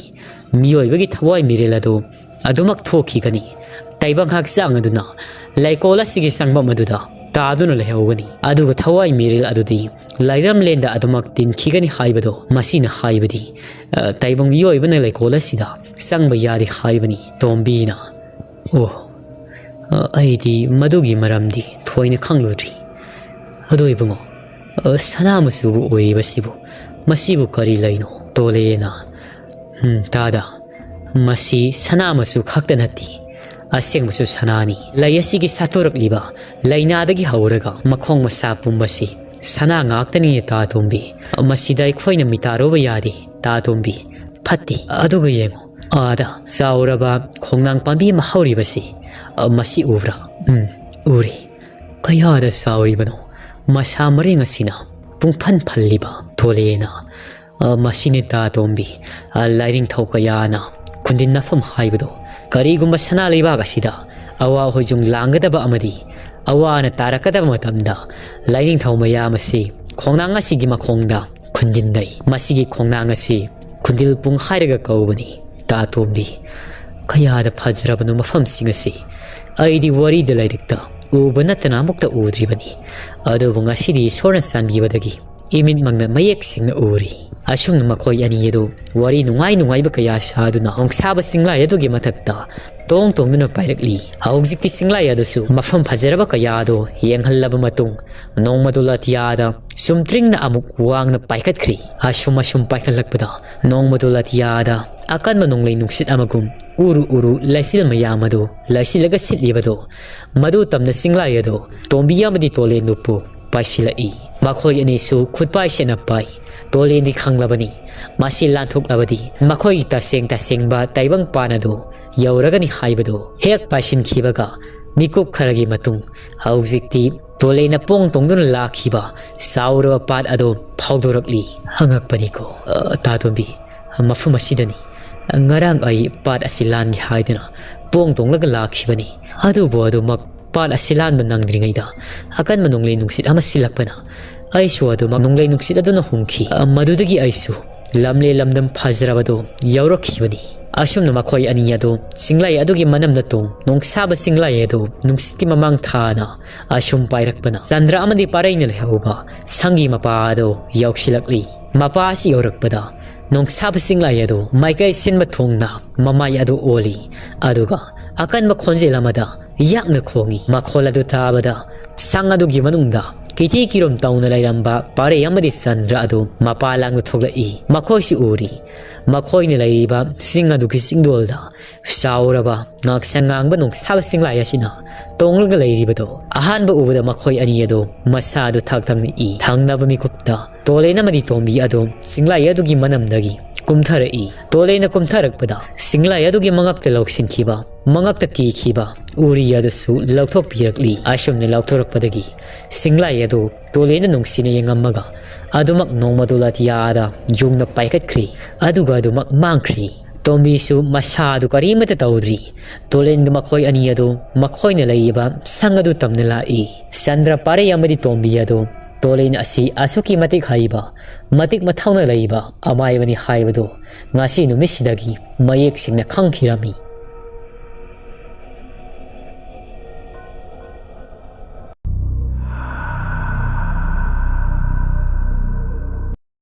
ꯃꯤꯑꯣꯏꯕꯒꯤ ꯊꯋꯥꯏ ꯃꯤꯔꯦꯜ ꯑꯗꯨ ꯑꯗꯨꯃꯛ ꯊꯣꯛꯈꯤꯒꯅꯤ꯫ ꯇꯥꯏꯕꯪ ꯍꯛꯆꯥꯡ ꯑꯗꯨꯅ ꯂꯩꯀꯣꯜ ꯑꯁꯤꯒꯤ ꯆꯪꯐꯝ ꯑꯗꯨꯗ ꯇꯥꯗꯨꯅ ꯂꯩꯍꯧꯒꯅꯤ꯫ ꯑꯗꯨꯒ ꯊꯋꯥꯏ ꯃꯤꯔꯦꯜ ꯑꯗꯨꯗꯤ ꯂꯩꯔꯝꯂꯦꯟꯗ ꯑꯗꯨꯃꯛ ꯇꯤꯟꯈꯤꯒꯅꯤ ꯍꯥꯏꯕꯗꯣ ꯃꯁꯤꯅ ꯍꯥꯏꯕꯗꯤ, ꯑ, ꯇꯥꯏꯕꯪ ꯃꯤꯑꯣꯏꯕꯅ ꯂꯩꯀꯣꯜ ꯑꯁꯤꯗ ꯆꯪꯕ ꯌꯥꯗꯦ ꯍꯥꯏꯕꯅꯤ꯫" ꯇꯣꯝꯕꯤꯅ, "ꯑꯣ, ꯑ, ꯑꯩꯗꯤ ꯃꯗꯨꯒꯤ ꯃꯔꯝꯗꯤ ꯊꯣꯏꯅ ꯈꯪꯂꯨꯗ꯭ꯔꯤ꯫ ꯑꯗꯨ ꯏꯕꯨꯡꯉꯣ, ꯑ, ꯁꯅꯥ ꯃꯆꯨꯕꯨ ꯑꯣꯏꯔꯤꯕꯁꯤꯕꯨ, ꯃꯁꯤꯕꯨ ꯀꯔꯤ ꯂꯩꯅꯣ?" ꯇꯣꯂꯦꯅ, "ꯎꯝ, ꯇꯥꯗ, ꯃꯁꯤ ꯁꯅꯥ ꯃꯆꯨ ꯈꯛꯇ ꯅꯠꯇꯦ, ꯑꯁꯦꯡꯕꯁꯨ ꯁꯅꯥꯅꯤ꯫ ꯂꯩ ꯑꯁꯤꯒꯤ ꯁꯥꯠꯇꯣꯔꯛꯂꯤꯕ ꯂꯥꯏꯅꯥꯗꯒꯤ ꯍꯧꯔꯒ ꯃꯈꯣꯡ ꯃꯁꯥ ꯄꯨꯝꯕꯁꯤ ꯁꯅꯥ ꯉꯥꯛꯇꯅꯤ, ꯇꯥ ꯇꯣꯝꯕꯤ꯫ ꯃꯁꯤꯗ ꯑꯩꯈꯣꯏꯅ ꯃꯤꯇꯥꯔꯨꯕ ꯌꯥꯗꯦ, ꯇꯥ ꯇꯣꯝꯕꯤ꯫ ꯐꯠꯇꯦ꯫ ꯑꯗꯨꯒ ꯌꯦꯡꯉꯨ, ꯑꯥꯗ ꯆꯥꯎꯔꯕ ꯈꯣꯡꯅꯥꯡ ꯄꯥꯝꯕꯤ ꯑꯃ ꯍꯧꯔꯤꯕꯁꯤ, ꯃꯁꯤ ꯎꯕ꯭ꯔꯥ? ꯎꯝ, ꯎꯔꯤ꯫ ꯀꯌꯥꯗ ꯆꯥꯎꯔꯤꯕꯅꯣ? ꯃꯁꯥ ꯃꯔꯦꯡ ꯑꯁꯤꯅ ꯄꯨꯡꯐꯟ ꯐꯜꯂꯤꯕ ꯇꯣꯂꯦꯅ꯫ ꯑ, ꯃꯁꯤꯅꯤ ꯇꯥ ꯇꯣꯝꯕꯤ, ꯑ, ꯂꯥꯏꯅꯤꯡꯊꯧ ꯀꯌꯥꯅ ꯈꯨꯟꯗꯤꯟꯅꯐꯝ ꯍꯥꯏꯕꯗꯣ꯫ ꯀꯔꯤꯒꯨꯝꯕ ꯁꯅꯥ ꯂꯩꯕꯥꯛ ꯑꯁꯤꯗ ꯑꯋꯥ ꯍꯣꯏꯖꯨꯡ ꯂꯥꯡꯒꯗꯕ ꯑꯃꯗꯤ ꯑꯋꯥ ꯑꯅꯥ ꯇꯥꯔꯛꯀꯗꯕ ꯃꯇꯝꯗ, ꯂꯥꯏꯅꯤꯡꯊꯧ ꯃꯌꯥꯝ ꯑꯁꯤ ꯈꯣꯡꯅꯥꯡ ꯑꯁꯤꯒꯤ ꯃꯈꯣꯡꯗ ꯈꯨꯟꯗꯤꯟꯅꯩ꯫ ꯃꯁꯤꯒꯤ ꯈꯣꯡꯅꯥꯡ ꯑꯁꯤ ꯈꯨꯟꯗꯤꯜ ꯄꯨꯡ ꯍꯥꯏꯔꯒ ꯀꯧꯕꯅꯤ꯫ ꯇꯥ ꯇꯣꯝꯕꯤ, ꯀꯌꯥꯗ ꯐꯖꯔꯕꯅꯣ ꯃꯐꯝꯁꯤꯡ ꯑꯁꯤ! ꯑꯩꯗꯤ ꯋꯥꯔꯤꯗ ꯂꯥꯏꯔꯤꯛꯇ ꯎꯕ ꯅꯠꯇꯅ ꯑꯃꯨꯛꯇ ꯎꯗ꯭ꯔꯤꯕꯅꯤ꯫ ꯑꯗꯨꯕꯨ ꯉꯁꯤꯗꯤ ꯏꯁꯣꯔꯅ ꯆꯥꯟꯕꯤꯕꯗꯒꯤ ꯏꯃꯤꯠꯃꯛꯅ ꯃꯌꯦꯛ ꯁꯦꯡꯅ ꯎꯔꯤ꯫ ꯑꯁꯨꯝꯅ ꯃꯈꯣꯏ ꯑꯅꯤ ꯑꯗꯨ ꯋꯥꯔꯤ ꯅꯨꯡꯉꯥꯏ ꯅꯨꯡꯉꯥꯏꯕ ꯀꯌꯥ ꯁꯥꯗꯨꯅ ꯅꯣꯡꯁꯥꯕ ꯆꯤꯡꯂꯥꯏ ꯑꯗꯨꯒꯤ ꯃꯊꯛꯇ ꯇꯣꯡ ꯇꯣꯡꯗꯨꯅ ꯄꯥꯏꯔꯛꯂꯤ꯫ ꯍꯧꯖꯤꯛꯇꯤ ꯆꯤꯡꯂꯥꯏ ꯑꯗꯨꯁꯨ ꯃꯐꯝ ꯐꯖꯔꯕ ꯀꯌꯥ ꯑꯗꯨ ꯌꯦꯡꯍꯜꯂꯕ ꯃꯇꯨꯡ, ꯅꯣꯡꯃꯗꯣ ꯑꯇꯤꯌꯥꯗ ꯆꯨꯝꯇ꯭ꯔꯤꯡꯅ ꯑꯃꯨꯛ ꯋꯥꯡꯅ ꯄꯥꯏꯈꯠꯈ꯭ꯔꯤ꯫ ꯑꯁꯨꯝ ꯑꯁꯨꯝ ꯄꯥꯏꯈꯠꯂꯛꯄꯗ, ꯅꯣꯡꯃꯗꯣ ꯑꯇꯤꯌꯥꯗ ꯑꯀꯟꯕ ꯅꯣꯡꯂꯩ ꯅꯨꯡꯁꯤꯠ ꯑꯃꯒꯨꯝ ꯎꯔꯨ ꯎꯔꯨ ꯂꯩꯆꯤꯜ ꯃꯌꯥꯝ ꯑꯗꯨ ꯂꯩꯆꯤꯜꯂꯒ ꯁꯤꯠꯂꯤꯕꯗꯣ, ꯃꯗꯨ ꯇꯝꯅ ꯆꯤꯡꯂꯥꯏ ꯑꯗꯨ ꯇꯣꯝꯕꯤ ꯑꯃꯗꯤ ꯇꯣꯂꯦꯟꯗꯨꯄꯨ ꯄꯥꯏꯁꯤꯜꯂꯛꯏ꯫ ꯃꯈꯣꯏ ꯑꯅꯤꯁꯨ ꯈꯨꯠꯄꯥꯏ ꯁꯦꯠꯅ ꯄꯥꯏ꯫ ꯇꯣꯂꯦꯟꯗꯤ ꯈꯪꯂꯕꯅꯤ, ꯃꯁꯤ ꯂꯥꯟꯊꯣꯛꯂꯕꯗꯤ ꯃꯈꯣꯏꯒꯤ ꯇꯁꯦꯡ ꯇꯁꯦꯡꯕ ꯇꯥꯏꯕꯪ ꯄꯥꯟ ꯑꯗꯨ ꯌꯧꯔꯒꯅꯤ ꯍꯥꯏꯕꯗꯨ꯫ ꯍꯦꯛ ꯄꯥꯏꯁꯤꯟꯈꯤꯕꯒ ꯃꯤꯀꯨꯞ ꯈꯔꯒꯤ ꯃꯇꯨꯡ, ꯍꯧꯖꯤꯛꯇꯤ ꯇꯣꯂꯦꯟꯅ ꯄꯣꯡ ꯇꯣꯡꯗꯨꯅ ꯂꯥꯛꯈꯤꯕ ꯆꯥꯎꯔꯕ ꯄꯥꯠ ꯑꯗꯨ ꯐꯥꯎꯗꯣꯔꯛꯂꯤ꯫ ꯑꯉꯛꯄꯅꯤꯀꯣ, ꯑ, ꯇꯥꯇꯣꯝꯕꯤ, ꯃꯐꯝ ꯑꯁꯤꯗꯅꯤ ꯉꯔꯥꯡ ꯑꯩ ꯄꯥꯠ ꯑꯁꯤ ꯂꯥꯟꯒꯦ ꯍꯥꯏꯗꯨꯅ ꯄꯣꯡ ꯇꯣꯡꯂꯒ ꯂꯥꯛꯈꯤꯕꯅꯤ꯫ ꯑꯗꯨꯕꯨ ꯑꯗꯨꯃꯛ ꯄꯥꯠ ꯑꯁꯤ ꯂꯥꯟꯕ ꯅꯪꯗ꯭ꯔꯤꯉꯩꯗ ꯑꯀꯟꯕ ꯅꯣꯡꯂꯩ ꯅꯨꯡꯁꯤꯠ ꯑꯃ ꯁꯤꯜꯂꯛꯄꯅ ꯑꯩꯁꯨ ꯑꯗꯨꯃꯛ ꯅꯣꯡꯂꯩ ꯅꯨꯡꯁꯤꯠ ꯑꯗꯨꯅ ꯍꯨꯝꯈꯤ꯫ ꯃꯗꯨꯗꯒꯤ ꯑꯩꯁꯨ ꯂꯝꯂꯦ ꯂꯝꯗꯝ ꯐꯖꯔꯕꯗꯨ ꯌꯧꯔꯛꯈꯤꯕꯅꯤ꯫ ꯑꯁꯨꯝꯅ ꯃꯈꯣꯏ ꯑꯅꯤ ꯑꯗꯨ ꯆꯤꯡꯂꯩ ꯑꯗꯨꯒꯤ ꯃꯅꯝꯅ ꯇꯣꯡ ꯅꯣꯡꯁꯥꯕ ꯆꯤꯡꯂꯩ ꯑꯗꯨ ꯅꯨꯡꯁꯤꯠꯀꯤ ꯃꯃꯥꯡ ꯊꯥꯅ ꯑꯁꯨꯝ ꯄꯥꯏꯔꯛꯄꯅ ꯆꯟꯗ꯭ꯔ ꯑꯃꯗꯤ ꯄꯥꯔꯩꯅ ꯂꯩꯍꯧꯕ ꯁꯪꯒꯤ ꯃꯄꯥ ꯑꯗꯨ ꯌꯧꯁꯤꯜꯂꯛꯂꯤ꯫ ꯃꯄꯥ ꯑꯁꯤ ꯌꯧꯔꯛꯄꯗ ꯅꯣꯡꯁꯥꯕ ꯆꯤꯡꯂꯩ ꯑꯗꯨ ꯃꯥꯏꯀꯩ ꯁꯤꯟꯕ ꯊꯨꯡꯅ ꯃꯃꯥꯏ ꯑꯗꯨ ꯑꯣꯜꯂꯤ, ꯑꯗꯨꯒ ꯑꯀꯟꯕ ꯈꯣꯟꯖꯦꯜ ꯑꯃꯗ ꯌꯥꯛꯅ ꯈꯣꯡꯏ꯫ ꯃꯈꯣꯜ ꯑꯗꯨ ꯇꯥꯕꯗ ꯁꯪ ꯑꯗꯨꯒꯤ ꯃꯅꯨꯡꯗ ꯀꯤꯊꯤ ꯀꯤꯔꯨꯝ ꯇꯧꯅ ꯂꯩꯔꯝꯕ ꯄꯥꯔꯩ ꯑꯃꯗꯤ ꯆꯟꯗ꯭ꯔ ꯑꯗꯨ ꯃꯄꯥ ꯂꯥꯡꯗ ꯊꯣꯛꯂꯛꯏ꯫ ꯃꯈꯣꯏꯁꯨ ꯎꯔꯤ꯫ ꯃꯈꯣꯏꯅ ꯂꯩꯔꯤꯕ ꯆꯤꯡ ꯑꯗꯨꯒꯤ ꯆꯤꯡꯗꯣꯜꯗ ꯆꯥꯎꯔꯕ ꯉꯥꯛꯁꯪ ꯉꯥꯡꯕ ꯅꯨꯡꯁꯥꯕ ꯆꯤꯡꯂꯥꯏ ꯑꯁꯤꯅ ꯇꯣꯡꯂꯒ ꯂꯩꯔꯤꯕꯗꯣ ꯑꯍꯥꯟꯕ ꯎꯕꯗ ꯃꯈꯣꯏ ꯑꯅꯤ ꯑꯗꯨ ꯃꯁꯥꯗꯨ ꯊꯛ ꯊꯛ ꯅꯤꯛꯏ꯫ ꯊꯪꯅꯕ ꯃꯤꯀꯨꯞꯇ ꯇꯣꯂꯦꯟ ꯑꯃꯗꯤ ꯇꯣꯝꯕꯤ ꯑꯗꯨ ꯆꯤꯡꯂꯥꯏ ꯑꯗꯨꯒꯤ ꯃꯅꯝꯗꯒꯤ ꯀꯨꯝꯊꯔꯛꯏ꯫ ꯇꯣꯂꯦꯟꯅ ꯀꯨꯝꯊꯔꯛꯄꯗ ꯆꯤꯡꯂꯥꯏ ꯑꯗꯨꯒꯤ ꯃꯉꯛꯇ ꯂꯧꯁꯤꯟꯈꯤꯕ, ꯃꯉꯛꯇ ꯀꯤꯈꯤꯕ ꯎꯔꯤ ꯑꯗꯨꯁꯨ ꯂꯧꯊꯣꯛꯄꯤꯔꯛꯂꯤ꯫ ꯑꯁꯨꯝꯅ ꯂꯧꯊꯣꯔꯛꯄꯗꯒꯤ ꯆꯤꯡꯂꯥꯏ ꯑꯗꯨ ꯇꯣꯂꯦꯟꯅ ꯅꯨꯡꯁꯤꯅ ꯌꯦꯡꯉꯝꯃꯒ ꯑꯗꯨꯃꯛ ꯅꯣꯡꯃꯗꯣ ꯑꯇꯤꯌꯥꯗ ꯌꯨꯡꯅ ꯄꯥꯏꯈꯠꯈ꯭ꯔꯤ꯫ ꯑꯗꯨꯒ ꯑꯗꯨꯃꯛ ꯃꯥꯡꯈ꯭ꯔꯤ꯫ ꯇꯣꯝꯕꯤꯁꯨ ꯃꯁꯥ ꯑꯗꯨ ꯀꯔꯤꯃꯠꯇ ꯇꯧꯗ꯭ꯔꯤ꯫ ꯇꯣꯂꯦꯟꯒ ꯃꯈꯣꯏ ꯑꯅꯤ ꯑꯗꯨ ꯃꯈꯣꯏꯅ ꯂꯩꯔꯤꯕ ꯁꯪ ꯑꯗꯨ ꯇꯝꯅ ꯂꯥꯛꯏ꯫ ꯆꯟꯗ꯭ꯔ ꯄꯥꯔꯩ ꯑꯃꯗꯤ ꯇꯣꯝꯕꯤ ꯑꯗꯨ ꯇꯣꯂꯦꯟ ꯑꯁꯤ ꯑꯁꯨꯛꯀꯤ ꯃꯇꯤꯛ ꯍꯩꯕ, ꯃꯇꯤꯛ ꯃꯊꯧꯅ ꯂꯩꯕ ꯑꯃꯥꯏꯕꯅꯤ ꯍꯥꯏꯕꯗꯨ ꯉꯁꯤ ꯅꯨꯃꯤꯠꯁꯤꯗꯒꯤ ꯃꯌꯦꯛ ꯁꯦꯡꯅ ꯈꯪꯈꯤꯔꯝꯃꯤ꯫